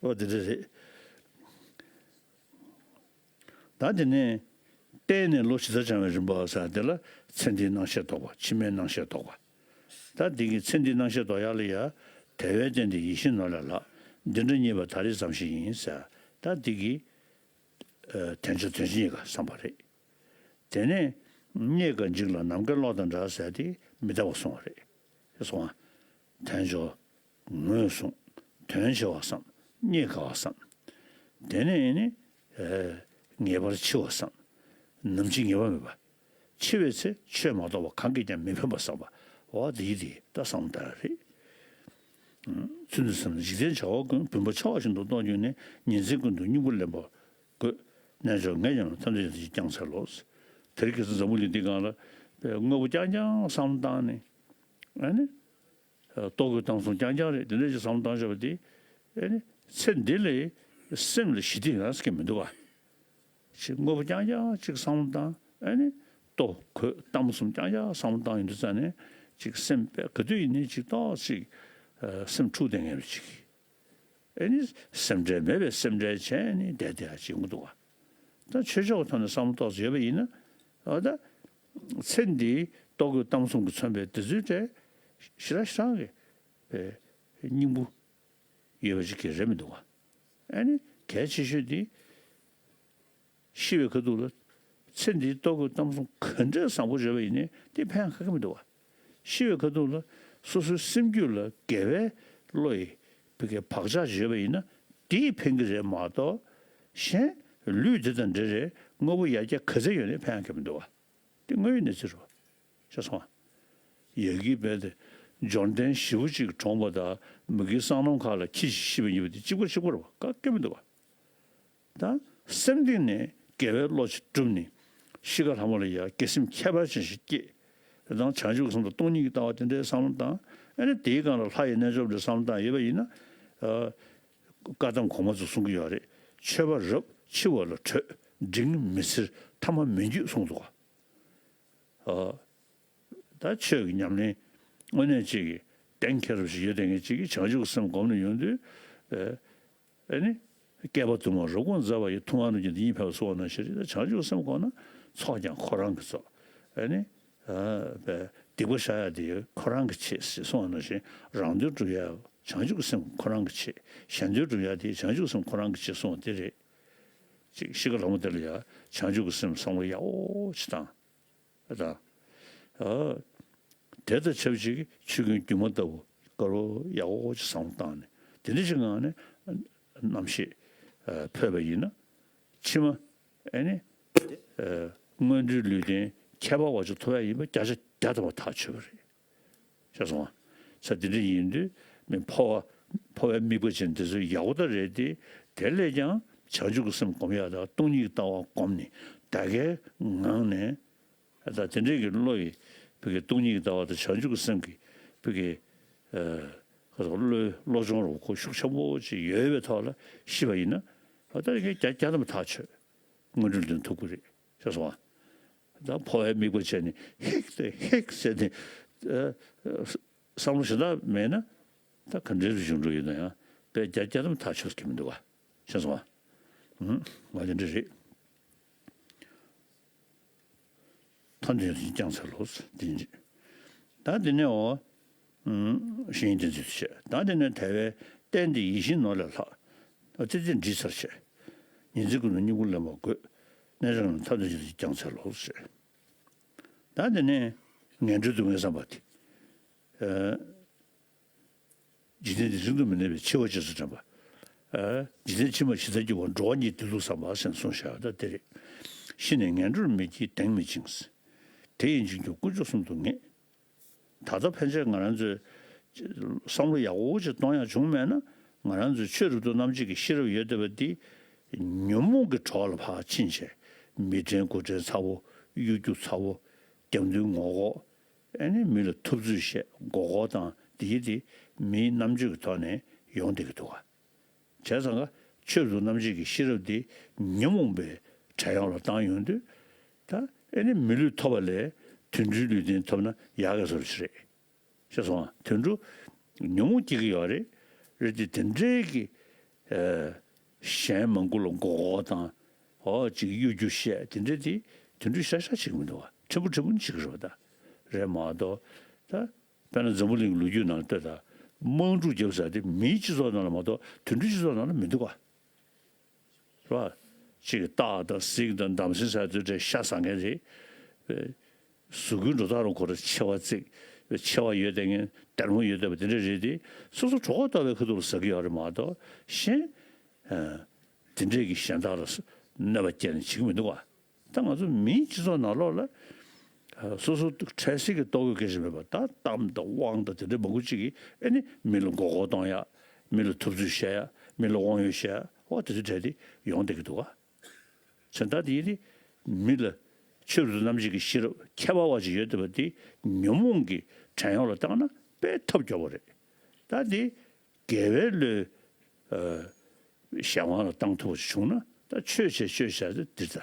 ཨོ་དེ་འདྲ་རེད། ད་དེ་ནས་བརྟེན་ནས་བློ་ཇི་ལྟར་སྦྱང་བའི་རིམ་པ་ཟེར་དེ་ལ་ཚེ་འདིའི་སྣང་ཤས་ལྡོག་པ། ཕྱི་མའི་སྣང་ཤས་ལྡོག་པ། ད་འདི་གི་ཚེ་འདིའི་སྣང་ཤས་ལྡོག་ཡག་ལ་ཡ། དལ་བས་བརྟེན་ཏེ་ཡིད་བཞིན་ནོར་ལས་ལྷག་འདི་འདྲ་རྙེད་པ་ད་རེས་ཙམ་ཞིག་ཡིན་ཟེར། ད་འདི་གི་ཨ་དལ་འབྱོར་དོན་ཆེན་གཉིས་ཀ་བསམ་པ་རེད། དེ་ནས་རྙེད་དཀའ་འཇིག་ལ་ནམ་མཁའི་གློག་དང་འདྲ་ཟེར་དེ་མི་ལྡན་པ་སོང་བ་རེད། སོང་བ། དལ་འབྱོར་ངོས་བཟུང་། དོན་ཆེ་བ་བསམ། རྙེད་དཀའ་བ་བསམ། དེ་ནས་ནི་ཨེ་ངེས་པར་འཆི་བ་བསམ། ནམ་འཆི་ངེས་པ་མེད་པ། འཆི་བའི་ཚེ་ཆོས་མ་གཏོགས་པ་གང་གིས་ཀྱང་མི་ཕན་པ་བསམ་པ། འོ་དེ་ཡི་དེ་ད་བསམ་བློ་བཏང་ཡ་རེད། ཚུལ་འདི་བསམ་ན། འཇིག་རྟེན་བྱ་བ་ཀུན། བུམ་པ་འཆི་བ་བཞིན་དུ་རྟོགས་བྱུང་ནས། ཉིན་མཚན་ཀུན་ཏུ་སྙིང་པོ་ལེན་པར་དགོས། རྣལ་འབྱོར་ངས་ཀྱང་ཐམས་ཅད་ཀྱང་བསྐྱང་འཚལ་ལོ། དེ་རིང་ཁ་སང་འཛམ་བུ་གླིང་འདིའི་སྒང་ལ་དངོས་པོ་རྐྱང་རྐྱང་བསམ་བློ་བཏང་ནས་ཨ་ནི། ལྟོ་གོས་གཏམ་གསུམ་རྐྱང་རྐྱང་རེད། དེ་འདྲ་ཞིག་བསམ་བློ་བཏང་བཞག་པ་དེ། ཨེ་ནི་ཚེ་འདི་ལས་སེམས་ལ་ཞི་བདེ་ཡོང་ས་གི་མི་འདུག་ག་ཅིག་དངོས་པོ་རྐྱང་རྐྱང་ཅིག་བསམ་བློ་བཏང་། ཨེ་ནི་ལྟོ་གོས་གཏམ་གསུམ་རྐྱང་རྐྱང་བསམ་བློ་བཏང་ཡོང་དུས་ཙ་ནས་ཅིག་སེམས་དཔེ་ག་དུས་ཡིན་ནའི་ཅིག་ཏོག་ཅིག་ཨ་སེམས་འཁྲུག་བསྡད་མཁན་རེ་ཅིག་ཨེ་ནི་སེམས་ཁྲལ་མེད་པའི་སེམས་ཁྲལ་བྱས་ནས་བསྡད་བསྡད་ཡ་ཅིག་ཡོང་གི་འདུག་ག་ད་ཆོས་ཕྱོགས་ཀྱི་ཐོག་ནས་བསམ་བློ་ཏོག་ཙམ་ཡོད་པ་ཡིན་ན། འོ་ད་ཚེ་འདིའི་ལྟོ་གོས་གཏམ་གསུམ་གྱིས་མཚོན་པའི་དེ་ཚོའི་གྲས་ཞེ་དྲག་ཞེ་དྲག་གི་པའི་སྙིང་པོ་ཡོད་པ་ཅིག་གི་རེད་མི་འདུག་ག་ཨ་ནི་གལ་ཆེ་ཤོས་དེ་ཤི་བའི་ཁ་ཐུག་ལ་ཚེ་འདིའི་ལྟོ་གོས་གཏམ་གསུམ་ག་འདྲའི་བཟང་པོ་བརྗོད་པ་ཡིན་ནའི་དེ་ཕན་ཁ་ཁ་མི་འདུག་ག་ཤི་བའི་ཁ་ཐུག་ལ་སོ་སོའི་སེམས་རྒྱུད་ལ་དགེ་བའི་བློ་ཡི་བི་གའི་བག་ཆགས་བརྗོད་པ་ཡིན་ན་དེས་ཕན་གྱི་རེད་མ་གཏོགས། གཞན་ལུས་འདི་དང་འདྲ་རེད། དངོས་པོ་ཡར་རྒྱས་ག་ཚད་ཡོད་ནའི་ཕན་ཁ་མི་འདུག་ག་དེ་དངོས་ཡོད་གནས་ཚུལ་རེད་པ། ཤེས་སོང་ཨ། ཡ་གིའི་བལ་དེ་འབྱོར་ལྡན་ཞེ་པོ་ཅིག་གྲོངས་པ་དང་མ་གིའི་སྲང་ལམ་ཁག་ལ་ཁྱི་ཞིག་ཤི་བ་གཉིས་པོ་དེ་གཅིག་པ་གཅིག་པ་རེད་པ། ག་གེ་མི་འདུག་པ། ད་སེམས་གཏིང་ནས་དགེ་བའི་བློ་ཅིག་བསྒྲུབས་ནས་ཤི་ཁ་ལྷ་མོ་ལ་ཡ་དགེ་སེམས་ཁྱད་པར་ཅན་ཞིག་སྐྱེས། དང་བྱང་ཆུབ་ཀྱི་སེམས་དང་སྟོང་ཉིད་ཀྱི་ལྟ་བ་དེ་འདྲའི་བསམ་བློ་བཏང་། ཨ་ནི་དེའི་སྒང་ལ་ལྷ་ཡི་རྣལ་འབྱོར་པ་འདྲ་བསམ་བློ་བཏང་ཡོད་པ་ཡིན་ན། ཨ། བཀའ་གདམས་གོང་མ་ཚོས་གསུང་གི་ཡོད་རེད། མཆོད་པ་རབ་འཆི་བ་ལ་བྲོད། འབྲིང་མི་འཚེར་ཐ་མ་མི་འགྱུར་གསུངས་འདུག་ག་ཨ། ད་ཆོས་ཀྱི་ཉམས་ལེན་དངོས་གནས་ཅིག་གི་གཏན་འཁེལ་རབ་ཞིག་ཡོད་དེ་ངས་ཅིག་གིས་བྱང་ཆུབ་སེམས་སྒོམ་ནས་ཡོང་དུས། ཨ་ནི། བསྐལ་པ་དུ་མར་རབ་དགོངས་མཛད་པ་ཡི། ཐུབ་དབང་རྣམས་ཀྱིས་འདི་ཉིད་ཕན་པར་གསུངས་པ་ནང་བཞིན་རེད། ད་བྱང་ཆུབ་སེམས་སྒོམ་ན་ཚོགས་ཀྱང་ཁོ་རང་གི་ཚོགས། ཨ་ནི། སྡིག་པ་བཤགས་ཡ་དེ་ཁོ་རང་གི་ཆེད་ཟེར་གསུངས་པ་ནང་བཞིན་རང་དོན་སྒྲུབ་ཡ་བྱང་ཆུབ་ཀྱི་སེམས་ཁོ་རང་གི་ཆེད། གཞན་དོན་སྒྲུབ་ཡ་དེ་བྱང་ཆུབ་སེམས་ཁོ་རང་གི་ཆེད་གསུངས་པ་དེ་རེད། ཅིག་ཤི་ཁ་ལྷ་མོ་དེ་ལ་ཡ་བྱང་ཆུབ་ཀྱི་སེམས་བསམ་བློ་ཡག་པོ་ཅིག་བཏང་། ད། ཨ། དེ་དང་ཆབས་ཅིག་ཆོས་ཀུན་སྒྱུ་མ་ལྟ་བུ་དཀར་པོ་ཡག་པོ་ཅིག་བསམ་བློ་བཏང་ནས་དེ་འདྲ་ཞིག་ངང་ནས་རྣམ་ཤེས་འཕོས་པ་ཡིན་ན་ཕྱི་མ་ཨེ་ནི་སྔོན་འགྲོའི་ལུས་རྟེན་ཁྱད་པར་བ་ཅིག་ཐོབ་ཡ་ཡིན་པ་བརྒྱ་ཆ་བརྒྱ་ཐམ་པ་ཐག་ཆོད་པ་རེད། ཤེས་སོང་ང་། ས་དེ་འདྲ་ཡིན་དུས་མི་འཕོ་བ་འཕོ་བའི་དམིགས་པ་ཅན་དེ་ཚོ་ཡག་པོ་ད་རེད་དེ། དེ་ལས་ཀྱང་བྱང་ཆུབ་ཀྱི་སེམས་སྒོམ་ཡག་དང་སྟོང་ཉིད་ཀྱི་ལྟ་བ་སྒོམ་ནས་ད་གའི་ངང་ནས་ད་དེ་འདྲའི་གི་བློ་ཡི་བུ་གའི་སྟོང་ཉིད་ཀྱི་ལྟ་བ་དང་བྱང་ཆུབ་ཀྱི་སེམས་ཀྱི་བུ་གའི་ཁ་སོགས་བློའི་བློ་སྦྱོང་རུ་ཁོ་ཤུགས་ཆེན་པོ་ཅིག་ཡོད་པའི་ཐོག་ལ་ཤི་བ་ཡིན་ན་ད་གའི་བརྒྱ་བརྒྱ་ཐམ་པ་ཐག་ཆོད། དངོས་གྲུབ་ལེན་ཐུབ་ཀྱི་རེད། ཤེས་སོང་ང་། ད་འཕོ་བའི་དམིགས་པ་བྱས་ནས་ཧིག་དེ་ཧིག་ཟེར་ནས་ཨ་བསམ་བློ་ཞེ་དྲག་མེད་ན་ད་ག་འདྲའི་རུ་བྱུང་འགྲོ་ཡོད་ན་ཡང་དཔེ་བརྒྱ་བརྒྱ་ཐམ་ཐག་ཆོད་ཀྱི་མི་འདུག་ག། ཤེས་སོང་ང་། ང་དེ་འདྲ་རེད། ཐ་དད་ཀྱང་འཚལ་ལོ། དེ་ད་དེ་ནས་འོ། གཞན་དེ་ཚོས་བཤད། ད་དེ་ནས་དལ་བའི་རྟེན་འདི་ཡིད་བཞིན་ནོར་ལས་ལྷག་ཨ་ཙི་ཙི་འདྲིས་ཚར་བྱས། ཉིན་མཚན་ཀུན་ཏུ་སྙིང་པོ་ལེན་པར་དགོས། གནས་སྐབས་ན་ཐ་དད་ཀྱང་འཚལ་ལོ་ཞེས། ད་དེ་ནས་ངན་འགྲོའི་སྡུག་བསྔལ་བསམ་པ་དེ། འཇིག་རྟེན་འདི་རིང་དུ་མི་གནས་པའི་འཆི་བ་རྗེས་སུ་དྲན་པ། འཇིག་རྟེན་ཕྱི་མ་ཇི་ལྟར་འགྱུར་བ་འགྲོ་བ་ཉིད་དེ་ལུགས་བསམ་པ་ཞེས་གསུངས་བཞག་ད་དེ་རེད། ཤི་ནས་ངན་འགྲོར་མི་སྐྱེ་གདེང་མི་འཆིང་། དེ་ཡི་འཇིགས་སྐྱོབ་དཀོན་མཆོག་གསུམ་དུ་ངེས། ད་ལྟ་ཕན་ཆད་ང་རང་ཚོས་བསམ་བློ་ཡག་པོ་ཅིག་གཏོང་ཡག་བྱུང་མེད་ན་ང་རང་ཚོའི་ཆོས་རབ་ཏུ་རྣམ་འབྱེད་ཀྱི་ཤེས་རབ་ཡོད་བསྡད་པ་འདི་ཉོན་མོངས་ཀྱི་གྲོགས་ལ་ཕར་ཕྱིན་བྱས་མི་དྲན་དགུ་དྲན་ཚ་བོ་གཡོ་སྒྱུ་ཚ་བོ་རྒྱབ་མདུན་ངོ་ལྐོག་ཨེ་ནི་མི་ལ་ཐུབ་ཚོད་བཤད་མགོ་སྐོར་བཏང་འདི་འདི་མིའི་རྣམ་དཔྱོད་ཀྱི་ཐོག་ནས་ཡོང་བསྡད་ཀྱི་འདུག་ག། བྱས་ཙང་ཀ་ཆོས་རབ་ཏུ་རྣམ་འབྱེད་ཀྱི་ཤེས་རབ་འདི་ཉོན་མོངས་པའི་བྲན་གཡོག་ལ་བཏང་ཡོང་དུས་ད་ཨེ་ནི་མི་ལུས་ཐོབ་པ་ལས་དུད་འགྲོའི་ལུས་རྟེན་ཐོབ་ན་ཡག་གི་བཟོ་འདྲ་ཞིག་རེད། ཤེས་སོང་ང་། དུད་འགྲོ་ཉོན་མོངས་སྐྱེ་གི་ཡོད་རེད། རེད་དེ་དེ་འདྲའི་གི་ཨ་གཞན་མང་པོ་ལ་མགོ་སྐོར་བཏང་། ཨོ་ཅིག་གཡོ་སྒྱུ་བཤད་དེ་འདྲ་དེ་དུད་འགྲོ་ཤ་ཤ་བྱེད་ཀྱི་མི་འདུག་བ། ཕྲན་བུ་ཕྲན་བུ་ནི་བྱེད་ཀྱི་རེད་བ་ད། རེད་མ་གཏོགས་ད། དཔེར་ན་འཛམ་བུ་གླིང་གི་ལོ་རྒྱུས་ནང་ལ་ལྟོས་དང་། དམག་འཁྲུག་བརྒྱབ་ས་དེ་མིའི་སྤྱི་ཚོགས་ནང་ལ་མ་གཏོགས་དུད་འགྲོའི་སྤྱི་ཚོགས་ནང་ལ་མི་འདུག་ག། རེད་བ། གཅིག་སྟག་དང་གཟིག་དང་འདམ་སེང་ཟེར་དུས་དེ་ཤ་ཟ་མཁན་རེད། པས། གཟུགས་སྐུའི་འགྲོ་སྟངས་རུ་ཁོ་ར་མཆེ་བ་གཙིགས། པས་མཆེ་བ་ཡོད་བསྡད་མཁན་སྡེར་མོ་ཡོད་བསྡད་པ་དེ་འདྲ་རེད་དེ། སོ་སོ་གྲོད་ཁོག་ལྟ་བའི་ཁ་ཐུག་ལ་ཟ་གི་ཡོད་རེད་མ་གཏོགས་གཞན། ཨ། དེ་འདྲས་ཀྱི་གཞན་དག་ལ་གནོད་པ་སྐྱེལ་ནས་བྱེད་ཀྱི་མི་འདུག་བ། ད་ང་ཚོ་མིའི་སྤྱི་ཚོགས་ནང་ལོགས་ལ། ཨ། སོ་སོ་འཕྲལ་སེལ་གྱི་ལྟོ་གོས་སྐད་ཆ་མེད་པ་ད་གཏམ་དང་དབང་དང་དེ་འདྲའི་མང་པོ་ཅིག་གིས་ཨེ་ནི་མི་ལ་མགོ་སྐོར་གཏོང་ཡག་མི་ལ་ཐུབ་ཚོད་བཤད་ཡག་མི་ལ་དབང་ཡོད་བཤད་ཡག་འོ་དེ་ཚོ་གྲས་དེ་ཡོང་བསྡད་ཀྱི་འདུག་ག། བྱས་ཙང་དེ་ཡིན་དུས་མི་ལ་ཆོས་རབ་ཏུ་རྣམ་འབྱེད་ཀྱི་ཤེས་རབ་ཁྱད་པར་བ་ཅིག་ཡོད་བསྡད་པ་དེ་ཉོན་མོངས་ཀྱི་བྲན་གཡོག་ལ་བཏང་ན་དཔེ་ཐབས་སྐྱོ་བོ་རེད། ད་དེ་དགེ་བའི་བློས། ཨ། གཞན་དབང་ལ་བཏང་ཐུབ་པ་ཞིག་བྱུང་ན་ད་ཆོས་བྱས་ཆོས་བྱས་ཏེ་འདིར་ད་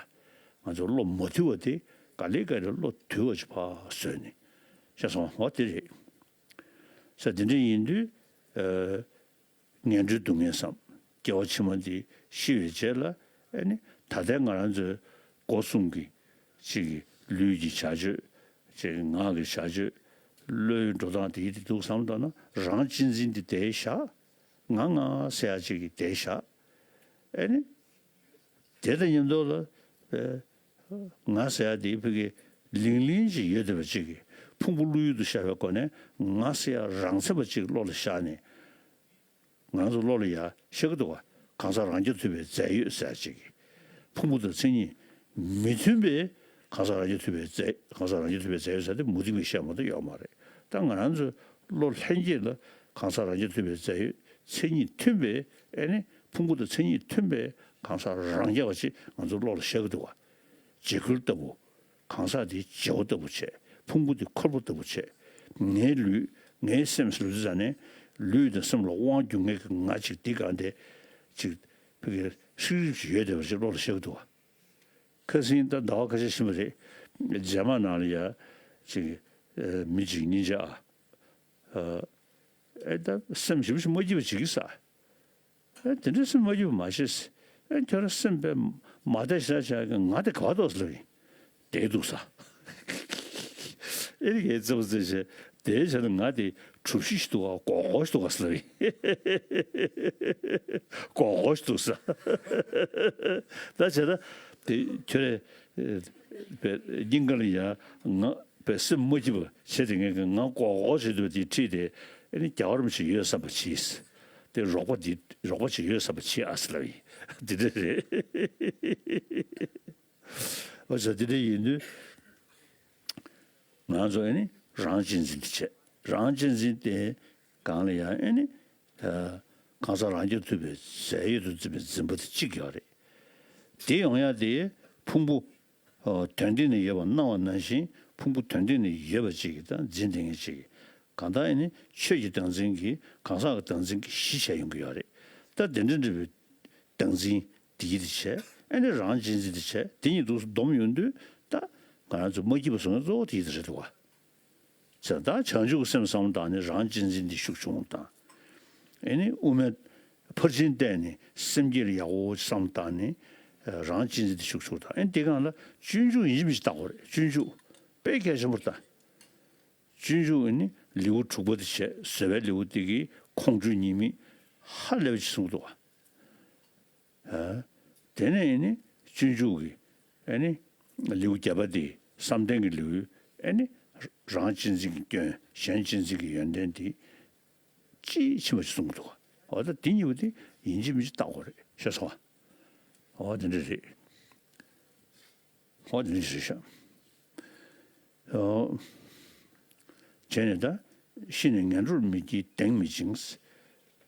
ང་ཚོ་བློ་མ་དུལ་བ་དེ་ག་ལེ་ག་ལེ་བློ་དུལ་བ་ཅིག་ཕར་བཟོས་ནས་བྱས་སོང་བ་དེ་རེད། ས་དེ་འདྲ་ཡིན་དུས། ཨ། ངན་འགྲོའི་སྡུག་བསྔལ་བསམ། སྐྱེ་བ་ཕྱི་མ་འདི་ཤི་བའི་རྗེས་ལ་ཨེ་ནི་ད་ལྟའི་ང་རང་ཚོའི་སྒོ་གསུམ་གྱི་གཅིག་གི་ལུས་ཀྱི་བྱ་སྤྱོད། གཅིག་གི་ངག་གི་བྱ་སྤྱོད། བློའི་འགྲོ་སྟངས་དེ་ཡིད་དེ་འདུག་བསམ་བཏང་ན་རང་གཅེས་འཛིན་འདི་དེ་བཞག་ང་ང་ཟེར་ཡ་གཅིག་གི་དེ་བཞག་ཨེ་ནི། དེ་དང་མཉམ་དུ་ལ། ཨེ། ང་ཟེར་ཡ་དེ་ཕ་གི་ལིང་ལིང་ཅིག་ཡོད་བསྡད་པ་ཅིག་གི་ཕུང་པོ་བློ་ཡུལ་དུ་ཤར་བའི་སྒོ་ནས་ང་ཟེར་ཡ་རང་ཚད་པ་ཅིག་བློ་ལ་ཤར་ནས། ང་རང་ཚོ་བློ་ལ་ཡ་ཤར་གི་འདུག་ག། གང་ཟག་རང་རྐྱ་ཐུབ་པའི་རྫས་ཡོད་ཟེར་ཅིག་གི། ཕུང་པོ་དང་མཚན་ཉིད་མི་མཐུན་པའི་གང་ཟག་རང་རྐྱ་ཐུབ་པའི་རྫས་གང་ཟག་རང་རྐྱ་ཐུབ་པའི་རྫས་ཡོད་ཟེར་དེ་མུ་སྟེགས་པའི་བཤད་མ་གཏོགས་ཡོད་མ་རེད། ད་ང་རང་ཚོ་བློ་ལྷན་སྐྱེས་ལ་གང་ཟག་རང་རྐྱ་ཐུབ་པའི་རྫས་ཡོད་མཚན་ཉིད་མཐུན་པའི་ཨེ་ནི་ཕུང་པོ་དང་མཚན་ཉིད་མཐུན་པའི་གང་ཟག་རང་རྐྱ་བ་ཅིག་ང་ཚོ་བློ་ལ་ཤར་གི་འདུག་ག། བྱེད་ཁུལ་ལྟ་བུ། གང་ཟག་དེའི་བྱེད་པོ་ལྟ་བུ་བྱས། ཕུང་པོ་དེ་འཁོར་པོ་ལྟ་བུ་བྱས། ངའི་ལུས་ངའི་སེམས་ཟེར་ལུས་ཟེར་ནས་ལུས་དང་སེམས་ལ་དབང་སྒྱུར་མཁན་གྱི་ང་ཅིག་འདི་གང་དེ་ཅིག་ཕ་གི་ཧྲིག་རིག་ཅིག་ཡོད་བསྡད་པ་ཅིག་བློ་ལ་ཤར་གི་འདུག་ག། ཁ་སང་ད་ཟླ་བ་ཁ་ཤས་ཕྱིན་པ་རེད། རྗེས་མ་ནང་ལ་ཡ་ཅིག་མི་ཅིག་སྙིང་རྗེ་ཨ། ཨེ་ད་སེམས་ཞིབ་ཞིབ་མ་སྐྱིད་པ་བྱེད་ཀྱི་ས། ཨེ་དེ་འདྲའི་སེམས་མ་སྐྱིད་པ་མ་བྱེད། ཨེ་ཁྱོད་རང་སེམས་པས་མ་བདེ་ཤ་ཤ་གི་ང་དེ་ག་པར་འདུག་ཟེར་ལབ་ཡིན། དེ་འདུག་ས། ཨེ་རིག་གའི་རྩེ་པོ་རྩེ་བྱས་དེའི་ཆ་ནས་ང་དེ་གྲུ་བཞི་ཞིག་འདུག་ག་སྒོར་སྒོར་ཞིག་འདུག་ག་ཟེར་ལབ་ཡིན། སྒོར་སྒོར་ཞིག་འདུག་ས། ད་བྱས་ད་དེ་ཁྱོད་རས། པའི་སྙིང་ག་ལ་ཡ་ང་པའི་སེམས་མ་སྐྱིད་པ་བྱས་ཏེ་ངས་ང་ཀོ་ཀོ་བྱེད་དུས་དེ་ཁྲིད་དེ་ཨ་ནི་རྒྱལ་བ་རིན་པོ་ཆེ་ཡོད་བསམ་པ་བྱས། དེ་རོགས་པ་འདི་རོགས་པ་ཅིག་ཡོད་བསམ་པ་བྱས་ཨ་ཟེར་ལབ་ཡིན། འདི་འདྲ་རེད། ཨོ་ཙི་འདི་འདྲ་ཡིན་དུས། ང་ཚོ་ཨ་ནི་རང་གཅེས་འཛིན་དེ་བྱས། རང་གཅེས་འཛིན་དེ་སྒང་ལ་ཡང་ཨ་ནི་གང་ཟག་རང་རྐྱ་ཐུབ་པའི་ཟས་གཡོས་སུ་འཛིན་པའི་འཛིན་པ་དེ་གཅིག་ཡོད་རེད། དེ་ཡོང་ཡ་དེ་ཕུང་པོ་དོན་སྟེང་ན་ཡོད་པ་སྣང་བ་ནང་བཞིན་ཕུང་པོ་དོན་སྟེང་ན་ཡོད་པ་གཅིག་གིས་ད་འཛིན་བསྡད་མཁན་གཅིག་གིས་གང་ལྟར་ཨ་ནི་ཆོས་ཀྱི་བདག་འཛིན་གྱིས་གང་ཟག་གི་བདག་འཛིན་གྱིས་གཞི་བྱས་ཡོང་གི་ཡོད་རེད། ད་དེ་འདྲ་འདྲ་བའི་བདག་འཛིན་དེ་ཡིད་དུ་བྱས། ཨ་ནི་རང་གཅེས་འཛིན་དེ་བྱས། དེ་གཉིས་འདུག་སེ་བསྡོམས་ཡོང་དུས་ད་ང་རང་ཚོ་མ་སྐྱིད་པ་བཟོ་མཁན་གཙོ་བོ་དེ་ཡིད་དུ་རེད་འདུག་བ། བྱས་ཙང་བྱང་ཆུབ་ཀྱི་སེམས་བསམ་བློ་བཏང་ནས་རང་གཅེས་འཛིན་དེ་ཤུགས་ཆུང་བཏང་། ཨ་ནི་དབུ་མའི་ཕར་ཕྱིན་བལྟས་ནས་སེམས་བསྐྱེད་ལ་ཡག་པོ་བསམ་བློ་བཏང་ནས་རང་གཅེས་འཛིན་དེ་ཤུགས་ཆུང་བཏང་། ཨ་ནི་དེ་སྒང་ལ་སྤྱོད་འཇུག་ཡིན་གཅིག་མིན་གཅིག་བལྟ་དགོས་རེད། སྤྱོད་འཇུག་དཔེ་གལ་ཆེན་པོ་རེད་ད། སྤྱོད་འཇུག་ཨ་ནི་ལེའུ་དྲུག་པ་དེ་བྱས། བཟོད་པའི་ལེའུ་དེ་གི་ཁོང་ཁྲོའི་ཉེས་དམིགས་ཧ་ལས་པ་ཅིག་གསུངས་འདུག་བ། ཨ། དེ་ནས་ཨ་ནི་སྤྱོད་འཇུག་གི་ཨ་ནི་ལེའུ་བརྒྱད་པ་དེ་བསམ་གཏན་གྱི་ལེའུ། ཨ་ནི་རང་གཅེས་འཛིན་གྱི་སྐྱོན་གཞན་གཅེས་འཛིན་གྱི་ཡོན་ཏན་དེ་དཔྱིས་ཕྱིན་པ་ཅིག་གསུངས་འདུག་བ། འོ་ད་དེ་གཉིས་པོ་དེ་ཡིན་གཅིག་མིན་གཅིག་བལྟ་དགོས་རེད། ཤེས་སོང་བ། འོ་དེ་འདྲ་རེད། འོ་དེ་འདྲ་རེད་ཤག་འོ། བྱས་ནས་ད་ཤི་ནས་ངན་འགྲོར་མི་སྐྱེ་གདེང་མི་འཇིགས།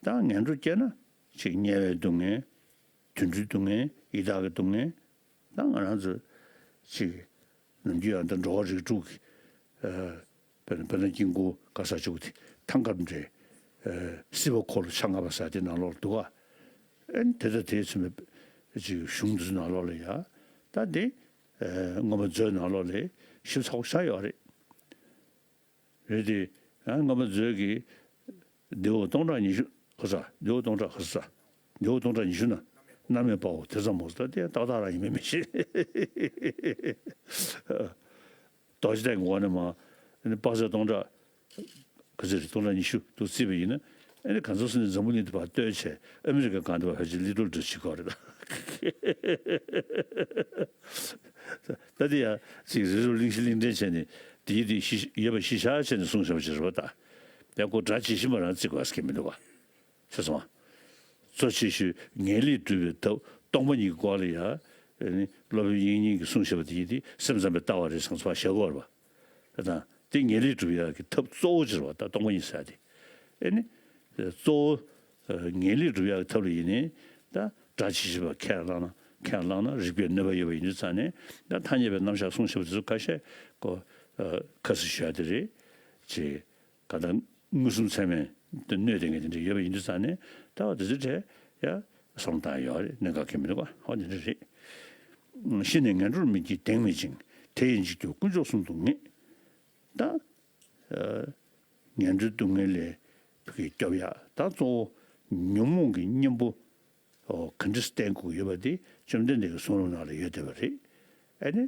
ད་ངན་འགྲོ་སྐྱེས་ན་ཅིག་དམྱལ་བའི་སྡུག་བསྔལ། དུད་འགྲོའི་སྡུག་བསྔལ། ཡི་དྭགས་ཀྱི་སྡུག་བསྔལ། ད་ང་རང་ཚོ་ཅིག་ནམ་རྒྱུན་ཡང་ད་འགྲོ་བ་རིགས་དྲུག་གི། ཨ། དཔེར་ན་དཔེར་ན་དཀྱིལ་འཁོར་ག་ས་བཅུག་དེ་ཐང་དཀར་འདྲེ། ཨ། སྲིད་པ་འཁོར་ལོ་ཆ་ལྔ་པ་ཟེར་དེ་ནང་ལོགས་འདུག་ག་ཨ་ནི་དེ་དང་དེ་མཚུངས་པའི་ཅིག་གཞུང་འདི་ཚོ་ནང་ལོགས་ལ་ཡ། ད་དེ་ཨ་མངོན་པ་མཛོད་ནང་ལོགས་ལ་ཞིབ་ཚགས་པོ་ཆགས་ཡོད་རེད། རེད་དེ། ཡང་མངོན་པ་མཛོད་ཀྱི་ལེའུ་སྟོང་ཕྲག་ཉི་ཤུ། ག་ས་ལེའུ་སྟོང་ཕྲག་ག་ས། ལེའུ་སྟོང་ཕྲག་ཉི་ཤུ་ན་རྣམ་སྨིན་དཔའ་བོ་དེ་ཙམ་མོ་ཟེར་ཏེ་ཏག་ཏག་རང་ཡིན་མིན་མི་ཤེས། རྡོ་རྗེ་གདན་གྱི་འོག་ནས་མར་དཔག་ཚད་སྟོང་ཕྲག་ག་ཚོད་རེད། སྟོང་ཕྲག་ཉི་ཤུ་དུ་བརྩིས་པ་ཡིན་ན། ཨ་ནི་གང་ཚོད་སོང་ནས་འཛམ་བུ་གླིང་དུ་ཕར་བཏོན་བྱས་ཨ་མི་རི་ཀ་སྒང་དུ་ཕར་ཕལ་ཆེར་ལི་ཊོལ་འདྲ་བྱེད་ཀྱི་ཡོད་རེད་ད། ད་དེ་ཡང་ཅིག་རི་རབ་གླིང་བཞི་གླིང་ཕྲན་བྱས་ནས་དེའི་དེ་ཤི་ཡོད་པ་གཞི་བཞག་བྱས་ནས་གསུངས་བཞག་པ་ཅིག་རེད་པ་ད། ཡང་ཁོ་སྒྲ་ཇི་བཞིན་པ་རང་བརྩི་དགོས་ཟེར་གྱི་མི་འདུག་ག་ཤེས་སོང་ང་། གཙོ་ཆེ་ཤོས་ངེས་ལེགས་སྒྲུབ་པའི་ཐབས་སྟོང་པ་ཉིད་ཀྱི་སྐོར་ལ་ཡང་། ཨ་ནི་སློབ་དཔོན་དབྱིག་གཉེན་གྱིས་གསུངས་བཞག་པ་དེ་ཡིན་ཏེ་སེམས་ཙམ་པའི་ལྟ་བ་རེད་ཟེར་ཚུར་བཞག་དགོས་རེད་པ། དང་། དེ་ངེས་ལེགས་སྒྲུབ་ཡག་གི་ཐབས་གཙོ་བོ་ཅིག་རེད་པ་ད་སྟོང་པ་ཉིད་ཟེར་ཡག་དེ། ཨ་ནི། གཙོ་བོ། ངེས་ལེགས་སྒྲུབ་ཡག་གི་ཐབས་ལ་ཡིན་ནའི། ད་སྒྲ་ཇི་བཞིན་པ་ཁས་བླངས་ན་ཁས་བླངས་ན་རིགས་པས་གནོད་པ་ཡོད་པ་ཡིན་དུས་ཙང་ནས་ད་ཐ་སྙད་པའི་རྣམ་གཞག་གསུངས་བཞག་པ་དེ་ཚོ་ཁ་ཤས་ཀོ། ཁ་གསལ་ཞུ་ཡག་དེ་རེད། ཅེས། གང་ལྟར་མངོན་སུམ་ཚད་མས་གནོད་བསྡད་མཁན་དེ་འདྲ་ཡོད་པ་ཡིན་དུས་ཙང་ནས་ད་བ་དེ་ཚོའི་གྲས་ཡ་བསམ་བློ་བཏང་ཡག་ཡོད་རེད། གནད་འགག་གང་ཡང་མི་འདུག་ག་ཧོ་དེ་འདྲ་རེད། ཤི་ནས་ངན་འགྲོར་མི་སྐྱེ་གདེང་མི་འཇིགས། དེ་ཡི་འཇིགས་སྐྱོབ་དཀོན་མཆོག་གསུམ་དུ་ངེས། ད། ཨ། ངན་འགྲོའི་སྡུག་བསྔལ་ལས་ཕ་གིར་སྐྱོབ་ཡག་ད་གཙོ་བོ་ཉོན་མོངས་ཀྱི་གཉེན་པོ། ཨོ། ག་འདྲ་བསྟེན་དགོས་ཡོད་པ་དེ་བཅོམ་ལྡན་འདས་ཀྱི་གསུང་རབ་ནང་ལ་ཡོད་བསྡད་པ་རེད། ཨ་ནི།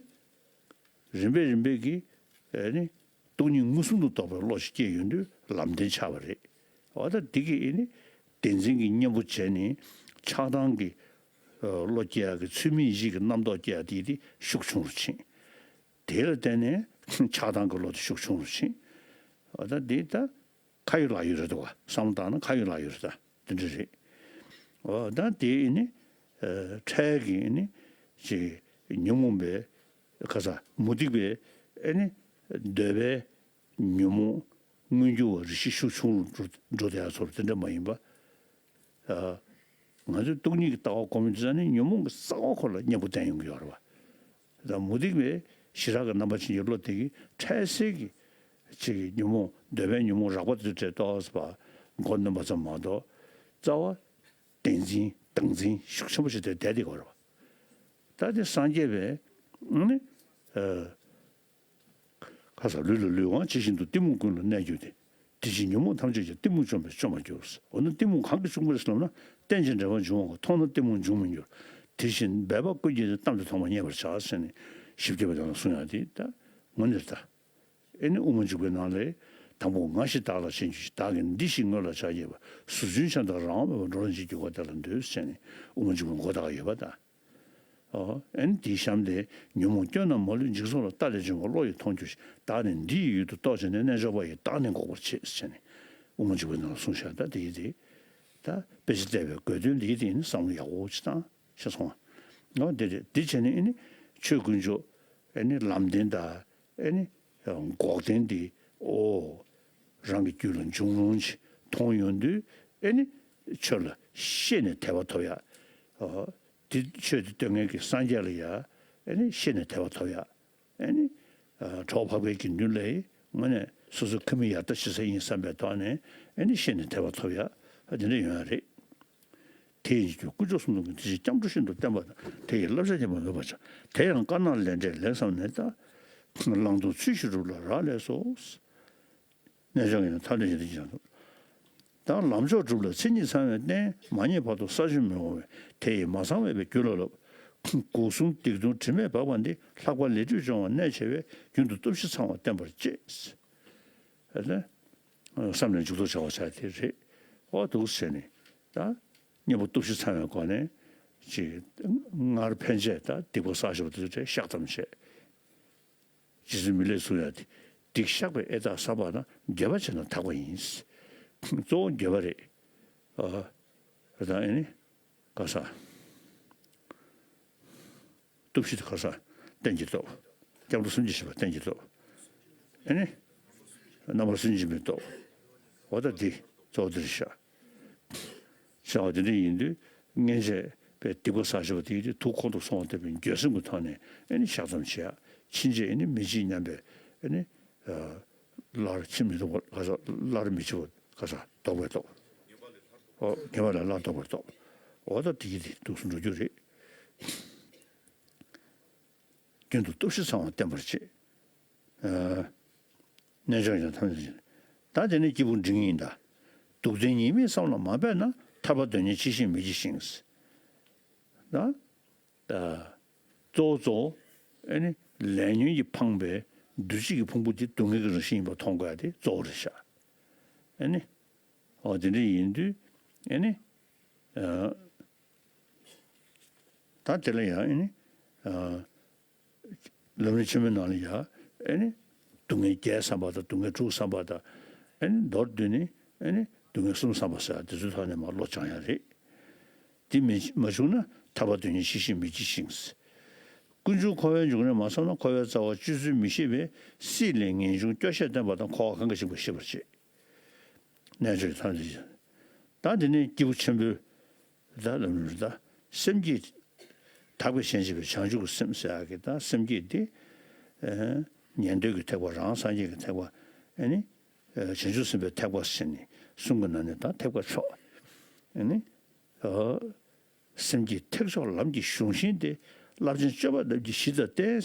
རིམ་པས་རིམ་པས་ཀྱིས། ཨ་ནི། སྟོང་ཉིད་མངོན་སུམ་དུ་རྟོགས་པའི་བློ་ཞིག་སྐྱེས་ཡོང་དུས་ལམ་བདེན་ཆགས་པ་རེད། འོ་ད་འདི་གིས་ཨ་ནི། བདེན་འཛིན་གྱི་གཉེན་པོ་བྱས་ནས་ཆགས་སྡང་གི། ཨ། བློ་སྐྱེ་ཡག་གི་ཚུལ་མིན་ཡིད་ཀྱི་རྣམ་རྟོག་སྐྱེ་ཡག་དེ་དེ་ཤུགས་ཆུང་རུ་ཕྱིན། དེ་ལ་བརྟེན་ནས་ཆགས་སྡང་གི་བློ་དེ་ཤུགས་ཆུང་རུ་ཕྱིན། འོ་ད་འདི་ད་ཁ་ཡོད་ལག་ཡོད་རེད་འདུག་བ། བསམ་བློ་བཏང་ན་ཁ་ཡོད་ལག་ཡོད་རེད་ད། དེ་འདྲ་རེད། འོ་ད་དེ་ཨ་ནི། ཨ། འཕྲལ་གྱི་ཨ་ནི། ཅིག་ཉོན་མོངས་པའི་ཁ་ས་མུ་སྟེགས་པའི་ཨ་ནི་འདོད་པའི་ཉོན་མོངས་མངོན་གྱུར་བ་རེ་ཞིག་ཤུགས་ཆུང་རུ་འགྲོ་འགྲོ་བསྡད་ཡག་ཚོར་དེ་འདྲ་མ་ཡིན་པ། ཨ། ང་ཚོས་སྟོང་ཉིད་ཀྱི་ལྟ་བ་གོམས་ཡོང་དུས་ཙང་ནི་ཉོན་མོངས་ཀྱི་རྩ་བ་ཁོ་ལ་གཉེན་པོ་བསྟེན་ཡོང་གི་ཡོད་རེད་བ། ད་མུ་སྟེགས་པའི་ཞི་དྲག་གི་རྣམ་པར་ཕྱིན་གྱི་བློ་དེ་གིས་འཕྲལ་སེལ་གྱི་ཅིག་ཉོན་མོངས་འདོད་པའི་ཉོན་མོངས་རགས་པ་དེ་ཚོ་བྲལ་ཏོག་ཙམ་མགོ་གནོན་པ་ཙམ་མ་གཏོགས་རྩ་བ་བདེན་འཛིན་བདག་འཛིན་ཤུགས་ཆེན་པོ་ཞིག་དེ་བསྡད་བསྡད་ཡོད་རེད་བ། ད་དེ་སངས་རྒྱས་པའི་ཨ་ནི། ཨ། ཁ་ས་ལུས་ལ་ལུས་དབང་ཇི་བཞིན་དུ། གཏི་མུག་ཀུན་ལ་གནས་གྱུར་ཏེ། དེ་ཕྱིར་ཉོན་མོངས་ཐམས་ཅད་ཀྱང་། གཏི་མུག་བཅོམ་པས་སྐྱོབ་པར་འགྱུར། འོ་ན་གཏི་མུག་གང་གིས་སྐྱོབ་པ་རེད་ཟེར་ལབ་ན། རྟེན་ཅིང་འབྲེལ་པར་འབྱུང་བ་ཀུན། མཐོང་ན་གཏི་མུག་འབྱུང་མི་འགྱུར། དེ་བཞིན་སྦས་པ་ཀུན་གྱིས་ནི། གཏམ་དེ་ཐོས་པ་མཉེས་པར་བྱ། ཟེར་ནས་ཞིབ་རྒྱས་པ་དེ་ལ་གསུངས་ཡག་དེ་ད་དངོས་གནས་རེད་ད། ཨེ་ནི་དབུ་མ་འཇུག་པའི་ནང་ལས་དང་པོ་ང་ཞེས་བདག་ལ་བྱིན་གྱིས་བརླབས། བདག་གིས་འདི་ཞེས་བསྔོས་ལ་ཕྱག་བགྱིས་པ། ཟུར་འཇུག་ཆ་དང་རང་དབང་མེད་པར། འགྲོ་ལ་འཇིགས་སྐྱོབ་འགོག་བདེ་ལ་འདུད། ཟེར་ནས་དབུ་མ་འཇུག་པའི་མགོ་བཏགས་ཡོད་པ་ད། ཨོ། ཨེ་ནི་དེའི་གཤམ་དེ། ཉོན་མོངས་སྐྱོན་རྣམས་མ་ལུས་འཇིག་ཚོགས་ལ། བལྟ་ལས་བྱུང་བ་བློ་ཡིས་མཐོང་གྱུར་ཅིག། བདག་ནི་འདི་ཡི་ཡུལ་དུ་གཏོགས་བྱས་ནས། རྣལ་འབྱོར་པ་ཡིས་བདག་ནི་འགོག་པར་བྱེད། ཟེར་ནས་དབུ་མ་འཇུག་པའི་ནང་ལ་གསུངས་བཞག་ད་དེ་ཡི་དེ། ད་དཔེ་ཆ་བལྟས་པའི་དགོས་དོན་འདི་ཡི་དེ་ཡིན་བསམ་བློ་ཡག་པོ་ཅིག་བཏང་ཤེས་སོང་། ཨོ་འདི་རེད། འདི་བྱས་ནས་ཨེ་ནི་ཆོས་དཀོན་མཆོག་ཨེ་ནི་ལམ་བདེན་དང་། ཨེ་ནི་འགོག་བདེན་འདི། ཨོ། རང་གི་རྒྱུད་ལ་འབྱུང་རུང་ཅིག་མཐོང་ཡོང་དུས། ཨེ་ནི་ཆོས་ལ་ཤེས་ནས་དད་པ་ཐོབ་ཡ། ཨོ། དེ་ཆོས་དེ་སྟོན་མཁན་གྱི་སངས་རྒྱས་ལ་ཡ། ཨེ་ནི་ཤེས་ནས་དད་པ་ཐོབ་ཡ། ཨེ་ནི། ཨ། གྲོགས་འཕགས་པའི་དགེ་འདུན་ལ་ཡི་དངོས་གནས་སོ་སོའི་ཁ་མིག་ཡར་ལྟ་ཞེ་ས་ཡིན་བསམ་པའི་ཐོག་ནས། ཨེ་ནི་ཤེས་ནས་དད་པ་ཐོབ་ཡ། ཨ། དེ་འདྲ་ཡོང་ཡ་རེད། དེ་ཡིན་གྱི་དཀོན་མཆོག་གསུམ་མདོ་གི་དེ་བཞིན་སྐྱབས་འགྲོ་ཤིན་ཏུ་བསྟེན་པ་དང་། དེ་ཡི་བསླབ་བྱ་ཉམས་པ་མེད་པར་བྱ། དེ་ཡང་དཀར་ནག་ལས་འབྲས་ལེགས་བསམས་ནས། ད་བླང་དོར་ཚུལ་བཞིན་སྒྲུབ་ལ་རག་ལས་སོ། རྣལ་འབྱོར་ཡང་ཐབས་ལས་གཞན་དུ་ཀྱང་། ད་ལམ་མཆོག་སྒྲུབ་ལ་མཚན་ཉིད་ཚང་བའི་རྟེན། མ་རྙེད་བར་དུ་ས་ཆུ་མི་འོང་བས། དེ་ཡིས་མ་ཚང་བས་པའི་རྒྱུད་ལ་བསླབ། སྒོ་གསུམ་སྡིག་ལྟུང་དྲི་མས་སྦགས་པ་འདི། ལྷག་པར་ལས་སྒྲིབ་སྦྱོང་བར་གནད་ཆེ་བས། རྒྱུན་དུ་སྟོབས་བཞི་ཚང་བ་བསྟེན་པར་བྱེད། ཨ་ནི། བསམ་ལས་འཇུག་ལྡོག་བྱ་བ་བྱ་དེ་རེད། ཨོ་འདུག་ཟེར་ནས། ད་གཉེན་པོ་སྟོབས་བཞི་ཚང་བའི་སྒོ་ནས་ཅིག་སྔར་ཕན་ཆད་དང་སྡིག་པ་བསགས་བཞག་པ་དེ་ཚོ་བཤགས་ཙམ་བྱས། རྗེ་བཙུན་མི་ལས་གསུང་ཡ་དེ། སྡིག་བཤགས་པས་ཨེ་རྟག་བསམ་པ་དང་། འགྱོད་པ་བྱས་ན་དག་པ་ཡིན། གཙོ་བོ་འགྱོད་པ་རེད། ཨ། ད་ཨེ་ནི། ག་ས། སྟོབས་བཞི་དེ་ག་ས། རྟེན་གྱི་སྟོབས། སྐྱབས་འགྲོ་སེམས་བསྐྱེད་བྱེད་པ་རྟེན་གྱི་སྟོབས། ཨེ་ནི། རྣམ་པར་སུན་འབྱིན་པའི་སྟོབས། འོ་ད་འདི་གཙོ་བོ་འདིར་བཞག་བྱ་བ་དེ་འདྲ་ཡིན་དུས། སྔན་ཆད་པའི་སྡིག་པ་བསགས་བཞག་པ་དེ་ཡིན་དུས། དུག་ཁོང་དུ་སོང་བ་ལྟ་བུའི་འགྱོད་སེམས་ཀྱི་ཐོག་ནས་ཨེ་ནི་བཤགས་ཙམ་བྱེད་ཡ། ཕྱིན་ཆད་ཨེ་ནི་མི་བྱེད་སྙམ་པའི་ཨེ་ནི། ཨ། སླར་ཕྱིར་མི་ལྡོག་པར་ག་ས། སླར་མི་བྱེད་པར་ག་ས། ལྡོག་པའི་སྟོབས། ཨོ། ངེས་པ་ལས་སླར་ལྡོག་པའི་སྟོབས། འོ་ད་དེ་གི་དེ་འདུག་སེ་འགྲོ་རྒྱུ་རེད། རྒྱུན་དུ་སྟོབས་བཞི་ཚང་བ་བསྟེན་པར་བྱེད། ཨ། རྣལ་འབྱོར་ཡང་ཐམས་ཅད་ཅན། ད་དེ་ནི་སྐྱེས་བུ་འབྲིང་ཡིན་ད། སྡུག་བདེན་ཉེས་དམིགས་བསམ་ལ་མ་འབད་ན། ཐར་པ་དོན་གཉེར་ཇི་བཞིན་མི་བགྱིད་ཞིང་། ད། ད། གཙོ་བོ་གཙོ་བོ། ཨེ་ནི། ལས་ཉོན་གྱིས་འཕངས་པའི་འདུ་བྱེད་ཀྱི་ཕུང་པོ་དེ་སྡུག་བསྔལ་གྱི་རང་བཞིན་ཡིན་པ་མཐོང་དགོས་ཡ་དེ་གཙོ་བོ་རེད་ཤག་ཨེ་ནི། འོ་དེ་འདྲ་ཡིན་དུས། ཨེ་ནི། ཨ། ད་དེ་ལ་ཡང་ཨེ་ནི། ཨ། ལམ་རིམ་ཆེན་མོའི་ནང་ལ་ཡང་ཨེ་ནི། སྡུག་བསྔལ་བརྒྱད་བསམ་པ་དང་། སྡུག་བསྔལ་དྲུག་བསམ་པ་དང་། ཨེ་ནི་མདོར་བསྡུས་ནས་ཨེ་ནི་སྡུག་བསྔལ་གསུམ་བསམ་པ་ཟེར་ཡ་དེ་ཚོའི་ཐོག་ནས་མར་བློ་སྦྱང་ཡ་རེད། དེ་མི་མ་བྱུང་ན་ཐར་པ་དོན་གཉེར་ཇི་བཞིན་མི་བགྱིད་ཅིང་། ཀུན་འབྱུང་འཁོར་བའི་འབྱུང་གནས་མ་བསམ་ན། འཁོར་བའི་རྩ་བ་གཅོད་ཚུལ་མི་ཤེས་པས། སྲིད་ལས་ངེས་འབྱུང་སྐྱོ་ཤས་བསྟེན་པ་དང་། འཁོར་བ་གང་གིས་འཇིག་པ་ཤེས་པར་བྱེད། རྣལ་འབྱོར་ཐམས་ཅད་ཀྱི། ད་འདི་ནི་སྐྱེས་བུ་ཆེན་པོའི་ད་ལམ་རིམ་ད། སེམས་བསྐྱེད། དག་པའི་ཞེན་བྱེད་པའི་བྱང་ཆུབ་ཀྱི་སེམས་ཟེར་ཡག་གི་ད་སེམས་བསྐྱེད་དེ། ཨ། ཉན་ཐོས་ཀྱི་ཐེག་པ། རང་སངས་རྒྱས་ཀྱི་ཐེག་པ། ཨ་ནི། ཨ། བྱང་ཆུབ་སེམས་དཔའི་ཐེག་པ་ཟེར་ནས་གསུམ་གྱི་ནང་ནས་ད་ཐེག་པ་མཆོག་ཨ་ནི། ཨ། སེམས་བསྐྱེད་ཐེག་མཆོག་ལམ་གྱི་གཞུང་ཤིང་སྟེ། རླབས་ཆེན་སྤྱོད་པ་རྣམས་ཀྱི་གཞི་དང་རྟེན།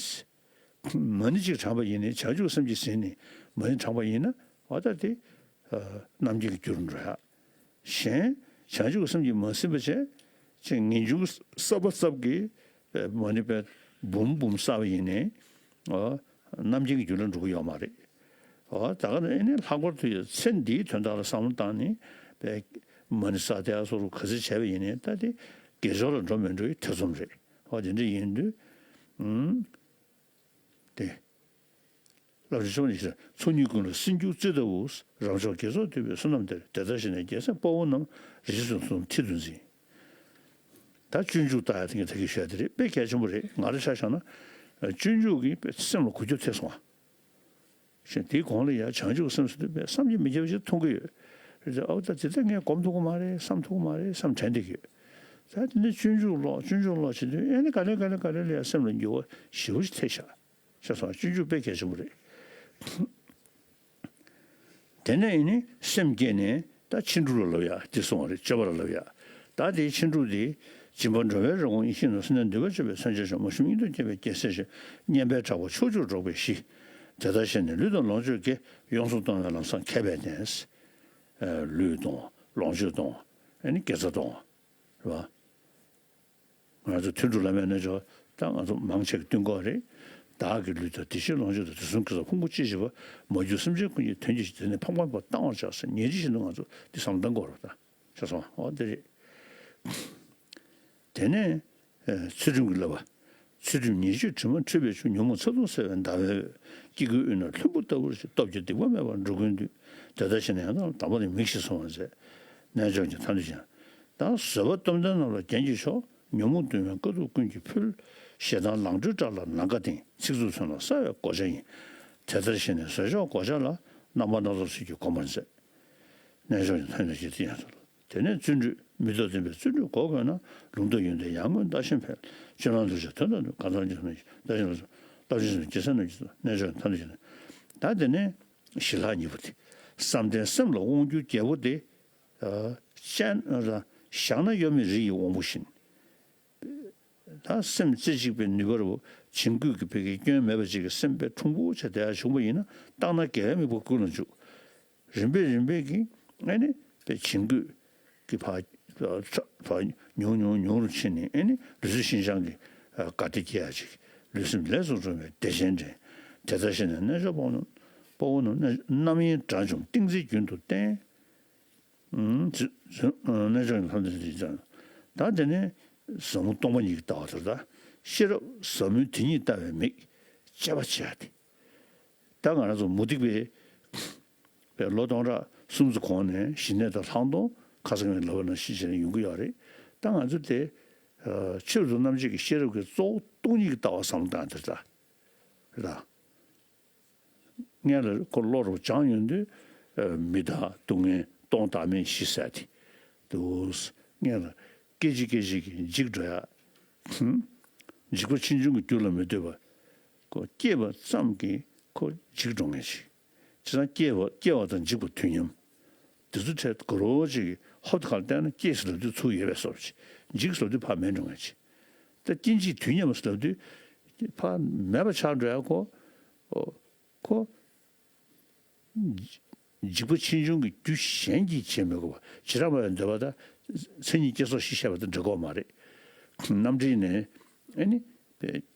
མ་ཎི་གཅིག་བགྲངས་པ་ཡིན་ནའི། བྱང་ཆུབ་སེམས་ཀྱིས་ཟིན་ནས་མ་ཎི་བགྲངས་པ་ཡིན་ན། འོ་ད་དེ། ཨ། རྣམ་མཁྱེན་གྱི་རྒྱུར་འགྲོ་ཡ། གཞན་བྱང་ཆུབ་སེམས་ཀྱིས་མ་ཟིན་པ་བྱས། ཅིག་ངེས་འབྱུང་གསར་པ་ཙམ་གྱིས། ཨ། མ་ཎི་པའི་འབུམ་འབུམ་བསགས་པ་ཡིན་ནའི། ཨ། རྣམ་མཁྱེན་གྱི་རྒྱུ་ལ་འགྲོ་གི་ཡོད་མ་རེད། ཨོ། ད་ག་ནས་ཨེ་ནི་ལྷག་པར་དུ་ཡང་ཚེ་འདིའི་དོན་དག་ལ་བསམ་བློ་བཏང་ནས་པའི་མ་ཎི་བསགས་དེ་ཨ་སོ་རུ་ག་ཚོད་བྱས་པ་ཡིན་ནའི། ད་དེ་དགེ་སྦྱོར་ལ་འགྲོ་མི་འགྲོ་ཡི་ཐེ་ཚོམ་རེད། ཨོ་དེ་འདྲ་ཡིན་དུས། ཨུམ། དེ། བསླབ་བྱ་བཅུ་པ་ནི། ཚོགས་གཉིས་ཀུན་ལ་སྲིད་འགྱུར་རྩི་ལྟ་བུ། རབ་མཆོག་དགེ་ཚོགས་འདུས་པའི་བསོད་ནམས་དེར། དེ་ལྟར་ཞེན་ནས་རྒྱལ་སྲས་དཔའ་བོ་རྣམས། རིགས་ཀྱི་བཙུན་མཐིལ་དུ་འཛིན། ད་སྤྱོད་འཇུག་ལྟ་ཡ་དེ་ངས་ད་གིན་ཞུས་ཡ་དེ་རེད། དཔེ་གལ་ཆེན་པོ་རེད། ང་རང་ཆ་བཞག་ན། སྤྱོད་འཇུག་གིས་དཔེ་སེམས་ལ་གོ་རྒྱུ་ཐེབས་སོང་བ། ཞེས་དེའི་གོང་ལ་ཡང་བྱང་ཆུབ་སེམས་སུ་འདུས་པས་བསམ་གྱིས་མི་ཁྱབ་པ་ཞིག་མཐོང་གི་ཡོད། རེད་དེ། ཨོ་ད་དེ་ལྟར་ངས་སྒོམ་ཐུབ་ཀྱི་མ་རེད། བསམ་ཐུབ་ཀྱི་མ་རེད་བསམ་དྲན་བསྡད་ཀྱི་ཡོད། ད་དེ་ནས་སྤྱོད་འཇུག་ཀློག་སྤྱོད་འཇུག་ཀློག་བྱེད་དུས་ཨེ་ནི་ག་ལེ་ག་ལེ་ག་ལེ་ལ་ཡང་སེམས་ལ་འགྱུར་བ་ཞེ་པོ་ཞིག་ཐེབས་ཤག་ཤེས་སོང་། སྤྱོད་འཇུག་དཔེ་གལ་ཆེན་པོ་རེད། དེ་ནས་ཨེ་ནི་སེམས་བསྐྱེད་ནས་ད་ཕྱིན་དྲུག་ལ་ལབ་ཡ་དེ་སོང་བ་རེད། སྤྱོད་པ་ལ་ལབ་ཡ། ད་དེའི་ཕྱིན་དྲུག་དེ། སྦྱིན་པ་འགྲོ་བའི་རེ་སྐོང་ཡིད་བཞིན་ནོར། སེམས་ལྡན་འདུན་པར་བྱེད་པའི་མཚོན་བྱེད་ཆོས། མ་ཞུམ་གཉིས་སྟོང་བསྐྱེད་པའི་རྒྱལ་སྲས་ཆོས། སྙན་པའི་གྲགས་པ་ཕྱོགས་བཅུར་སྒྲོག་པའི་གཞི། དེ་ལྟར་ཞེན་ནས་ལུས་དང་ལོངས་སྤྱོད་དགེ། ཡོངས་སུ་གཏོང་བའི་ལམ་བཟང་མཁས་པས་བསྟན། ཨ། ལུས་གཏོང་། ལོངས་སྤྱོད་གཏོང་། ཨ་ནི་དགེ་རྩ་གཏོང་། རེད་པ། ང་ཚོ་ཐུན་དྲུག་བླ་མའི་རྣལ་འབྱོར་ད་ང་ཚོ་མང་ཆེ་གིས་སྟོན་གྱི་ཡོད་རེད། བདག་གི་ལུས་དང་། དེ་བཞིན་ལོངས་སྤྱོད་དང་། དུས་གསུམ་དགེ་རྩ་ཕུང་པོ་གཅིག་བྱེད་པ། མ་གྱུར་སེམས་ཅན་ཀུན་གྱི་དོན་གྱིས་ཤིག། དེ་ནི་ཕངས་པ་མེད་པར་བཏང་བར་བྱ་ཟེར། ཉིན་གཅིག་བཞིན་དུ་ང་ཚོ་འདི་བསམ་བློ་གཏང་དགོས་རེད་ད། ཤེས་སོང་། འོ་འདི་རེད། དེ་ནས། ཨ། ཚུལ་ཁྲིམས་ཀྱི་བསླབ་པ། ཚུལ་ཁྲིམས་ཉེས་སྤྱོད་དྲི་མ་འཁྲུད་པའི་ཆུ། ཉོན་མོངས་ཚ་གདུང་སེལ་བའི་ཟླ་བའི་འོད། སྐྱེ་དགུའི་དབུས་ན་ལྷུན་པོ་ལྟ་བུར་ཤར། སྟོབས་ཀྱིས་སྡིག་པ་མེད་པར་འགྲོ་ཀུན་འདུལ། དེ་ལྟར་ཞིག་ནས་ཡང་དག་ལ། དང་པོ་ནི་མིག་ཤེས་སོང་བ་མཛད། རྣལ་འབྱོར་གྱི་ཐམས་ཅད་ཀྱི། ད་བཟོད་པ་སྟོབས་ལྡན་རྣམས་ལ་རྒྱན་གྱི་མཆོག་ཉོན་མོངས་གདུང་བའི་དཀའ་ཐུབ་ཀུན་གྱིས་ཕུལ། ཞེ་སྡང་ལང་སྤྲུལ་དགྲ་ལ་ལང་ཀ་སྟེང་། ཚིག་རྩུབ་མཚོན་ལ་གསོད་པའི་གོ་ཆ་ཡིན། དེ་ལྟར་ཞིག་ནས་བཟོད་མཆོག་གོ་ཆ་ལ། རྣམ་པ་སྣ་ཚོགས་ཚུལ་གྱིས་བསྒོམ་པར་མཛད། རྣལ་འབྱོར་གྱི་ཐམས་ཅད་ཀྱི་དེ་ཡང་དུ། དེ་ནས་བརྩོན་འགྲུས་མི་ལྡོག་བརྟན་པའི་བརྩོན་འགྲུས་གོ་བགོས་ན། ལུང་དང་ཡོན་ཏན་ཡར་ངོའི་ཟླ་བཞིན་འཕེལ། སྤྱོད་ལམ་གདུལ་བྱ་དོན་དམ་དུ། གང་ཟག་འཇིག་རྟེན་ཟླ་བཞིན་ལ་སོགས། ལྟ་བྱེད་སེམས་ཀྱི་ས་རྣམས་ཀྱི། རྣལ་འབྱོར་ཐམས་ཅད་ཀྱི། ད་དེ་ནས་ཞི་ལྷག་གཉིས་པོ་དེ། བསམ་གཏན་སེམས་ལ་དབང་བསྒྱུར་རྒྱལ་པོ་དེ། བཤད་བཞག་ན་གཡོ་མེད་རི་ཡི་དབང་པོ་བཞིན། ད་སེམས་རྩེ་གཅིག་པའི་ནུས་པ་རུ་བྱིང་རྒོད་ཀྱི་བོད་ཀྱི་སྐྱོན་མེད་པ་ཅིག་གི་སེམས་དཔའི་ཕྲུ་གུ་ཆ་དེ་ཡར་བྱུང་བ་ཡིན་ན། བརྟགས་ན་དགེ་བའི་དམིགས་པ་ཀུན་ལ་འཇུག་རིམ་པས་རིམ་པས་ཀྱིས་ཨེ་ནི་དཔེ་བྱིང་རྒོད་ཀྱི་བར་བར་ཉུང་ཉུང་ཉུང་རུ་ཕྱིན་ནས། ཨེ་ནི་ལུས་རྩལ་ཤིན་སྦྱངས་ཀྱི་དགའ་བདེ་སྐྱེ་ཡ་ཅིག་ལུས་སེམས་ལས་སུ་རུང་བའི་བདེ་ཆེན་འདྲེན། དེ་ལྟར་ཞིག་ནས་རྣལ་འབྱོར་དཔའ་བོ་རྣམས། དཔའ་བོ་རྣམས་རྣམ་གཡེང་དགྲ་བཅོམ་ཏིང་འཛིན་རྒྱུན་དུ་བསྟེན། ཨུམ། རྫུ་རྫུ་རྣལ་འབྱོར་གྱི་ལྷ་འདྲེན་དེ་ཙམ། ད་དེ་ནས་ཟབ་མོ་སྟོང་པ་ཉིད་ཀྱི་ལྟ་བ་དེ། ད་ཤེས་རབ་ཟབ་མོའི་དེ་ཉིད་ལྟ་བའི་མིག་དཔྱད་པ་བྱེད་ཡ་དེ། ད་ང་རང་ཚོ་མུ་སྟེགས་པའི་པའི་ལོ་སྟོང་ཕྲག་གསུམ་ཙམ་གོང་ནས་ཞི་གནས་དང་ལྷག་མཐོང་ཁ་སང་ངས་ལབ་པ་ནང་བཞིན་བྱས་ནས་ཡོང་གི་ཡོད་རེད། ད་ང་ཚོ་དེ་ཆོས་རབ་ཏུ་རྣམ་འབྱེད་ཀྱི་ཤེས་རབ་ཀྱི་གཙོ་བོ་སྟོང་ཉིད་ཀྱི་ལྟ་བ་བསམ་བློ་བཏང་དེ་ད་རེད་ད། སྔོན་ལ་ཁོ་བློ་རུ་སྦྱངས་ཡོང་དུས། ཨ། མི་རྟག་སྡུག་བསྔལ་སྟོང་བདག་མེད་ཞི་ཟེར་དེ་འདུག་སྔོན་ལ་སྐད་ཅིག་སྐད་ཅིག་གིས་འཇིག་འགྲོ་ཡ། ཧུམ། འཇིགས་པ་ཕྱིས་འབྱུང་གི་རྒྱུ་ལ་མི་ལྟོས་པར། ཁོ་སྐྱེས་པ་ཙམ་གྱིས་ཁོ་འཇིག་འགྲོ་མཁན་ཞིག་བྱས་ཙང་སྐྱེ་བ་སྐྱེ་བ་དང་འཇིག་པ་དུས་མཉམ། དེ་ཚོ་འཕྲད་དགོས་རོགས་ཅིག་ཧོབ་ཁ་ལ་བལྟས་ན། སྐྱེས་ཟེར་ལབ་དུས་ཚུར་ཡོད་པའི་བཟོ་འདྲ་ཅིག་འཇིག་ཟེར་ལབ་དུས་ཕར་མེད་འགྲོ་མཁན་ཅིག་ད་སྐྱེ་འཇིག་དུས་མཉམ་ཟེར་ལབ་དུས་ཕར་མེད་པ་ཆགས་འགྲོ་ཡ་ཁོ། ཨོ། ཁོ། འཇིག་པ་ཕྱིས་འབྱུང་གི་རྒྱུ་གཞན་གྱིས་བྱེད་མི་དགོས་པ། བྱེ་བྲག་པའི་འདོད་པ་དང་མཚན་ཉིད་སྐྱེ་སོགས་བཞི་བཤད་པ་དང་འདྲ་གི་མ་རེད། རྣམ་འགྲེལ་ནས་ཨེ་ནི།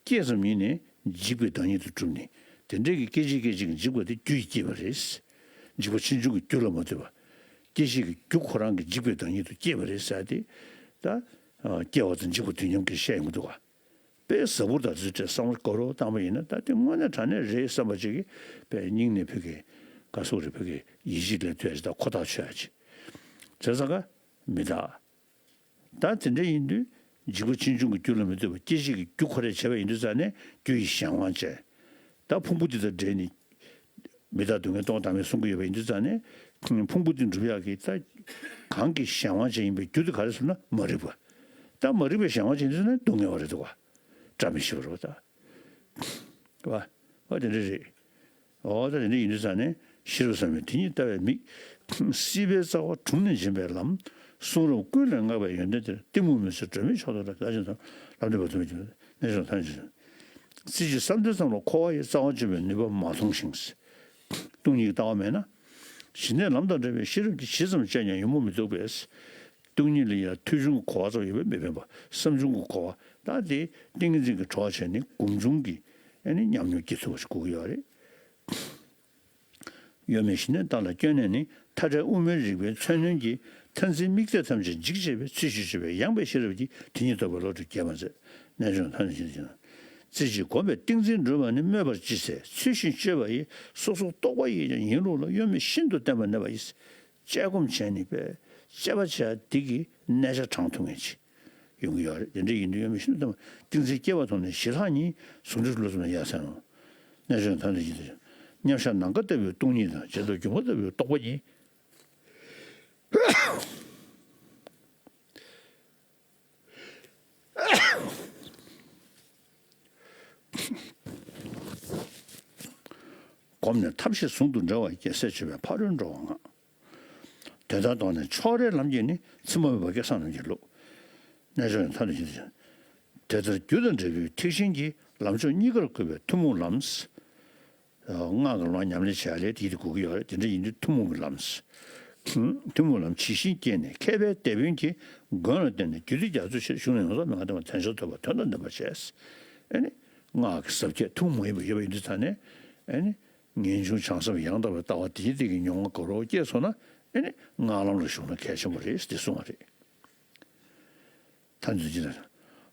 སྐྱེས་ཙམ་ཉིད་ནས་འཇིག་པའི་བདག་ཉིད་དུ་གྲུབ་ནས། དེ་འདྲའི་གི་སྐད་ཅིག་སྐད་ཅིག་གིས་འཇིག་པ་དེ་རྒྱུ་ཡིས་བསྐྱེད་པ་རེད། འཇིག་པ་ཕྱིས་འབྱུང་གི་རྒྱུ་ལ་མ་ལྟོས་པ། སྐད་ཅིག་གི་རྒྱུ་ཁོ་རང་གི་འཇིག་པའི་བདག་ཉིད་དུ་སྐྱེས་པ་རེད་ཟེར་ཏེ། ད་སྐྱེ་བ་དང་འཇིག་པ་དུས་མཉམ་གྱི་བཤད་ཡོང་གི་འདུག་ག་དཔེ་ཟབ་པོ་དང་དེ་ཚོའི་གྲས་བསམ་བློ་འཁོར་རོགས་བཏང་པ་ཡིན་ན། ད་དེ་དངོས་གནས་དྲང་གནས་རེད་བསམ་པ་ཅིག་གིས་དཔེ་སྙིང་ནས་བོད་ཀྱི་ག་སོག་རེད། བོད་ཀྱི་ཡིད་ཆེས་ལས་ཐོས་ཡ་ཅིག་དང་ཁོ་ཐག་ཆོད་ཡ་ཅིག་བྱས་ཙང་ཀ་མི་རྟག་ད་དེ་འདྲ་ཡིན་དུས་འཇིག་པ་ཕྱིས་འབྱུང་གི་རྒྱུ་ལ་མི་ལྟོས་པར་སྐྱེ་འཇིག་གི་རྒྱུ་ཁོ་རས་བྱས་པ་ཡིན་དུས་ཙང་ནས་རྒྱུ་ཡི་གཞན་དབང་བྱས། ད་ཕུང་པོ་འདི་དང་འབྲེལ་ནས་མི་རྟག་སྡུག་བསྔལ་སྟོང་བདག་མེད་གསུང་གི་ཡོད་པ་ཡིན་དུས་ཙང་ནས། ཕུང་པོ་འདི་འགྲུབ་ཡག་གི་ད་གང་གི་གཞན་དབང་ཅན་ཡིན་པའི་རྒྱུ་དེ་ག་རེ་ཟེར་ན་མ་རིག་པ། ད་མ་རིག་པའི་གཞན་དབང་ཅན་ཡིན་དུས་ཙང་ནས་སྡུག་བསྔལ་བ་རེད་འདུག་ག་བཀྲ་མི་ཤིས་པ་རེད་པ་ད། བ། བ་དེ་འདྲ་རེད། འོ་ད་དེ་འདྲ་ཡིན་དུས་ཙང་ནས་ཤེས་རབ་ཟབ་མོའི་དེ་ཉིད་ལྟ་བའི་མིག་སྲིད་པའི་རྩ་བ་དྲུངས་ནས་འབྱིན་པའི་ལམ། གསུང་རབ་ཀུན་ལས་བསྔགས་པའི་ཡོན་ཏན་དེར། གཏི་མུག་མུན་སེལ་སྒྲོན་མེའི་མཆོག་ཏུ་གྲགས། ལམ་འབྲས་བུ་ཐོབ་པའི་རྣལ་འབྱོར་ཐམས་ཅད། རྩེ་གཅིག་བསམ་གཏན་ཙམ་ལ་འཁོར་བ་ཡི། རྩ་བ་འཇོམས་པའི་ནུས་པ་མ་མཐོང་ཞིང་། སྟོང་ཉིད་ཀྱི་ལྟ་བ་མེད་ན། ཞི་གནས་ལམ་དང་འབྲེལ་བའི་ཤེས་རབ་ཀྱིས་ཇི་ཙམ་དཔྱད་ཀྱང་ཡོང་མུ་མི་ཐུབ་པས། སྟོང་ཉིད་ལ་ཡང་ཐོས་བྱུང་གི་གོ་བ་ཙམ་ཡོད་པས་མི་ཕན་པ། བསམ་བྱུང་གི་གོ་བ་ད་དེ་ཏིང་ངེ་འཛིན་གྱི་གྲོགས་བྱས་ནས་སྒོམ་བྱུང་གི་ཨ་ནི་ཉམས་མྱོང་སྐྱེ་ཐུབ་པ་ཞིག་དགོས་ཀྱི་ཡོད་རེད། གཡོ་མེད་ཞི་གནས་ལྟ་ལ་བསྐྱོན་ནས་ནི། མཐའ་བྲལ་དབུ་མའི་རིག་པའི་མཚོན་རྣོན་གྱིས། མཐར་འཛིན་དམིགས་གཏད་ཐམས་ཅད་འཇིག་བྱེད་པའི། ཚུལ་བཞིན་སྤྱོད་པས་ཡངས་པའི་ཤེས་རབ་ཀྱིས། དེ་ཉིད་རྟོགས་པའི་བློ་གྲོས་རྒྱས་པར་མཛད། རྣལ་འབྱོར་ཐམས་ཅད་ཀྱི། རྩེ་གཅིག་བསྒོམས་པས་ཏིང་འཛིན་འགྲུབ་པ་ནི། སྨོད་པར་ཅི་འཚལ་ཚུལ་བཞིན་སྤྱོད་པ་ཡིས། སོ་སོར་རྟོག་པ་ཡིས་ཀྱང་ཡིན་ལུགས་ལ། གཡོ་མེད་ཤིན་ཏུ་བརྟན་པར་གནས་པ་ཡིས། དཔྱད་སྒོམ་བྱས་ནས་པས་དཔྱད་པ་བྱས་འདི་གིས་གནས་ཆ་དྲང་ཐུབ་ངེས་ཀྱི་ཡོང་གི་ཡོད་རེད། དེ་འདྲ་ཡིན་དུས་གཡོ་མེད་ཤིན་ཏུ་བརྟན་པ་ཏིང་འཛིན་སྐྱེ་བ་ཐོབ་ནས་ཞི་ལྷག་གཉིས། ཟུང་འབྲེལ་བློ་གསུམ་ལ་ཡར་སེང་ལོ། རྣལ་འབྱོར་ཐམས་ཅད་ཀྱི། མཉམ་བཞག་ནམ་མཁའ་ལྟ་བུའི་སྟོང་ཉིད་དང་། བྱེ་བྲག་སྒྱུ་མ་ལྟ་བུའི་རྟོག་པ་གཉིས། བསྒོམས་ནས་ཐབས་ཤེས་ཟུང་དུ་འབྲེལ་བ་རྒྱལ་སྲས་སྤྱོད་པའི་ཕ་རོལ་འགྲོ་བ་ལྔ། དེ་ལྟར་རྟོགས་ནས་ཕྱོགས་རེའི་ལམ་གྱིས་ནི། མཚན་མ་མེད་པ་སྐལ་བཟང་རྣམས་ཀྱི་ལུགས། རྣལ་འབྱོར་ཐམས་ཅད་ཀྱི། དེ་ལྟར་རྒྱུ་དང་འབྲས་བུའི་ཐེག་ཆེན་གྱི་ལམ་མཆོག་གཉིས་ཀར་གུས་པའི་ཐུན་མོང་ལམ། སྔགས་ཀྱི་ལུང་ཉམས་ལེན་བྱས་ལས་དེ་དེ་དགོས་ཀྱི་ཡོད་རེད། དེ་འདྲ་ཡིན་དུས་ཐུན་མོང་གི་ལམ། ཐུན་མོང་ལམ་ཇི་བཞིན་བསྐྱེད་ནས། མཁས་པའི་དེད་དཔོན་གྱི་མགོན་ལ་བརྟེན་ནས། རྒྱུད་སྡེ་རྒྱ་མཚོའི་ཕྱིར་ཞུགས་ནས། ཡོངས་སུ་མི་ཁོམ་དོན་དམ་བྱས། ཨེ་ནི། སྔགས་ཀྱི་ཟབ་ཁྱད་ཐུན་མོང་མ་ཡིན་པ་ཡོད་པ་ཡིན་དུས་ཙང་ནས། ཨེ་ནི། ངེས་འབྱུང་བྱང་སེམས་ཡང་དག་པའི་ལྟ་བ་དེའི་སྟེང་གི་མྱོང་བ་གོ་རོགས་སྐྱེས་སོང་ན། ཨེ་ནི། སྔགས་ལམ་ལ་ཞུགས་ན་གལ་ཆེན་པོ་རེད་ཟེར་གསུངས་པ་རེད། ཐམས་ཅད་ཀྱི།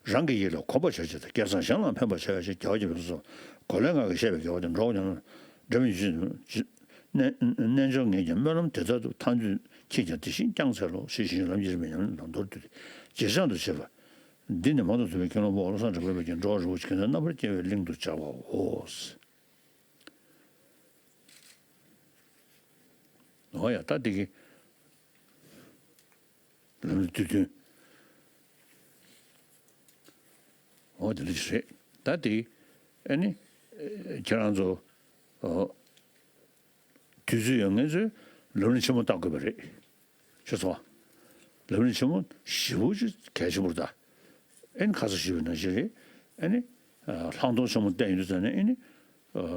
རང་གི་ཡིད་ལ་གོམས་པར་བྱ་ཕྱིར་དང་། བསྐལ་བཟང་གཞན་ལའང་ཕན་པར་བྱ་བའི་ཕྱིར། རྒྱལ་བ་ཀུན་གྱིས་གསུངས་པ། གོ་ལའི་ངག་གིས་བཤད་པའི་དགེ་བ་དེ། འགྲོ་བ་ཉོན་མོངས་འདྲེན་པའི་རྒྱུ་ཡིན་ནོ། རྣལ་འབྱོར་ངས་ཀྱང་སྨོན་ལམ་དེ་ལྟར་དུ། མཐར་འདོད་ཁྱེད་ཀྱང་དེ་བཞིན་བསྐྱང་འཚལ་ལོ། ཞེས་བྱིན་གྱིས་ལམ་གྱི་རིམ་པའི་ཉམས་ལེན་དང་མདོར་བསྡུས་ཏེ་རྗེས་འབྲང་དུ་བྱེད་པ། འདི་ནི་མང་དུ་གསུངས་པའི་ཀུན་སློང་སྤོང་བ་བློ་བཟང་གྲགས་པའི་བར་གྱི་འགྲོ་བ་རིན་པོ་ཆེ་མཁྱེན་བརྩེ་རྣམ་པར་རྒྱལ་བའི་གླིང་དུ་སྦྱར་བའོ། འོ་ཡ། ད་འདི་གི་ལམ་རིམ་བསྡུས་དོན། འོ་དེ་འདྲ་ཞིག་རེད། ད་དེ་ཨ་ནི་ཁྱེད་རང་ཚོ་ཨོ་དུས་ཚོད་ཡོད་མཁན་ཚོས་ལམ་རིམ་ཆེན་མོ་བལྟ་དགོས་པ་རེད། ཤེས་སོང་ང་། ལམ་རིམ་ཆེན་མོ་ཞེ་པོ་ཅིག་གལ་ཆེན་པོ་རེད་ད། ཨ་ནི་ཁ་སང་ཞུས་པ་ནང་བཞིན་རེད། ཨ་ནི་ལྷག་མཐོང་ཆེན་མོ་བསྟན་ཡོང་དུས་ཙམ་ནས་ཨ་ནི་ཨ།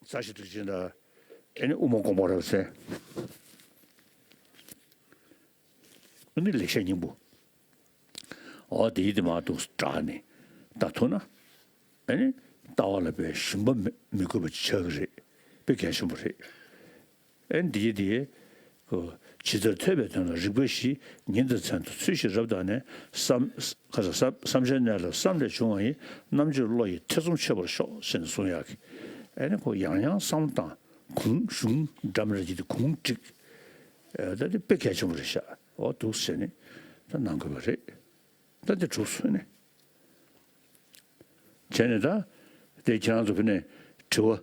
རྩ་ཤེ་དྲུག་ཅན་དང་། ཨེ་ནི་དབུ་མ་དགོངས་པ་རབ་གསལ། ཨེ་ནི་ལེགས་བཤད་སྙིང་པོ། འོ་དེའི་དེ་མ་གཏོགས་དྲག་ནས་ད་ཐུག་ན། ཨེ་ནི་ལྟ་བ་ལ་དཔེ་ཞུམ་པ་མི་མི་དགོས་པ་ཆགས་ཀྱི་རེད། དཔེ་གལ་ཆེན་པོ་རེད། ཨེ་འདིའི་དེ། ཇི་ལྟར་ཐོས་པའི་དོན་ལ་རིགས་པ་བཞི། ཉིན་དང་མཚན་དང་ཚུལ་བཞིན་རབ་བརྟགས་ནས། བསམ། ཁ་ས་བསམ་བསམ་བྱའི་གནས་ལ་བསམ་ལས་བྱུང་བ་ཡི། རྣམ་དཔྱོད་བློ་ཡིས་ཐེ་ཚོམ་ཆོད་པར་ཤོག་ཟེར་ནས་གསུང་ཡག་གི། ཨེ་ནི་ཁོ་ཡང་ཡང་བསམ་བློ་བཏང་། གུང་གཞུང་འདྲ་མི་འདྲ་ཅིག་དེ་གུང་བསྒྲིགས། ཨེ་ད་དེ་དཔེ་གལ་ཆེན་པོ་རེད་ཤག་འོ་འདུག་ཟེར་ནས་ད་གནང་དགོས་པ་རེད། ད་དེ་གྲུབ་སོང་ནས། བྱས་ནས་ད་དེ་ཁྱེད་རང་ཚོ་ཕུལ་ནས་དྲི་བ།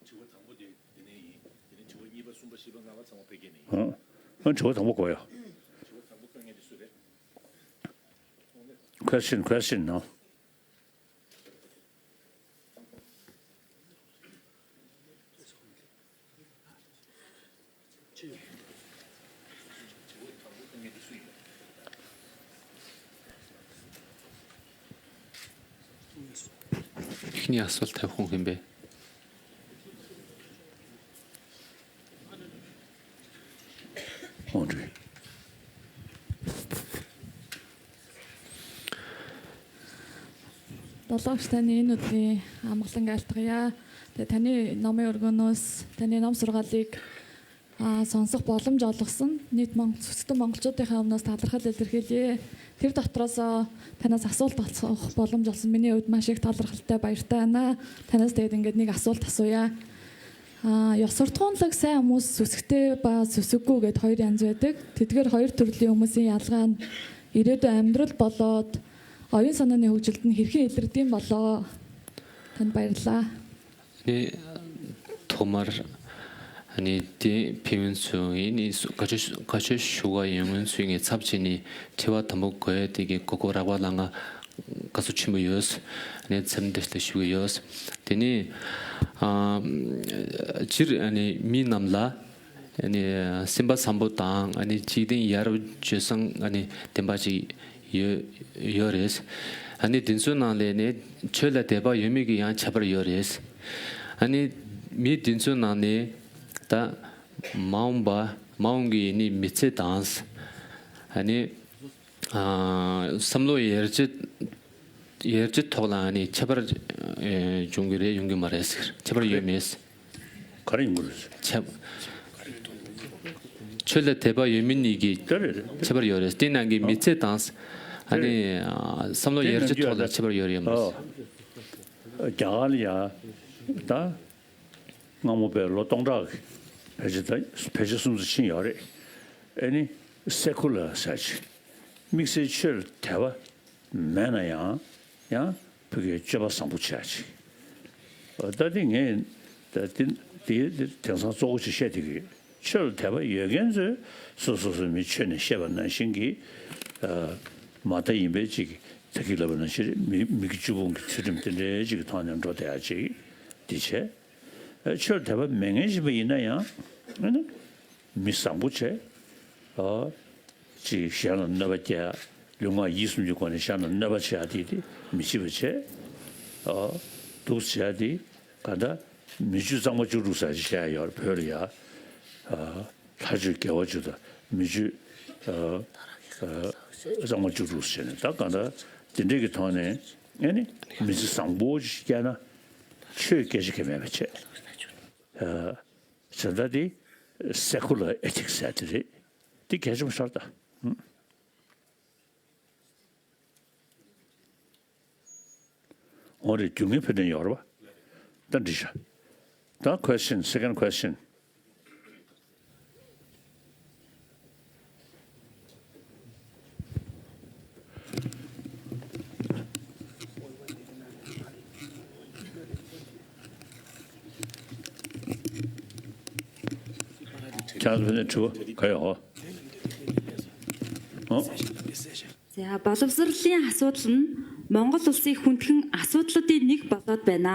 དྲི་བ་དང་པོ་དེ་དེ་ནས་ཡིན། དེ་ནས་དྲི་བ་གཉིས་པ་གསུམ་པ་བཞི་པ་ལྔ་པ་ཚང་མ་ཕ་གི་ནས་ཡིན། ཨང་། ཨང་། དྲི་བ་དང་པོ་གོ་ཡ། དྲི་བ་དང་པོ་བཀའ་ངལ་དེ་སུ་རེད། Question, question, no? ཁྱེད་གཉིས་ཨ་སོལ་ཐེབས་ཁོང་གིན་པས། ཨོ་འདྲ། Долоогч, таны энэ өдрийн амгалан айлтгая. Тэгээ таны номын өргөнөөс, таны ном сургаалыг, а, сонсох боломж олгосон нийт мон-, сүсгтэн монголчуудынхаа өмнөөс талархал илэрхийлье. Тэр дотроос танаас асуулт асуух боломж олсон. Миний хувьд маш их талархалтай, баяртай байна. Танаас тэгээд ингээд нэг асуулт асууя. А, ёс суртахуунлаг сайн хүмүүс, сүсгтэй ба сүсэггүй гэд хоёр янз байдаг. Тэдгээр хоёр төрлийн хүмүүсийн ялгаа нь ирээдүйн амьдрал болоод оюун санааны хөгжилд нь хэрхэн илэрдэм болоо? Танд баярлалаа. Аны ཐོག་མར་ཨ་ནི་དེ་ཕན་ཡོན་ཚུ་ཡིན་ནི་བཀའ་ཆོས་བཀའ་ཆོས་ཞུ་བ་ཡོང་ཡོན་ཚུ་ངས་ཚབ་བྱས་ནས་དྲི་བ་དང་པོ་གོ་ཡ་དེ་གི་གོ་གོ་རག་པ་ལ་ང་དགའ་བསུ་ཆེན་པོ་ཡོད། ཨ་ནི་འཚམས་འདྲི་ཞུ་གི་ཡོད། དེ་ནས་ཨ་སྤྱིར་ཨ་ནི་མི་རྣམས་ལ་ཨ་ནི་སེམས་པ་བཟང་པོ་དང་ཨ་ནི་འཇིག་རྟེན་ཡར་བྱོལ་སང་ཨ་ནི་བདེན་པ་ཅིག་ཡོད་ཡོད་རེད། ཨ་ནི་དེ་ཚོའི་ནང་ལས་ནི་ཆོས་ལ་དད་པ་ཡོད་མེད་ཀྱི་ཡང་ཁྱད་པར་ཡོད་རེད། ཨ་ནི་མི་དེ་ཚོའི་ནང་ནས་ད་མ་འོངས་པ་མ་འོངས་ཀྱི་ནི་མི་ཚེ་དང་ཨ་ནི་ཨ་བསམ་བློ་ཡར་རྒྱས་ཡར་རྒྱས་ཐོག་ལ་ཨ་ནི་ཁྱད་པར་ཨེ་འབྱུང་གི་རེད་ཡོང་གི་མ་རེད་ཟེར། ཁྱད་པར་ཡོད་མེད། ག་རེ་ཡོང་གི་རེད། ཆབ། ཆོས་ལ་དད་པ་ཡོད་མེད་གཉིས་ཀྱི་དེ་རེད་རེད། ཁྱད་པར་ཡོད་རེད། དེ་ནང་གི་མི་ཚེ་དང་། ཨ་ནི་བསམ་བློ་ཡར་རྒྱས་ཐོག་ལ་ཁྱད་པར་ཡོད་རེད་མ་རེད། རྒྱ་གར་ལ་ཡ་ད་སྔ་མོ་པའི་ལོ་སྟོང་ཕྲག་གི་ཕལ་ཆེར་ད་ཕལ་ཆེར་སུམ་ཅུ་ཕྱིན་ཡོད་རེད། ཨ་ནི་སེ་ཀུ་ལར་ཟེར་ཅིག་དམིགས་བསལ་ཆོས་ལ་དད་པ་མེད་ན་ཡང་ཡང་ཕ་གིའི་སྤྱོད་པ་བཟང་པོ་བྱས་ཅིག་ད་དེ་ངས་ད་དེ་དེ་དེང་སང་གཙོ་བོ་ཅིག་བཤད་བསྡད་ཀྱི་ཡོད། ཆོས་ལ་དད་པ་ཡོད་མཁན་ཚོས་སོ་སོ་སོ་མི་ཆོས་ནས་བཤད་པ་ནང་བཞིན་གྱི་མ་མཐའ་ཡིན་པའི་ཅིག་ད་གིན་ལབ་པ་ནང་བཞིན་མི་མི་དགེ་བཅུ་སྤོང་གི་ཚུལ་ཁྲིམས་དེ་འདྲའི་ཅིག་གི་ཐོག་ནས་འགྲོ་བསྡད་ཡ་ཅིག་དེ་བྱས། ཆོས་ལ་དད་པ་མེད་མཁན་ཞིག་པ་ཡིན་ན་ཡང་ཨ་ནི་མི་བཟང་པོ་བྱས། ཨ། ཅིག་གཞན་ལ་གནོད་པ་བསྐྱལ། ལུས་ངག་ཡིད་གསུམ་གྱི་སྒོ་ནས་གཞན་ལ་གནོད་པ་བྱེད་ཡ་དེ་དེ་མི་བྱེད་པ་བྱས། ཨ། འདུག་བྱེད་ཡ་དེ་ག་ད་མི་རྒྱུད་གཙང་མ་བཅུ་དྲུག་ཟེར་ཅིག་བཤད་ཡ་ཡོད་རེད་བོད་ལ་ཡ། ཨ། ལྷ་རྒྱུད་དགེ་བ་བཅུ་དང་མི་རྒྱུད་ཨ་ཨ་གཙང་མ་བཅུ་དྲུག་ཟེར་ནས་ད་ག་ད་དེ་འདྲས་ཀྱི་ཐོག་ནས་ཨ་ནི་མི་ཚེ་བཟང་པོ་ཅིག་བསྐྱལ་ན་ཆོས་སྐད་ཆ་གང་ཡང་མེད་པ་བྱས། ཨ། བྱས་ཙང་དེ་secular ethics ཟེར་དེ་རེད། དེ་གལ་ཆེན་པོ་ཤར་ད། འོ་རེད། རྒྱུ་ངན་ཕན་གནོད་ཡོད་རེད་པ། ད་འགྲིག་ཤག་ད་question, second question. ཁྱེད་རང་ཚོ་ཕན་ཚུན་དྲི་བ་ག་ཡོད། ཨོ། ཟེར། ཡ། བ་ལོབ་སི་རལ་ལིན་ཨ་སོད་ལིན་མོང་གོལ་ལོ་སི་ཧུན་ཐིང་ཨ་སོད་ལི་ཏི་ནིག་བ་ལོད་བེ་ན།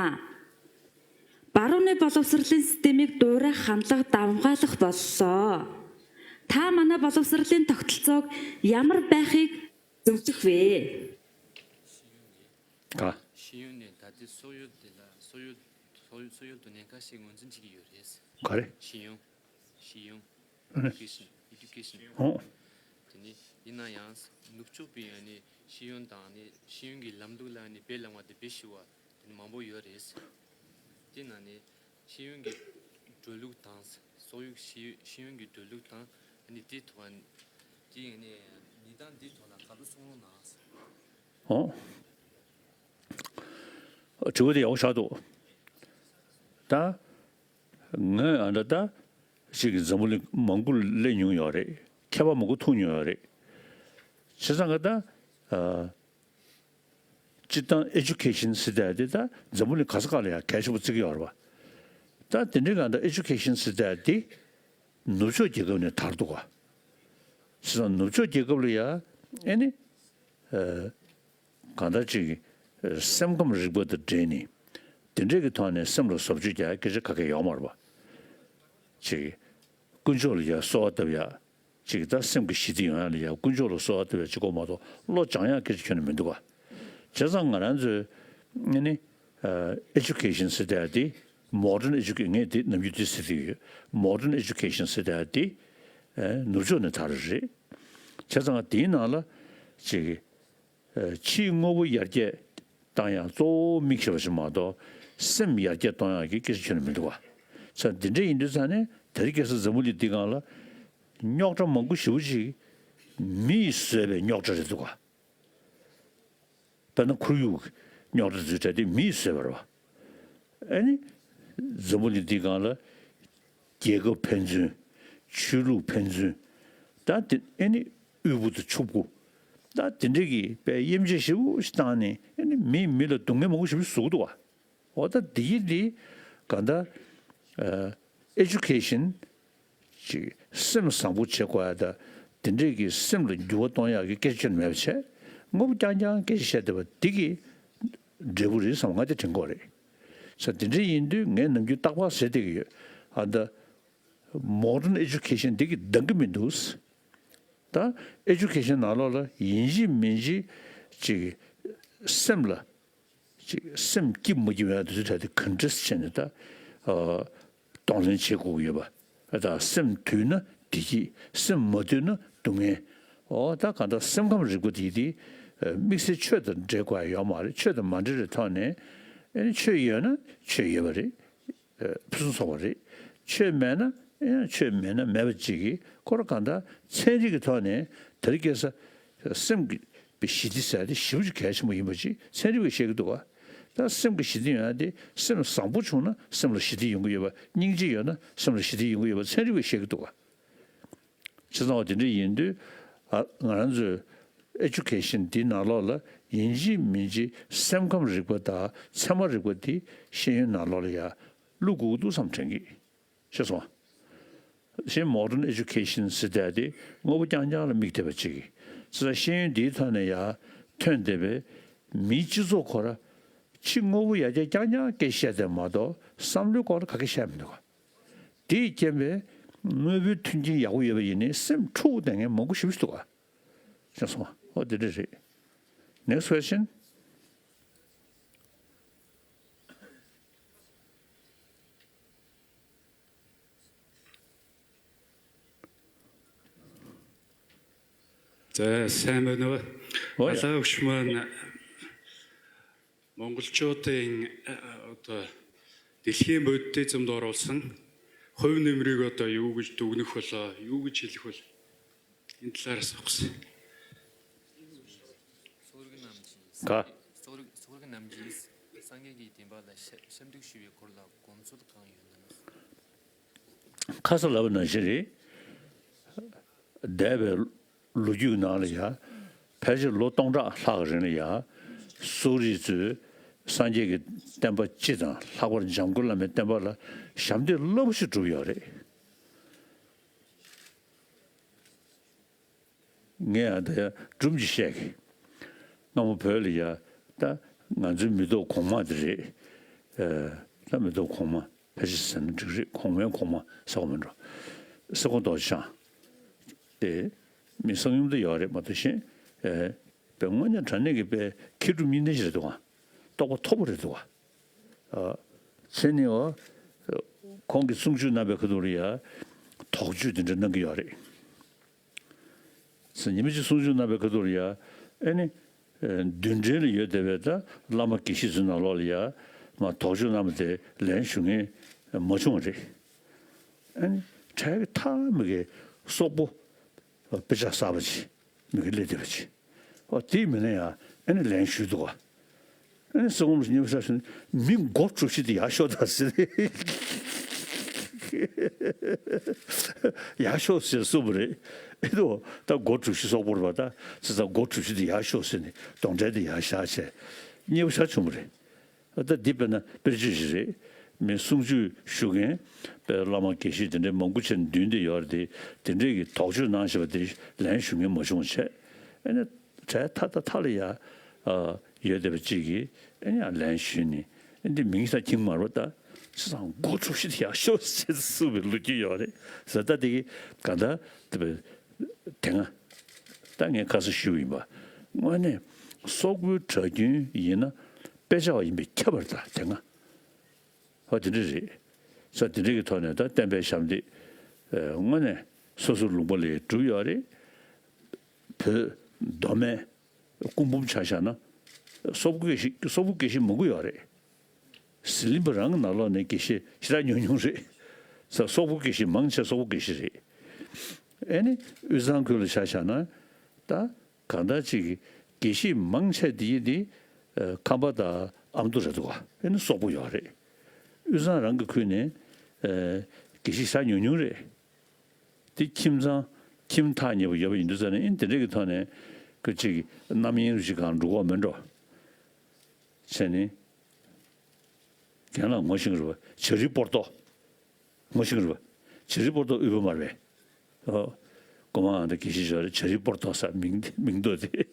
བ་རོ་ནི་བ་ལོབ་སི་རལ་ལིན་སི་ཏི་མིག་ཏོ་ར་ཧན་ལག་དམ་བ་ལག་བ་ལོ། ཐ་མ་ན་བ་ལོབ་སི་རལ་ལིན་ཐོག་ཐལ་ཚོགས་ཡ་མར་པ་ཧིག་ཟུག་ཅིག་བེ། ག་ཤེས་ཡོན་ནི་ད་ལྟའི་སོག་ཡུལ་དེ་ལ་སོག་ཡུལ་སོག་ཡུལ་སོག་ཡུལ་དུ་ཉེན་ཁ་ཞིག་ངོས་འཛིན་བྱེད་ཀྱི་ཡོད་རེད། ག་རེ། ཤེས་ཡོན། ཤེས་ཡོན། ཨ་ནི། Education, education. ཨོ། དེ་ནི་ཡིན་ན་ཡང་ནུབ་ཕྱོགས་པའི་ཡང་ནི་ཤེས་ཡོན་དང་ནི་ཤེས་ཡོན་གྱི་ལམ་ལུགས་ལ་ནི་བེད་ལང་བ་དེ་བེད་ཤི་བ་དེ་ནི་མང་པོ་ཡོད་རེད། དེ་ན་ནི་ཤེས་ཡོན་གྱི་འགྲོ་ལུགས་དང་སོག་ཡུལ་ཤེས་ཤེས་ཡོན་གྱི་འགྲོ་ལུགས་དང་ནི་དེ་ཐོག་ནི་དེ་ཡང་ནི་གནས་སྟངས་འདི་ཐོག་ལ་ག་ལོ་གསུང་རོགས་གནང་། ཨོ། དྲི་བ་དེ་ཡག་པོ་ཆགས་འདུག་ད་ངས་ཨ་འདྲ་ད་ཅིག་འཛམ་བུ་གླིང་མང་པོ་སླེབས་མྱོང་ཡོད་རེད། མཁས་པ་མང་པོ་ཐུག་མྱོང་ཡོད་རེད། བྱས་ཙང་ག་ད་ཨ་སྤྱིར་བཏང་education ཟེར་ཡ་དེ་ད་འཛམ་བུ་གླིང་ག་ས་ག་ལ་ཡང་གལ་ཆེན་པོ་བརྩི་གི་ཡོད་རེད་པ། ད་དེ་འདྲའི་ག་ད་education ཟེར་ཡ་དེ་ནུབ་ཕྱོགས་རྒྱལ་ཁབ་ནས་དར་འདུག་ག་བྱས་ཙང་ནུབ་ཕྱོགས་རྒྱལ་ཁབ་ལ་ཡང་ཨེ་ནི། ཨ། གང་ལྟར་ཅིག་སེམས་ཁམས་རིག་པ་དང་འབྲེལ་ནས་དེ་འདྲས་ཀྱི་ཐོག་ནས་སེམས་ལ་བཟོ་བཅོས་རྒྱག་སྐད་ཆ་ག་གེ་ཡོད་མ་རེད་པ། ཅིག་དཀོན་མཆོག་ལ་ཡ་གསོལ་བ་བཏབ་ཡ། ཅིག་ད་སེམས་ཀྱི་ཞི་བདེ་ཡོང་ཡ་ལ་ཡ་དཀོན་མཆོག་ལ་གསོལ་བ་བཏབ་ཡ་ཅིག་གོ་མ་གཏོགས་བློ་སྦྱང་ཡ་སྐད་ཆ་ཁྱོན་ནས་མི་འདུག་ག་བྱས་ཙང་ང་རང་ཚོའི་ཨ་ནི་ཨ་education ཟེར་ཡ་དེ་modern education ངས་དེ་ནམ་རྒྱུན་དེ་ཟེར་གྱི་ཡོད། Modern education ཟེར་ཡ་དེ་ཨ་ནུབ་ཕྱོགས་ནས་དར་རེད། བྱས་ཙང་དེའི་ནང་ལ་ཅིག་ཨ་ཕྱིའི་དངོས་པོ་ཡར་རྒྱས་བཏང་ཡག་གཙོ་བོ་དམིགས་བྱས་པ་ཞིག་མ་གཏོགས་སེམས་ཡར་རྒྱས་གཏོང་ཡག་གི་སྐད་ཆ་ཁྱོན་ནས་མི་འདུག་ག་ས་འདི་འདྲ་ཡིན་དུས་ཙང་ནས་དེ་རིང་ཁ་སང་འཛམ་བུ་གླིང་འདི་སྒང་ལ་རྙོག་དྲ་མང་པོ་ཞེ་པོ་ཅིག་མིས་བཟོས་པའི་རྙོག་དྲ་རེད་འདུག་ག་དཔེར་ན་ཁོར་ཡུག་རྙོག་དྲ་འཛུལ་གྲ་དེ་མིས་བཟོས་པ་རེད་པ། ཨ་ནི་འཛམ་བུ་གླིང་འདི་སྒང་ལ་རྒྱལ་ཁབ་ཕན་ཚུན་ཆོས་ལུགས་ཕན་ཚུན་ད་དེ་ཨ་ནི་དབུལ་པོ་དང་ཕྱུག་པོ་ད་དེ་འདྲས་ཀྱི་དཔེ་དབྱེ་འབྱེད་ཞེ་པོ་ཞིག་བཏང་ནས་ཨ་ནི་མིས་མི་ལ་སྡུག་བསྔལ་མང་པོ་ཞེ་པོ་བཟོ་གི་འདུག་ག་འོ་ད་འདི་ཡིན་འདི་ག་ད་ཨེ་ཇུ་ཀེ་ཤན་ཅིག་སེམས་བཟང་པོ་བྱེད་དགོས་ཡ་ད་དེ་འདྲས་ཀྱི་སེམས་ལ་འགྱུར་བ་གཏོང་ཡག་གི་སྐད་ཆ་ཁྱོན་མེད་པ་བྱས་དངོས་པོ་རྐྱང་རྐྱང་སྐད་ཆ་བཤད་བསྡད་པ་འདི་གི་འབྲས་བུ་རེད་བསམ་ང་དེ་དྲན་གྱི་ཡོད་རེད། ས་དེ་འདྲས་ཡིན་དུས་ངས་ནམ་རྒྱུན་རྟག་པར་ཟེར་བསྡད་ཀྱི་ཡོད། ཨ་ད་མོ་ཌན་ཨེ་ཇུ་ཀེ་ཤན་འདི་གི་འདང་གི་མི་འདུག་ད་ཨེ་ཇུ་ཀེ་ཤན་ནང་ལོགས་ལ་ཡིན་གཅིག་མིན་གཅིག་ཅིག་སེམས་ལ་ཅིག་སེམས་སྐྱིད་མ་སྐྱིད་ཡོང་ཡ་དེ་ཚོའི་གྲས་དེ་ཀོན་ཊེ་སི་ཊི་བྱས་ནས་ད་ཨ་གདོང་ལེན་བྱེད་དགོས་ཀྱི་ཡོད་པ། ད་སེམས་དུལ་ན་བདེ་སྐྱིད། སེམས་མ་དུལ་ན་སྡུག་བསྔལ། འོ་ད་གང་ལྟར་སེམས་ཁམས་རིག་པ་དེ་དེ་དམིགས་བསལ་ཆོས་དང་འབྲེལ་དགོས་ཡ་ཡོད་མ་རེད། ཆོས་དང་མ་འབྲེལ་བའི་ཐོག་ནས་ཨ་ནི་ཆོས་ཡོད་ན་ཆོས་ཡོད་པ་རེད། ཕུན་སུམ་ཚོགས་པ་རེད། ཆོས་མེད་ན་ཡང་ཆོས་མེད་ན་མེད་པ་ཅིག་གིས་ཁོ་རང་གང་ལྟར་ཚན་རིག་གི་ཐོག་ནས་དེ་རིང་ཁ་སང་སེམས་ཀྱི་ཞི་བདེ་ཟེར་ཡ་དེ་ཞེ་པོ་ཅིག་གལ་ཆེན་པོ་ཡིན་པ་ཅིག་ཚན་རིག་པས་བཤད་ཀྱི་འདུག་ག་ད་སེམས་ཀྱི་ཞི་བདེ་ཡོང་ཡ་དེ་སེམས་བཟང་པོ་བྱུང་ན་སེམས་ལ་ཞི་བདེ་ཡོང་གི་ཡོད་པ། སྙིང་རྗེ་ཡོད་ན་སེམས་ལ་ཞི་བདེ་ཡོང་གི་ཡོད་པ་ཚན་རིག་པས་བཤད་ཀྱི་འདུག་ག་བྱས་ཙང་བ་དེ་འདྲ་ཡིན་དུས་ཨ་ང་རང་ཚོའི་ཨེ་ཇུ་ཀེ་ཤན་འདི་ནང་ལོགས་ལ་ཡིན་གཅིག་མིན་གཅིག་སེམས་ཁམས་རིག་པ་དང་ཚད་མ་རིག་པ་འདི་ཤེས་ཡོན་ནང་ལོགས་ལ་ཡ་བླུག་དགོས་ཀྱི་འདུག་བསམ་དྲན་གྱི། ཤེས་སོང་། གཞན་མོ་ཌན་ཨེ་ཇུ་ཀེ་ཤན་ཟེར་བསྡད་དེ་དངོས་པོ་རྐྱང་རྐྱང་ལ་དམིགས་བསྡད་པ་ཅིག་གིས་ཚེ་ཤེས་ཡོན་འདིའི་ཐོག་ནས་ཡ་ཐོན་བསྡད་པའི་མིའི་སྤྱི་ཚོགས་ཁོ་ར་ཕྱི་དངོས་པོ་ཡར་རྒྱས་རྐྱང་རྐྱང་སྐད་བཤད་བསྡད་མ་གཏོགས་བསམ་བློའི་སྐོར་ལ་ག་གེ་བཤད་མི་འདུག་ག་དེས་རྐྱེན་པས་དངོས་པོའི་མཐུན་རྐྱེན་ཡག་པོ་ཡོད་པ་ཡིན་ནའི་སེམས་འཁྲུག་བསྡད་མཁན་མང་པོ་ཞེ་པོ་ཞིག་འདུག་ག་ཤེས་སོང་། ཨོ་དེ་འདྲ་རེད། Next question. За, сайн байна уу? Ой. Алаа, хүшмэн. Монголчуудын одоо дэлхийн бодит эзэмд оруулсан хувь нэмрийг одоо юу гэж дүгнэх вэ? Юу гэж хэлэх вэ? Энэ талаар асуух гэсэн. Сүүрэг намжийн. Ка. Сүүрэг, Сүүрэг намжིས་སངས་རྒྱས་ཀྱི་བསྟན་པ་ལ་ཞབས་ཞབས་འདེགས་ཞུ་བའི་སྐོར་ལ་དགོངས་ཚུལ་གང་ཡོད་ན། ཁ་སང་ལབ་པ་ནང་བཞིན་རེད། འདས་པའི་ལོ་རྒྱུས་ནང་ལ་ཡ། ཕལ་ཆེར་ལོ་སྟོང་ཕྲག་ལྷག་གི་རིང་ལ་ཡ། སོག་རིགས་ཚོས་སངས་རྒྱས་ཀྱི་བསྟན་པ་སྤྱི་དང་། ལྷག་པར་འཇམ་མགོན་བླ་མའི་བསྟན་པ་ལ་ཞབས་འདེགས་རླབས་པོ་ཆེ་བསྒྲུབས་ཡོད་རེད། ངས་ཨ་ད་ཡ་སྒྲུང་ཅིག་བཤད་གི། སྔ་མོ་བོད་ལ་ཡ། ད་ང་ཚོའི་མི་ཐོག་གོང་མ་དེ་རེད། ཨ། ད་མི་ཐོག་གོང་མ་ཕལ་ཆེར་ཟེར་ན་འགྲིག་རེད། གོང་མའི་གོང་མ་ཟེར་བ་མིན་འགྲོ། སེ་གོང་རྡོ་རྗེ་འཆང་། དེ་མི་གསང་ཡུམ་དུ་ཡོད་རེད་མ་གཏོགས་གཞན། ཨེ། དཔེ་དངོས་གནས་དྲང་གནས་ཀྱི་དཔེ་མཁས་གྲུབ་གཉིས་ལྡན་ཞིག་རེད་འདུག་ག། རྟོགས་པ་མཐོ་པོ་རེད་འདུག་ག། ཨ། བྱས་ནས་འོ། ཁོང་གིས་གསུང་ཆོས་གནང་པའི་ཁ་ཐུག་ལ་ཡ། དོགས་གཅོད་འདི་འདྲ་གནང་གི་ཡོད་རེད། ཉི་མ་གཅིག་གསུང་ཆོས་གནང་པའི་ཁ་ཐུག་ལ་ཡ། ཨེ་ནི། ཨེ། མདུན་གྲལ་ལ་ཡོད་བསྡད་པའི་ད་བླ་མ་དགེ་བཤེས་ཚོའི་ནང་ལོགས་ལ་ཡ། མར་དོགས་གཅོད་གནང་བ་དེ་ལན་ཞུ་མཁན་མ་བྱུང་བ་རེད། ཨེ་ནི། གྲལ་གྱི་མཐའ་མ་གི་སོག་པོ་དཔེ་ཆ་གསར་པ་ཅིག་མི་གི་སླེབས་བསྡད་པ་ཅིག། ཨོ། དེའི་མི་ལ་ཡ་ཨེ་ནི་ལན་ཞུས་འདུག་ག། ཨ་ནི་སེ་གོང་རྡོ་རྗེ་འཆང་ཞུ་ནས། མི་མགོ་གྲུ་བཞི་དེ་ཡར་ཤོག་དང་ཟེར། ཡར་ཤོག་ཟེར་གསུངས་པ་རེད། ཨེ་དོ། ད་མགོ་གྲུ་བཞི་སོག་པོ་རེད་པ། ད་ཟེར་ཙང་མགོ་གྲུ་བཞི་དེ་ཡར་ཤོག་ཟེར་ནས་གདོན་འདྲེ་དེ་ཡར་བཞག་བྱས། མཉེས་པོ་ཞེ་དྲག་བྱུང་བ་རེད། ད་འདི་དཔེར་ན་དཔེར་བརྗོད་ཞིག་རེད། མི་གསུང་ཆོས་ཞུ་མཁན་དཔེ་བླ་མ་དགེ་བཤེས་དེ་འདྲའི་མང་པོ་ཅིག་མདུན་དེ་ཡོད་རེད་དེ། དེ་འདྲའི་གི་དོགས་གཅོད་གནང་བཞིན་པ་དེ་ལན་ཞུ་མཁན་མ་བྱུང་བ་བྱས། ཨེ་ནི། གྲལ་མཐའ་མཐའ་མཐའ་ལ་ཡ། ཨ། ཡོད་བསྡད་པ་གཅིག་གིས་ཨེ་ནི་ཡང་ལན་ཞུས་ནས། ཨེ། འདི་མིང་ད་ཁྱིམ་མ་རོ་ད། ཅི་སང་མགོ་གྲུ་བཞི་དེ་ཡར་ཤོག་ཟེར་གསུངས་པའི་ལོ་རྒྱུས་ཡོད་རེད་ཟེར། ད་དེ་གི་ག་ད་དེ་བས་དེ་སྔ། ད་ངས་ཁ་སང་ཞུས་ཡིན་པ། དངོས་གནས་སོག་པོའི་གྲྭ་རྒྱུན་ཡིན་ན་དཔེ་ཆ་བ་ཡིན་པས་ཁྱབ་པ་རེད། ད་དེ་སྔ། ཨོ། དེ་འདྲ་རེད། ས་དེ་འདྲ་གི་ཐོག་ནས་ད་བསྟན་པའི་ཞབས་འདེགས། ཨེ། དངོས་གནས་སོ་སོའི་ལུང་པ་ལ་བསྒྲུབས་ཡོད་རེད། བོད་མདོ་སྨད་སྐུ་འབུམ་ཆ་བཞག་ན། སོག་པོ་དགེ་བཤེས། སོག་པོ་དགེ་བཤེས་མང་པོ་ཡོད་རེད། ཟི་ལིང་པ་རང་གི་ནང་ལོགས་ནས་དགེ་བཤེས་ཞེ་དྲག་ཉུང་ཉུང་རེད། ས། སོག་པོ་དགེ་བཤེས་མང་ཆེ་སོག་པོ་དགེ་བཤེས་རེད། ཨེ་ནི་དབུས་གཙང་ཁུལ་ལ་ཆ་བཞག་ན། ད། གང་ལྟར་ཅིག་གི་དགེ་བཤེས་མང་ཆེ་དེ་ཡིན་དེ། ཨ། ཁམས་པ་དང་ཨ་མདོ་རེད་འདུག་ག། ཨེ་ནི་སོག་པོ་ཡོད་རེད། དབུས་གཙང་རང་གི་ཁུལ་ནས། ཨ། དགེ་བཤེས་ཞེ་དྲག་ཉུང་ཉུང་རེད། དེ་ཁྱིམ་ཚང་། ཁྱིམ་ཐག་ཉེ་པོ་ཡོད་པ་ཡིན་དུས་ཙང་ནས། ཨེ་ནི་དེ་འདྲ་གི་ཐོག་ནས་ཁོ་ཅིག་རྣམ་གཡེང་རུ་ཅིག་གང་འགྲོ་གི་མིན་འགྲོ། བྱས་ནས། རྒན་ལགས་ངོ་ཤེས་ཀྱི་རེད་པ། བྱ་རི་པོ་ཏོ། ངོ་ཤེས་ཀྱི་རེད་པ། བྱ་རི་པོ་ཏོ་དབུས་པ་མ་རེད་པས། ཨོ། སྒོ་མང་ཨ་ད་དགེ་བཤེས་ཞོར་བྱ་རི་པོ་ཏོ་ཟེར་མིང་། མིང་འདོགས་དེ།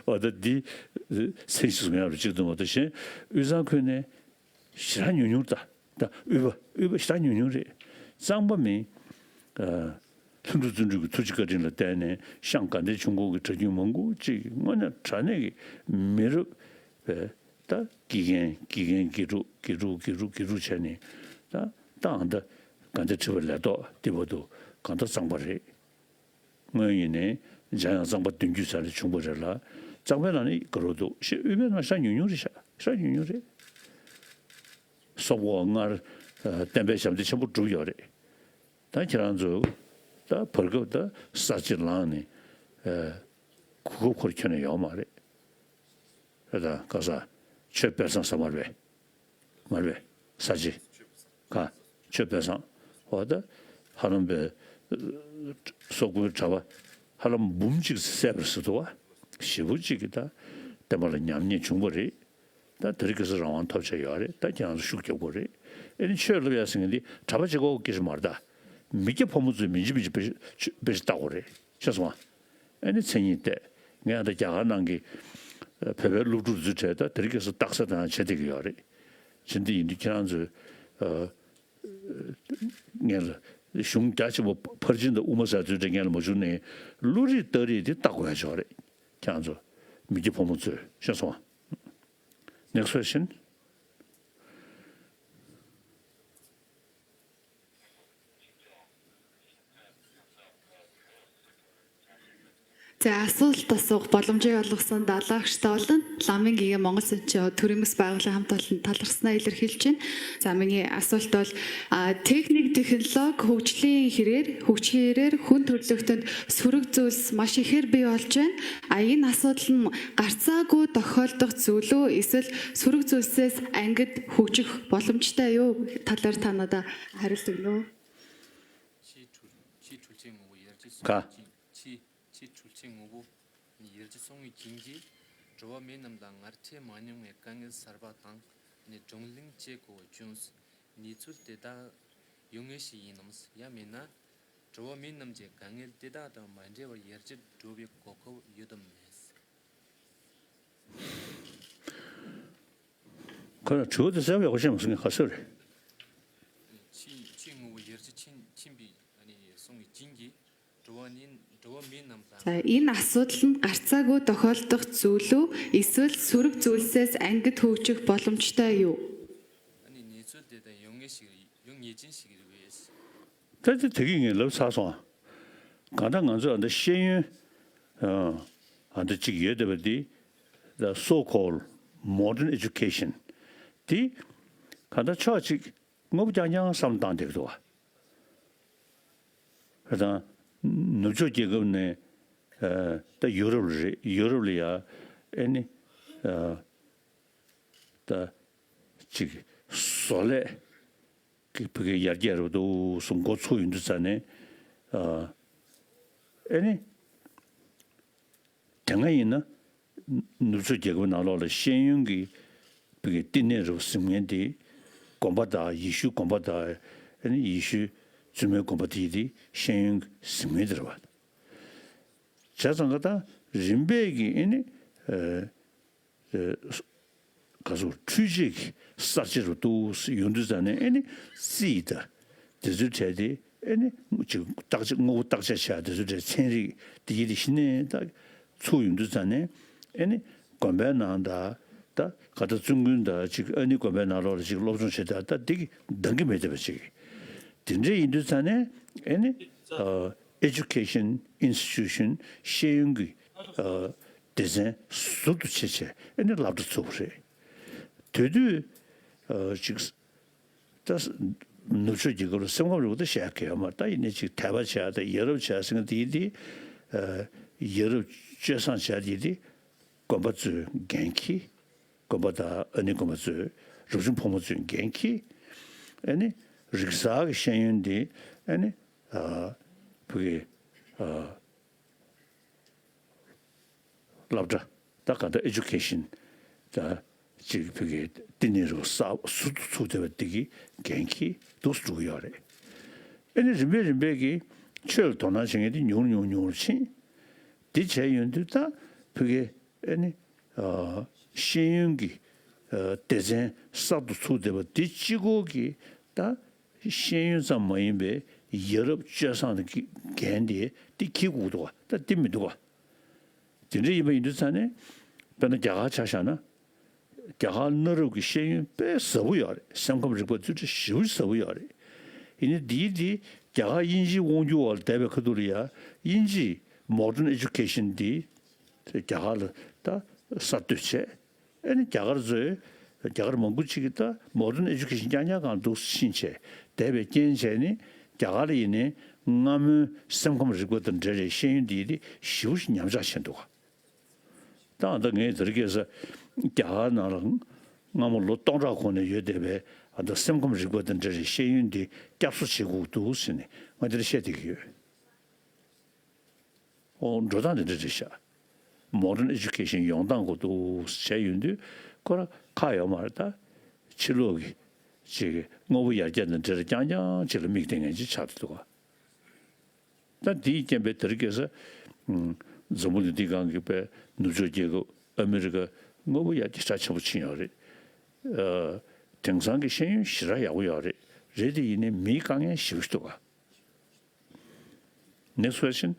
ཨོ། ད་འདི་མཚན་གཞི་བཟུང་ཡག་རུ་གཅིག་འདུག་མ་གཏོགས། གཞན་དབུས་གཙང་ཁུལ་ནས་ཞེ་དྲག་ཉུང་ཉུང་རེད་ད། ད་དབུས་པ། དབུས་པ་ཞེ་དྲག་ཉུང་ཉུང་རེད། གཙང་པ་མིན། ཨ། ལྷུན་གྲུབ་བརྩོན་འགྲུས་ཀྱི་ཐུགས་རྗེ་བཀའ་དྲིན་ལ་བརྟེན་ནས་ཤང་དགའ་ལྡན་ཆོས་འཁོར་གྱི་གྲྭ་རྒྱུན་མང་པོ་ཅིག་དངོས་གནས་དྲང་གནས་ཀྱི་མི་རབས་པའི། ད་དགེ་རྒན། དགེ་རྒན། དགེ་ཕྲུག་དགེ་ཕྲུག་དགེ་ཕྲུག་དགེ་ཕྲུག་བྱས་ནས། ད་ད་ཨ་ད་དགའ་ལྡན་ཁྲི་པ་ལས་ཐོག་དེ་བར་དུ་གང་ལྟར་གཙང་པ་རེད། སྔོན་ཡིན་ནའི་འཇམ་དབྱངས་གཙང་པ་བདུན་རྒྱུད་ཟེར་ནས་བྱུང་བ་རེད་ལ། གཙང་པའི་ནང་ནས་དགའ་རབ་འདུག། ཞེས། དབུས་པའི་ནང་ཞེ་དྲག་ཉུང་ཉུང་རེད་ཤག། ཞེ་དྲག་ཉུང་ཉུང་རེད། སོག་པོ་སྔར། ཨ། བསྟན་པའི་ཞབས་འདེགས་ཆེན་པོ་བསྒྲུབས་ཡོད་རེད། ད་ཁྱེད་རང་ཚོ་ད་བར་སྐབས་ད་ས་བྱི་ལངས་ནས། ཨ། གོ་སྐབས་ཁོ་རང་ཁྱོན་ནས་ཡོད་མ་རེད། ཨ། ད་ག་ས་ཆོས་དཔལ་བཟང་ཟེར་མ་རེད་པས། མ་རེད་པས། ས་བྱི། ག། ཆོས་དཔལ་བཟང་། འོ་ད་ཧ་ལམ་པའི་སོག་པོའི་གྲྭ་པ་ཧ་ལམ་འབུམ་གཅིག་བསད་པ་ཟེར་འདུག་པ། ཞེ་པོ་ཅིག་གིས་ད་བསྟན་པ་ལ་ཉམས་ཉེས་བྱུང་བ་རེད། ད་དེ་རིང་ཁ་སང་རང་དབང་ཐོབ་བྱས་ཡོད་རེད། ད་ཁྱེད་རང་ཚོ་ཤུགས་རྒྱབ་དགོས་རེད། ཨེ་ནི་ཆོས་སློབ་ཡག་ཟེར་མཁན་འདི་གྲྭ་པ་གཅིག་པོ་སྐད་ཆ་མ་རེད་ད། མི་སྐྱ་ཕོ་མོ་ཚོས་མི་འཇིགས་མི་འཇིགས་དཔེ་ཆ་ལྟ་དགོས་རེད། ཤེས་སོང་ང་། ཨེ་ནི་མཚན་ཉིད་བལྟས། ངས་ད་རྒྱ་གར་ནང་གི་བོད་པའི་སློབ་ཕྲུག་ཚོའི་གྲས་ད་དེ་རིང་ཁ་སང་རྟགས་གསལ་དང་བྱེད་བསྡད་ཀྱི་ཡོད་རེད། བྱེད་འདི་ཡིན་དུས་ཁྱེད་རང་ཚོས། ཨ། ངས་ལ་གཞུང་རྒྱ་ཆེན་པོ་ཕར་ཕྱིན་དང་དབུ་མ་ཟེར་ཚོའི་གྲས་ངས་ལ་མ་བྱུང་ནས། བློ་རིག་རྟགས་རིགས་འདི་བལྟ་དགོས་ཡ་ཅིག་ཡོད་རེད། ཁྱེད་རང་ཚོ་མི་སྐྱ་ཕོ་མོ་ཚོས། ཤེས་སོང་ང་། Next question. За, асуулт асуух боломжийг олгосон далаагчд олон Ламын гигэ Монгол Сэнчо төрийн бас байгууллагын хамт олон талархснаа илэрхийлж байна. За, миний асуулт бол, а, техник технологи хөгжлийн хэрээр, хөгжихийн хэрээр хүн төрөлхтөнд сөрөг зүйлс маш ихээр бий болж байна. А, энэ асуудал нь гарцаагүй тохиолдох зүйл үү, эсвэл сөрөг зүйлсээс ангид хөгжих боломжтой юу? Талаар та надад хариулт өгнө үү? Чи чүл-, чи чүлчийн өнгө ярьж ирсэн. Ка. Чи, чи, чи чүлчийн ངོ་བོ་ནི་ཡར་རྒྱས་སོང་བའི་རྐྱེན་གྱིས་འགྲོ་བ་མི་རྣམས་ལ་སྔར་འཕྲད་མ་མྱོང་བའི་དཀའ་ངལ་གསར་པ་དང་ནི་བགྲོ་གླེང་བྱེད་དགོས་བྱུང་། གནས་ཚུལ་དེ་དག་ཡོང་ངེས་ཤིག་ཡིན་ནམ། ཡང་མིན་ན་འགྲོ་བ་མི་རྣམས་ཀྱི་དཀའ་ངལ་དེ་དག་དང་མ་འབྲེལ་བར་ཡར་རྒྱས་འགྲོ་བའི་གོ་སྐབས་ཡོད་དམ་མེད། ཁོ་ན་དྲི་བ་དེ་གསལ་པོ་ཡག་པོ་ཤེས་མ་སོང་། ངས་ག་ཟེར་རེད། ཕྱི་ཕྱི་ངོ་བོ་ཡར་རྒྱས་ཕྱིན་ཕྱིན་པའི་ཨ་ནི་སོང་བའི་རྐྱེན་གྱིས་འགྲོ་བ་ནི་འགྲོ་བ་མི་རྣམས་ལ། ཡིན་ན་སྲོལ་ལ་གར་ས་གོ་དོ་ཧོལ་དོག་ཚུ་ལུ་ཨི་སྲོལ་སུ་རུག་ཚུལ་སེས་ཨན་གི་ཐུག་ཅུག་པོ་ལུམ་ཅི་ཏ་ཡོ། ཨ་ནི་གནས་ཚུལ་དེ་དང་ཡོང་ངེས་ཤིག་ཡོང་ངེས་ཅན་ཞིག་རེད་བས། ད་དེ་དེ་གི་ངས་ལབ་ཚར་སོང་། གང་ལྟར་ང་ཚོ་ཨ་འདི་ཤེས་ཡོན་ཨ་འདི་གཅིག་ཡོད་བསྡད་པ་འདི་the so called modern education འདི་གང་ལྟར་ཕྱོགས་གཅིག་དངོས་པོ་རྐྱང་རྐྱང་བསམ་བཏང་བསྡད་འདུག་བ། དང་ནུབ་ཕྱོགས་རྒྱལ་ཁབ་ནས་ད་ཡུ་རོབ་རེད། ཡུ་རོབ་ལ་ཡ་ཨེ་ནི་ད་ཅིག་བཟོ་ལས་ཀྱི་བུ་གའི་ཡར་རྒྱས་རུ་འདུག་སུ་འགོ་ཚུགས་ཡོང་དུས་ཙ་ནས་ཨེ་ནི། དེ་སྔ་ཡིན་ན་ནུབ་ཕྱོགས་རྒྱལ་ཁབ་ནང་ལོགས་ལ་ཤེས་ཡོན་གྱི་བི་གའི་བསྟི་གནས་རུ་གཟིམ་མཁན་དེ་དགོན་པ་དང་ཡེ་ཤུའི་དགོན་པ་དང་ཨ་ནི་ཡེ་ཤུའི་བཙུན་མའི་དགོན་པ་དེ་དེ་ཤེས་ཡོན་གཟིམ་མཁན་དེ་རེད་བ། བྱས་ཙང་ཀ་ད་རིམ་པས་ཀྱི་ཨ་ནི་ག་ཚོད་འཕྲུལ་ཆས་ཀྱི་གསར་བརྗེ་རུ་འདུག་ཡོང་དུས་ཙ་ནས་ཨ་ནི་རྩིས་དང་དེ་ཚོའི་གྲས་དེ་ཨེ་ནི་ཅིག་བརྟག་དཔྱད་དངོས་པོ་བརྟག་དཔྱད་བྱ་དེ་ཚོའི་གྲས་ཚན་རིག་དེ་ཡི་དེ་གཞི་ནས་ད་ཚུགས་ཡོང་དུས་ཙ་ནས་ཨེ་ནི་དགོན་པའི་ནང་ད་ད་ག་ད་བཙུན་དགོན་ད་ཅིག་ཨ་ནི་དགོན་པའི་ནང་ལོགས་ལ་ཅིག་སློབ་སྦྱོང་བྱེད་ད་ད་དེ་གི་འདང་གི་མེད་བསྡད་པ་ཅིག་དེ་འདྲ་ཡིན་དུས་ཙ་ནས་ཨེ་ནི་ཨ་education institution ཤེས་ཡོན་གྱི་ཨ་སྡེ་ཚན་ཟུར་དུ་ཕྱེ་བྱས་ཨེ་ནི་སློབ་གྲྭ་ཚུགས་པ་རེད། དེ་དུས་ཨ་ཅིག་ད་ནུབ་ཕྱོགས་རྒྱལ་ཁབ་ལ་སེམས་ཁམས་རིག་པ་ད་བཤད་ཡག་གི་ཡོད་མ་རེད། ད་ཡིན་ནའི་ཅིག་དད་པ་བྱས་ད་ཡ་རབས་བྱས་ཟེར་མཁན་དེ་ཡིན་དེ། ཡ་རབས་སྤྱོད་བཟང་བྱས་དེ་ཡིན་དེ། དགོན་པ་ཚོས་འགན་འཁྱེར། དགོན་པ་དང་ཨ་ནི་དགོན་པ་ཚོས་རབ་བྱུང་ཕོ་མོ་ཚོས་འགན་འཁྱེར། ཨ་ནི་རིག་གསར་གྱི་ཤེས་ཡོན་དེ་ཨ་ནི་བུ་གའི་སློབ་གྲྭ་ད་ག་ད་education ད་ཅིག་བོད་ཀྱི་བསྟི་གནས་རུ་ས་ཟུར་དུ་ཚུགས་བསྡད་པ་འདི་གི་འགན་འཁྱེར་འདུག་སེ་འགྲོ་གི་ཡོད་རེད། ཨེ་ནི་རིམ་པས་རིམ་པས་ཀྱི་ཆོས་ལ་དོ་སྣང་བྱེད་མཁན་དེ་ཉུང་རུ་ཉུང་རུ་ཉུང་རུ་ཕྱིན། འདི་བྱས་ཡོང་དུས་ད་བོད་ཀྱི་ཨེ་ནི་ཤེས་ཡོན་གྱི་སྡེ་ཚན་གསར་དུ་ཚུགས་བསྡད་པ་འདི་གཅིག་པོ་གི་ད། ཤེས་ཡོན་ཙམ་མ་ཡིན་པའི་ཡ་རབས་སྤྱོད་བཟང་གི་འགན་དེ་དེ་འཁྱེར་དགོས་འདུག་ག་ད་དེ་མི་འདུག་ག་དེ་འདྲ་ཡིན་པ་ཡིན་དུས་ཙང་ནས་དཔེར་ན་རྒྱ་གར་ཆ་བཞག་ན་རྒྱ་གར་གནའ་རབས་ཀྱི་ཤེས་ཡོན་དཔེ་ཟབ་པོ་ཡོད་རེད། སེམས་ཁམས་རིག་པ་ཚུལ་ཁྲིམས་ཞེ་པོ་ཟབ་པོ་ཡོད་རེད། ཡིན་ནའི་དེའི་དེ་རྒྱ་གར་དབྱིན་ཇིའི་དབང་སྒྱུར་འོག་ལ་བསྡད་པའི་ཁ་ཐུག་ལ་ཡ་དབྱིན་ཇིའི་modern education དེ་རྒྱ་གར་ལ་ད་གསར་གཏོད་བྱས། ཨེ་ནི་རྒྱ་གར་ཚོས་རྒྱ་གར་མང་པོ་ཅིག་གིས་ད་modern education རྐྱང་རྐྱང་སྒང་འདུག་ཕྱིན་བྱས་བསྡད་པའི་རྐྱེན་བྱས་ནས་རྒྱ་གར་ལ་ཡིན་ནའི་སྔ་མོའི་སེམས་ཁམས་རིག་པ་དང་འབྲེལ་བའི་ཤེས་ཡོན་འདི་དེ་ཞེ་པོ་ཞིག་ཉམས་ཆག་ཕྱིན་འདུག་ག་ད་ཨ་ད་ངས་དེ་རིང་ཁ་སང་རྒྱ་གར་ནང་ལ་སྔ་མོ་ལོ་སྟོང་ཕྲག་གོང་ནས་ཡོད་བསྡད་པའི་ཨ་ད་སེམས་ཁམས་རིག་པ་དང་འབྲེལ་བའི་ཤེས་ཡོན་འདི་བསྐྱར་གསོ་བྱེད་དགོས་འདུག་ཟེར་ནས་ང་དེ་འདྲ་བཤད་བསྡད་ཀྱི་ཡོད། ཨོ་འགྲོ་སྟངས་དེ་འདྲ་རེད་ཤག modern education ཡོང་སྟངས་གོ་འདུག་བྱས་ཡོང་དུས་ཁོ་ར་ཁག་ཡོད་མ་རེད། ད་ཕྱི་ལོགས་ཀྱི་ཅིག་དངོས་པོ་ཡར་རྒྱས་དང་འབྲེལ་རྐྱང་རྐྱང་ཅིག་ལ་དམིགས་བསྡད་མཁན་ཅིག་ཆགས་བསྡད་འདུག་ག་ད་དེའི་རྐྱེན་པས་དེ་རིང་ཁ་སང་འཛམ་བུ་གླིང་འདིའི་སྒང་གི་དཔེ་ནུབ་ཕྱོགས་རྒྱལ་ཁབ་ཨ་མི་རི་ཀ་དངོས་པོ་ཡར་རྒྱས་རྒྱ་ཆེན་པོ་ཕྱིན་ཡོད་རེད། ཨ་དེང་སང་གི་ཤེས་ཡོན་ཞེ་དྲག་ཡག་པོ་ཡོད་རེད། རེད་དེ་ཡིན་ནའི་མིའི་དཀའ་ངལ་ཞེ་པོ་ཞིག་འདུག་ག Next question.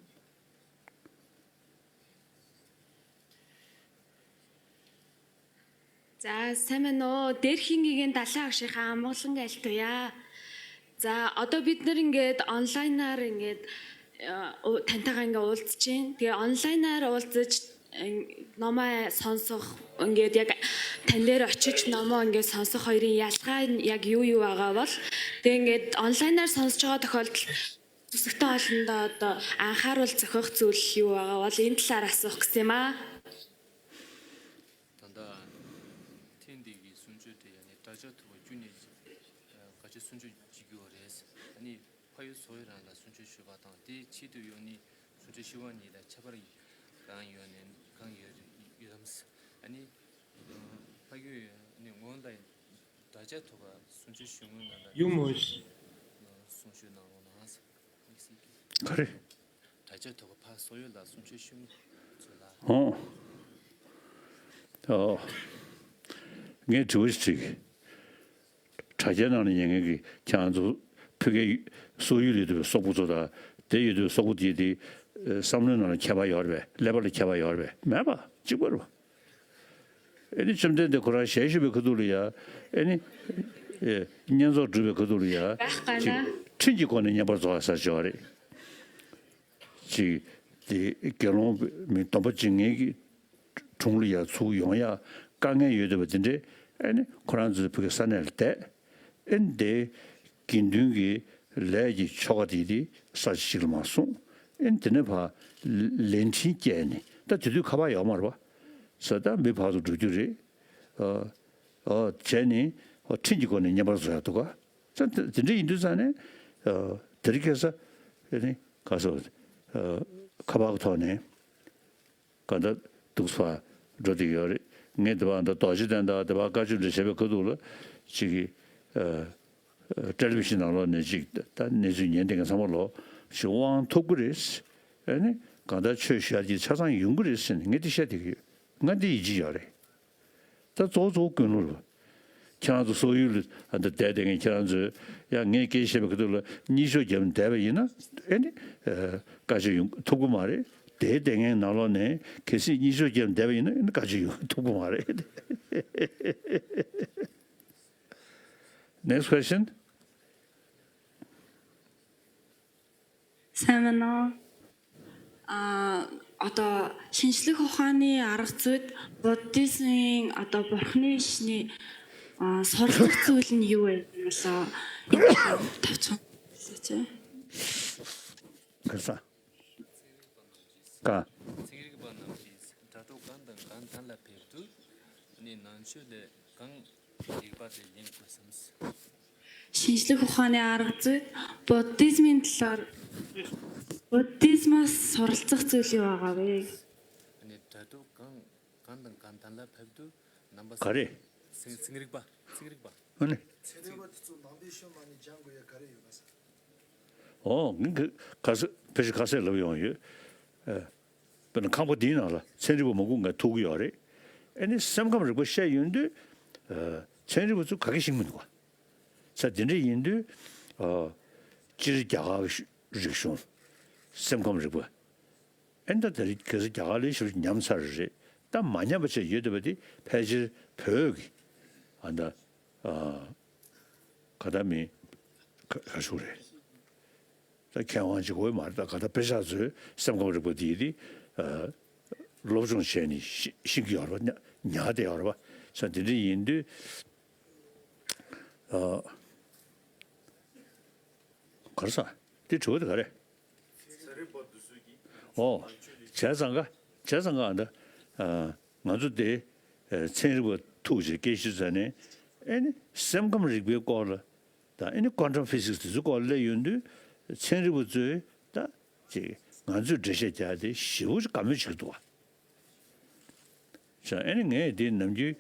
За, сайн байна уу? Дээрхийн гэгээн далайн агшихаа амгалан айлтгая. За, одоо бид нэр ингээд онлайнаар ингээд ཨ། ཨོ། тантай ингээ уулзж байна. Тэгээ онлайнаар уулзаж, ཨ, номоо сонсох, ингээд яг тань дээр очиж номоо ингээ сонсох хоёрын ялгаа нь яг юу юу байгаа бол, тэгээ ингээд онлайнаар сонсож байгаа тохиолдолд зүсэгтэй олондоо одоо анхааруул зохиох зүйл юу байгаа бол энэ талаар асуух гэсэн юм аа. ད་ལྟ་ཐེངས་འདི་གི་གསུང་ཆོས་དེ་ཡང་ནི་དྲ་ཇག་ཐུག་པ་བརྒྱུད་ནས་ག་ཚོད་གསུང་ཆོས་བྱེད་ཀྱི་ཡོད་རེད། ཨ་ནི་ཕ་ཡུལ་བཟོ་ཡི་རང་ལ་གསུང་ཆོས་ཞུས་པ་དང་དེའི་ཆེད་དུ་ཡང་ནི་གསུང་ཆོས་ཞུ་བ་གཉིས་ལ་ཁྱད་པར་གང་ཡོད་ནས་གང་ཡོད་ཡོད་དམ། ཨ་ནི་ཕ་ཡུལ་ནི་སྔོན་ལ་དྲ་ཇག་ཐུག་པ་གསུང་ཆོས་ཞུ་སྔོན་ལ་ཡུ་མོ་གསུང་ཆོས་གནང་རོགས་གནང་། ག་རེ། དྲ་ཇག་ཐོག་ཕ་སོ་ཡོད་ལ་གསུང་ཆོས་ཞུ་མི་ཚོ་ལ། ཨོ། ཨོ། ངས་དྲི་བ་ཞིག་དྲིས། དྲ་རྒྱའི་ནང་ནས་ཉན་མཁན་གྱི་ཁྱེད་རང་ཚོ་ཕ་གིའི་སོ་ཡོད་ལ་ཡོད་པའི་སོག་པོ་ཚོ་དང་དེ་ཡོད་པའི་སོག་པོ་དེ་དེ་བསམ་བློའི་ནང་ལ་ཁྱད་པར་ཡོད་རེད་པས། ཀླད་པ་ལ་ཁྱད་པར་ཡོད་རེད་པས། མེད་པ་གཅིག་པ་རེད་པ། ཨེ་ནི་བཅོམ་ལྡན་འདས་ཁོ་རང་ཞལ་བཞུགས་པའི་ཁ་ཐུག་ལ་ཡ། ཨེ་ནི། ཨེ། བསྙེན་རྫོགས་སྒྲུབ་པའི་ཁ་ཐུག་ལ་ཡ། ཅིག་ཁྲིམས་ཀྱི་སྒོ་ནས་བསྙེན་པར་རྫོགས་ཟེར་ཡོད་རེད། ཅིག་དེ་དགེ་སློང་མི་སྡོམ་པ་བྱེད་མཁན་གྱི་དྲུང་ལ་ཡ་ཚུར་ཡོང་ཡ་དཀའ་ངལ་ཡོད་བསྡད་པ་དེ་འདྲས། ཨེ་ནི་ཁོ་རང་ཚོའི་ཕ་གི་ས་གནས་ལ་བསྡད། ཨེ་ནི་དེ་དགེ་འདུན་གྱི་ལས་ཀྱི་ཆོ་ག་དེ་དེ་ས་ཆ་ཞིག་ལ་མར་སོང་། ཨེ་ནི་དེ་ནས་ཕར་ལས་འཕྲིན་བསྐྱལ་ནས། ད་དེ་དུས་ཁ་པར་ཡོད་མ་རེད་པ། ས་ད་མི་བར་དུ་འགྲོ་རྒྱུ་རེད། ཨ། ཨ། བྱས་ནས་ཁྲིམས་ཀྱི་སྒོ་ནས་བསྙེན་པར་རྫོགས་ཡག་འདུག་ག། ས་དེ་འདྲ་ཡིན་དུས་ཙང་ནས། ཨ། དེ་རིང་ཁ་སང་ཨེ་ནི་ག་ཟེར། ཨ། ཁ་པར་གྱི་ཐོག་ནས་གང་ལྟར་འདུག་སེ་འགྲོ་བསྡད་ཀྱི་ཡོད་རེད། ངས་དེ་བར་ད་རྡོ་རྗེ་གདན་དང་དེ་བར་བཀའ་ཆོས་འདྲ་བྱས་པའི་ཁ་ཐུག་ལ་ཅིག་གིས། ཨ། ཨ། ཊེ་ལི་བི་ཤན་ནང་ལོགས་ནས་ཅིག་ད་གནས་ཚུལ་ཉན་བསྡད་མཁན་ཚང་མ་ལོ་ཞིག་དབང་ཐོབ་ཀྱི་རེད། ཨེ་ནི་གང་ལྟར་ཆོས་ཞུ་ཡག་ཅིག་ཆ་ཚང་ཡོང་གི་རེད་ཟེར་ནས་ངས་དེ་བཤད་བསྡད་ཀྱི་ཡོད། ང་འདི་ཡིད་ཆེས་ཡོད་རེད། ད་གཙོ་བོ་གཙོ་བོ་ཀུན་སློང་རེད་པ། ཁྱེད་རང་ཚོ་སོག་ཡུལ་ལ་ཨ་འདི་བསྡད་བསྡད་མཁན་ཁྱེད་རང་ཚོས་ཡང་ངས་སྐད་ཆ་བཤད་པའི་ཁ་ཐུག་ལ་གཉིད་ཤོག་བརྒྱབ་ནས་བསྡད་པ་ཡིན་ན། ཨེ་ནི། ཨ། བཀའ་ཆོས་ཡོང་ཐུབ་ཀྱི་མ་རེད། དེ་བསྡད་མཁན་ནང་ལོགས་ནས་གལ་སྲིད་གཉིད་ཤོག་བརྒྱབ་ནས་བསྡད་པ་ཡིན་ན་ཨེ་ནི་བཀའ་ཆོས་ཡོང་ཐུབ་ཀྱི་མ་རེད། Next question. Сайн байна уу? А, одоо шинжлэх ухааны арга зүйд буддизмын одоо бурхны шний, а, суралцах зүйл нь юу вэ? Энэ талаар товчхон хэлээч. 그래서 가. ཚན་རིག་པ་རྣམས་ཀྱིས་སྒྲ་སྒྲོགས་གང་དང་གང་དང་ལ་ཕེབས་དུས་ནི་ནང་ཆོས་ལས་གང་རིག་པ་དེ་ལེན་དགོས་སམ། Шинжлэх ухааны арга зүйд буддизмын талаар, буддизмаас суралцах зүйл юу байгаа вэ? ནི་ད་དུང་གང་གང་དང་གང་དང་ལ་ཕེབས་དུས་རྣམ་པ་ག་རེ། ཚན་ཚན་རིག་པ། ཚན་རིག་པ། ཨ་ནི། ཚན་རིག་པ་དེ་ཚོ་ནང་པའི་ཤོ་མ་ནི་སྦྱང་དགོས་ཡ་ག་རེ་ཡོད་པ་ས། ཨོ། ངས་ཁ་ས་ཕལ་ཆེར་ཁ་སང་ལབ་ཡོང་ཡོད། ཨ། དཔེར་ན་ཁང་པ་འདིའི་ནང་ལ་ཚན་རིག་པ་མང་པོ་ང་ཐུག་གི་ཡོད་རེད། ཨ་ནི་སེམས་ཁམས་རིག་པ་བཤད་ཡོང་དུས། ཨ། ཚན་རིག་པ་ཚོ་ག་གེ་ཤེས་མི་འདུག་ག། ས་དེ་འདྲ་ཡིན་དུས། ཨ། སྤྱིར་རྒྱ་གར་རིག་གཞུང་སེམས་ཁམས་རིག་པ། ཨེ་ད་དེ་རིང་ཁ་སང་རྒྱ་གར་ལས་ཞེ་པོ་ཉམས་ཚར་རེད། ད་མ་ཉམས་པ་བྱས་ཡོད་བསྡད་པ་དེ་ཕལ་ཆེར་བོད་ཀྱི་ཨ་ད། ཨ། ག་ད་མི་ག་ག་ཞུ་རེད། ད་མཁས་དབང་གཅིག་པོ་མ་རེད། ད་ག་ད་དཔེ་ཆ་ཚོས་སེམས་ཁམས་རིག་པ་དེ་དེ། ཨ། སློབ་སྦྱོང་བྱས་ནས་ཤེས་ཤེས་ཀྱི་ཡོད་རེད་པ། ཉར་བསྡད་ཡོད་རེད་པ། ས་དེ་འདྲ་ཡིན་དུས། ཨ། ག་རེ་ཟ། དེ་དྲི་བ་དེ་ག་རེ། ཨོ། བྱས་ཙང་ག་བྱས་ཙང་ག་ཨ་ད། ཨ། ང་ཚོ་དེ། ཨ། ཚན་རིག་པ་ཐུག་ཅིག་སྐད་ཆ་ཟ་ནས། ཨེ་ནི་སེམས་ཁམས་རིག་པའི་སྐོར་ལ། ད་ཨེ་ནི་ཀོན་ཊམ་ཕི་སིག་སི་དེ་ཚོའི་སྐོར་ལ་སླེབས་ཡོང་དུས། ཚན་རིག་པ་ཚོས་ད་ཅིག་ང་ཚོས་འགྲེལ་བཤད་རྒྱག་དེ་ཞེ་པོ་ཅིག་དགའ་མོས་བྱེད་ཀྱི་འདུག་བ། བྱས་ཨེ་ནི་ངས་དེ་ནམ་རྒྱུན་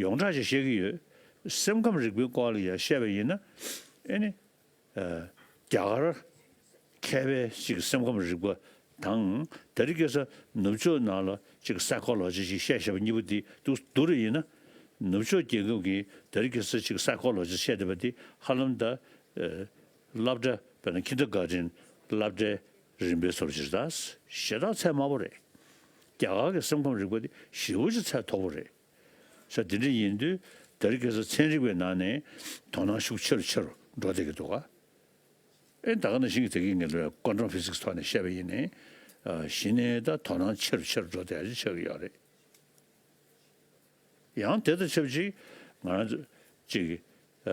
ཡོངས་གྲགས་ཅིག་བཤད་ཀྱི་ཡོད། སེམས་ཁམས་རིག་པའི་སྐོར་ལ་ཡང་བཤད་པ་ཡིན་ན། ཨེ་ནི། ཨ། རྒྱ་གར་མཁས་པའི་ཅིག་སེམས་ཁམས་རིག་པ་དང་། དེ་རིང་ཁ་སང་ནུབ་ཕྱོགས་ནང་ལ་ཅིག་སའི་ཀོ་ལོ་ཇི་ཅིག་བཤད་བཤད་པ་གཉིས་པོ་དེ་འདུག་བསྡུར་བ་ཡིན་ན། ནུབ་ཕྱོགས་རྒྱལ་ཁབ་ཀྱི་དེ་རིང་ཁ་སང་ཅིག་སའི་ཀོ་ལོ་ཇི་བཤད་བསྡད་པ་དེ་ཧ་ལམ་ད། ཨ། སློབ་གྲྭ་དཔེར་ན་ཁིན་ཌར་གྷར་ཊན་སློབ་གྲྭའི་རིམ་པའི་བཟོ་འདྲ་ཅིག་རེད། ད་ཞེ་དྲག་ཚད་དམའ་པོ་རེད། རྒྱ་གར་གྱི་སེམས་ཁམས་རིག་པ་དེ་ཞེ་པོ་ཅིག་ཚད་མཐོ་པོ་རེད། ས་དེ་འདྲ་ཡིན་དུས་དེ་རིང་ཁ་སང་ཚན་རིག་པའི་ནང་ནས་དོ་སྣང་ཤུགས་ཆེ་རུ་ཆེ་རུ་འགྲོ་བསྡད་ཀྱི་འདུག་ག། ཨེ་ད་ག་ནང་བཞིན་གྱི་དེ་གི་ངེས་ལུགས་ཀོན་ཊམ་ཕི་ཛིག་སི་ཐོག་ནས་བཤད་པ་ཡིན་ནའི། ཨ་གཞི་ནས་ད་དོ་སྣང་ཆེ་རུ་ཆེ་རུ་འགྲོ་བསྡད་ཡ་ཅིག་ཆགས་ཀྱི་ཡོད་རེད། ཡང་དེ་དང་ཆབས་ཅིག་ང་རང་ཚོ་ཅིག་ཨ་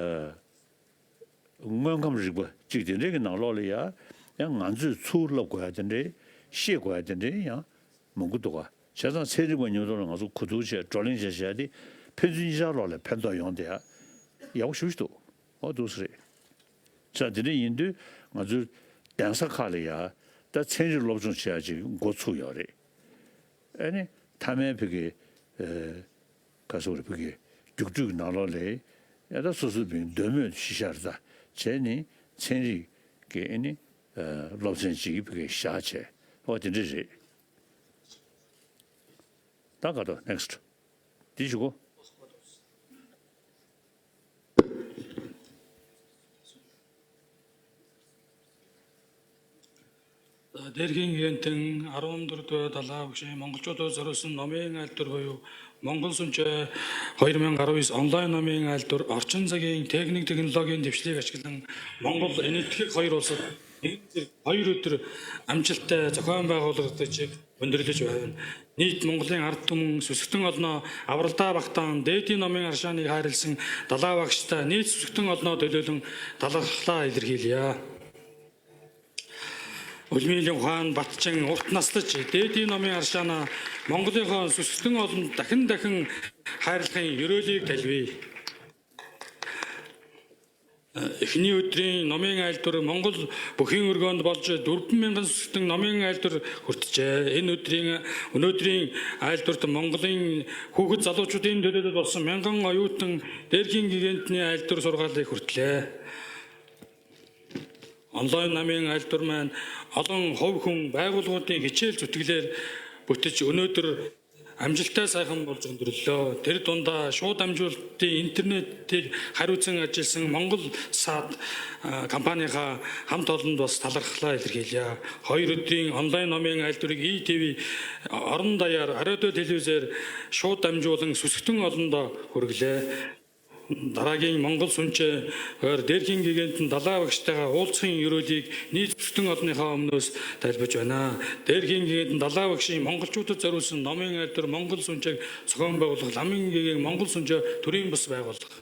དངོས་ཁམས་རིག་པ་ཅིག་དེ་འདྲའི་གི་ནང་ལོགས་ལ་ཡ་ཡང་ང་ཚོས་ཚུར་ལབ་དགོས་ཡ་དེ་འདྲའི་ཤེས་དགོས་ཡ་དེ་འདྲའི་ཡང་མང་པོ་འདུག་ག་བྱས་ཙང་ཚན་རིག་པ་མཉམ་དུ་ལ་ང་ཚོ་གོ་བསྡུར་བྱས་བགྲོ་གླེང་བྱས་བྱས་ཏེ་ཕན་ཚུན་གཉིས་ཆར་ལོགས་ལ་ཕན་ཐོགས་ཡོང་བསྡད་ཡ་ཡག་པོ་ཞེ་པོ་ཞིག་འདུག་ཨོ་འདུག་ས་རེད། ས་དེ་འདྲ་ཡིན་དུས་ང་ཚོའི་གདན་ས་ཁག་ལ་ཡ་ད་ཚན་རིག་སློབ་སྦྱོང་བྱེད་ཡ་ཅིག་འགོ་ཚུགས་ཡོད་རེད། ཨ་ནི་མཐའ་མའི་བོད་ཀྱི་ཨ་ག་ཟེར་བ་རེད། བོད་ཀྱི་རྒྱུགས་སྤྲོད་ཀྱི་ནང་ལོགས་ལ་ཡ་ད་སོ་སོའི་བོད་འདོད་མོས་གཞི་བཞག་རེད། ད་བྱས་ནས་ཚན་རིག་གི་ཨ་ནི་ཨ་སློབ་ཚན་ཅིག་བོད་ཀྱི་བཞག་བྱས་ཨོ་དེ་འདྲ་རེད། ད་ག་དོ་next འདི་ཞུ་གོ། Дээрхийн гэгээнтэн арван дөрөвдүгээр далай багшын монголчуудад зориулсан номын айлтур буюу Монгол сүмжээ хоёр мянга арван онлайн номын айлтур орчин цагийн техник технологийн дэвшлийг ашиглан Монгол энэтхэг хоёр улсад хоёр өдөр амжилттай зохион байгуулагдаж өндөрлөж байна. Нийт Монголын ард түмэн сүсгтэн олноо авралдаа багтаан дээдийн номын аршааныг хайрлсан далай багштай нийт сүсгтэн олноо төлөөлөн талархлаа илэрхийлье. Үлмийлэн ухаан батчин урт наслаж дээдийн номын аршаанаа Монголынхоо сүсгтэн олон дахин дахин хайрлахын ерөөлийг тальбий. Эхний өдрийн номын айлтур Монгол бүхын өргөөнд болж дөрвөн мянган сүсгтэн номын айлтур хүртэжээ. Энэ өдрийн өнөөдрийн айлтурт Монголын хүүхэд залуучуудын төлөөлөл болсон мянган оюутан Дээрхийн гэгээнтний айлтур сургаалыг хүртэлээ. Онлайн номын айлтур маань олон хувь хүн байгууллагуудын хичээл зүтгэлээр бүтэж өнөөдөр амжилттай сайхан болж өндөрлөө. Тэр дундаа шууд дамжуулалтын интернетийг хариуцсан ажилласан Монгол сад компанийхаа хамт олонд бас талархлаа илэрхийлье. Хоёр өдрийн онлайн номын айлтурыг И Т В орон даяар радио телевизээр шууд дамжуулан сүсгтэн олондоо хүргэлээ. Дараагийн Монгол сүмжээ хоёр Дээрхийн гэгээнтэн далай багштайгаа уулзахын ерөөлийг нийт сүсгтэн олонныхоо өмнөөс тальбаж байна. Дээрхийн гэгээнтэн далай багшын монголчуудад зориулсан номын айлтур Монгол сүмжээг зохион байгуулах Ламын гэгээн Монгол сүмжээ төрийн бас байгууллага.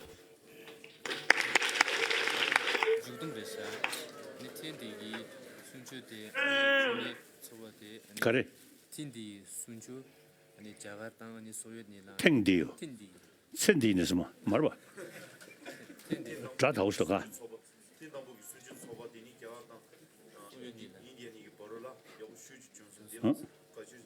Зүгдэн байшаа. Нэ тэн дэги сүнчүү дэ. Нэ цова дэ. Каре. Тэн дэги сүнчүү. Нэ Жагар танг нэ Совет нэ лан. Тэн дэги. Тэн дэги. ཚེ་འདིའི་ནས་སུ་མ་མར་བ། དགྲ་དའུ་ཤོ་ག། ཚོགས་པ་དེ་དང་པོ་གི་སུན་ཆུ་ཚོགས་པ་དེ་ནི་རྒྱ་གར་དང་ཨིན་ཌི་ཡ་གཉིས་ཀྱི་བར་ལ་ཡག་པོ་ཤུགས་ཆེ་བྱུང་སོང་། དེ་ལ་བཀའ་ཆོས་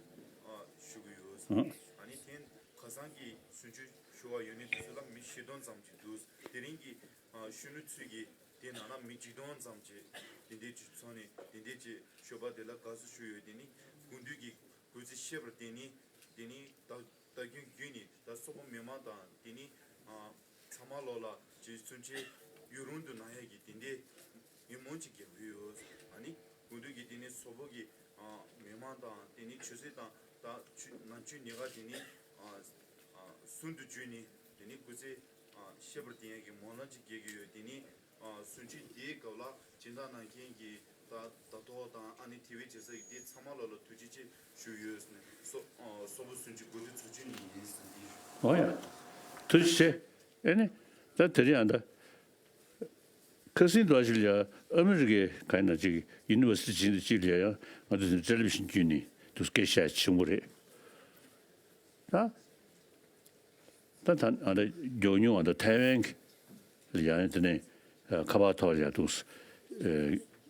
ཞུ་གི་ཡོད། ཨ་ནི་དེ་ཁ་སང་གི་སུན་ཆུ་ཞུ་བ་ཡོད་ནི་དེ་ཚོ་ལ་མི་བཞི་སྟོང་ཙམ་ཅིག་འདུག་དེ་རིང་གི་ཨ་ཤུ་ནུ་ཚུ་གི་དེ་ནང་ལ་མི་གཅིག་སྟོང་ཙམ་ཅིག་དེ་འདྲས་ཅིག་ཚོགས་ནས་དེ་འདྲས་ཅིག་ཞུ་བ་དེ་ལ་དགའ་བསུ་ཞུ་ཡོད། དེ་ནི་དགུན་དུས་ཀྱི་སྐུ་ཚེ་ཤེས་པར་བརྟེན་ནས་དེ་ནི་ད། ད་རྒྱུན་རྒྱུན་ནས་ད་སོག་པོ་མི་མང་དང་དེ་ནི་ཨ་ཚང་མ་ལོག་ལ་ཅིག་སུན་ཆུ་ཡུན་རིང་དུ་གནང་ཡས་ཀྱི་དེ་འདྲའི་ཉིན་མོ་ཅིག་རྒྱག་གི་ཡོད། ཨ་ནི་དགུན་དུས་ཀྱི་དེ་ནི་སོག་པོ་གི་ཨ་མི་མང་དང་དེ་ནི་ཆུ་ཚོད་དང་ད་ཆུ་ནམ་ཆུ་ཉི་ཤར་དེ་ནི་ཨ་ཨ་ཟུང་དུ་འཇུས་ནས་དེ་ནི་སྐུ་ཚེ་ཨ་ཤེས་པར་བརྟེན་ཡས་ཀྱི་སྨོན་ལམ་ཅིག་རྒྱག་གི་ཡོད། དེ་ནི། ཨ་སུན་ཆུ་འདིའི་སྐབས་ལ་སྦྱིན་བདག་གནང་མཁན་གྱི་ད་ད་ཐོག་དང་ཨ་ནི་དེ་བས་བྱེད་ས་ཀྱི་འདི་ཚང་མ་ལོག་ལ་ཐུགས་རྗེ་ཆེ་ཞུ་ཡོད་ཟེར་ནས་སོ་ཨ་སོག་པོ་སུན་ཆུ་དགུན་དུས་ཚོགས་ཆུང་ནས་ཡིན་ཟེར་ནས། འོ་ཡ། ཐུགས་རྗེ་ཆེ། ཨེ་ནི། ད་དེ་རིང་ཨ་ད། ཁ་སང་འདྲ་ཞིག་ལ་ཡ་ཨ་མི་རི་ཀའི་ག་ཡིན་ན་ཅིག་ཡུ་ནི་ཝར་སི་ཊི་ཅིག་ཡིན་ད་ཅིག་ལ་ཡ་ཡང་ང་ཚོ་ཊེ་ལི་བི་ཤན་བརྒྱུད་ནས་དུ་སྐད་ཆ་བྱུང་བ་རེད། ད། ད་ད་ཨ་ད་མགྱོགས་མྱུར་ཨ་ད་ཐའེ་ཝན་ལ་ཡང་དེ་ནས་ཁ་པར་ཐོག་ལ་ཡང་འདུག་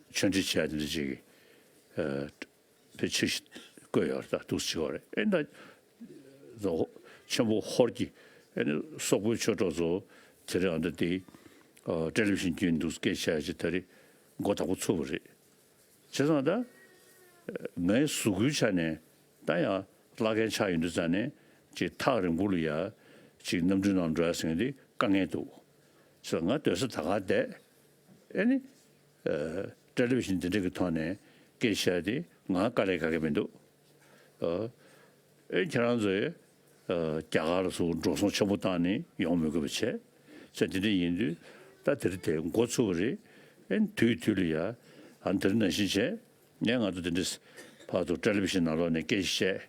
ཆོས་འབྲེལ་བྱས་དེ་འདྲ་ཅིག་དཔེ་ཆེ་ཞིག་བཀོད་ཡོད་རེད། ད་འདུག་བྱེད་ཡོད་རེད། ཨེ་ད་ཆེན་པོ་ཧོར་གྱི་ཨེ་སོག་པོའི་ཆོས་གྲོགས་ཚོ་དེ་རིང་ཨ་ད་དེ་ཊེ་ལི་བི་ཤན་བརྒྱུད་འདུག་སྐད་ཆ་ཅིག་ད་རེས་མགོ་དག་པོ་ཚུགས་པ་རེད། བྱས་ཙང་ད། ངའི་གཟུགས་པོའི་ཆ་ནས་ད་ཡང་བླ་རྒན་ཆགས་ཡོང་དུས་ཙང་ནས་ཅིག་ཐག་རིང་པོ་ལ་ཡ་ཅིག་གནམ་གྲུའི་ནང་འགྲོ་ཡ་ཟེར་མཁན་དེ་དཀའ་ངལ་འདུག་བྱས་ཙང་ང་སྡོད་ས་ད་ག་བསྡད། ཨེ་ནི། ཊེ་ལི་བི་ཤན་འདི་འདྲ་གི་ཐོག་ནས་སྐད་ཆ་དེ་ང་དཀའ་ལས་ཁག་གི་མི་འདུག་ཨེ་ཁྱེད་རང་ཚོས་རྒྱ་གར་ལ་སུ་འགྲོ་སོང་ཆེན་པོ་བཏང་ནས་ཡོང་མི་དགོས་པ་བྱས། ཙང་དེ་འདྲ་ཡིན་དུས་ད་དེ་རིང་དེ་འགོ་ཚུགས་པ་རེད། ཨེ་དུས་དུས་ལ་ཡ་ ཨ་ནི་དེ་རིང་ནང་བཞིན་བྱས། ངས་ང་ཚོ་དེ་འདྲས་ཕར་ཚུར་ཊེ་ལི་བི་ཤན་ནང་ལོགས་ནས་སྐད་ཆ་བཤད་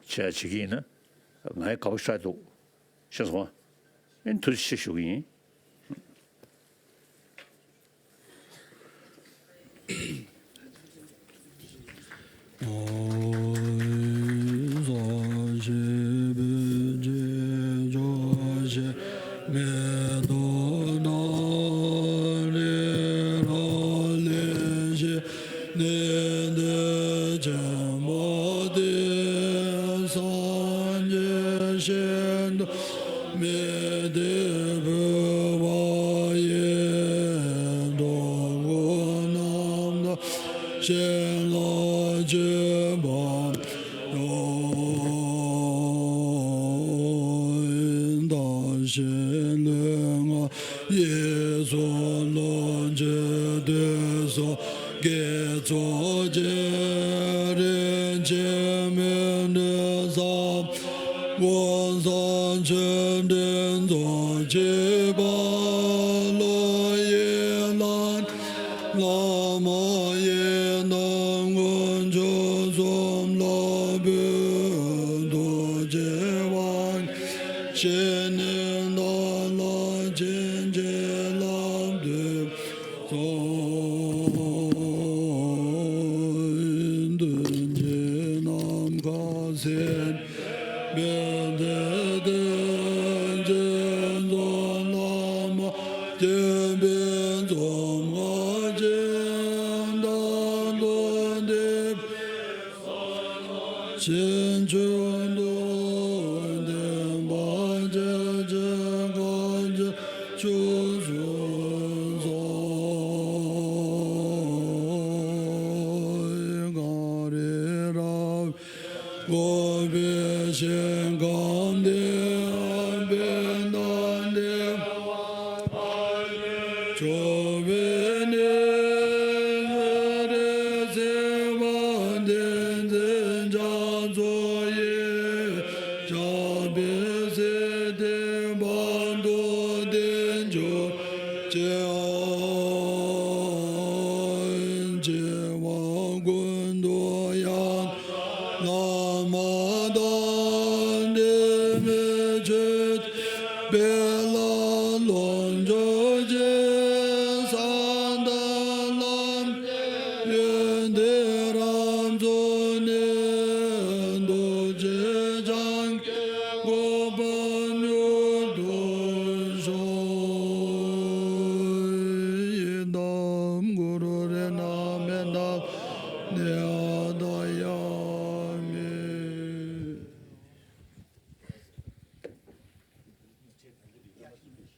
བྱས་བྱེད་ཀྱི་ཡིན་ན། ང་ཡི་དགའ་པོ་ཞེ་དྲག་འདུག། ཤེས་སོང་ཨ། ཨེ་ནི་ཐུགས་རྗེ་ཆེ་ཞུ་གི་ཡིན།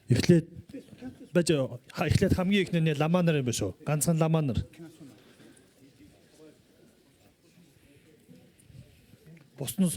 Эхлээд, бача, эхлээд хамгийн эхнэрээ ламанар юм шүү. Ганцхан ламанар. Бусдын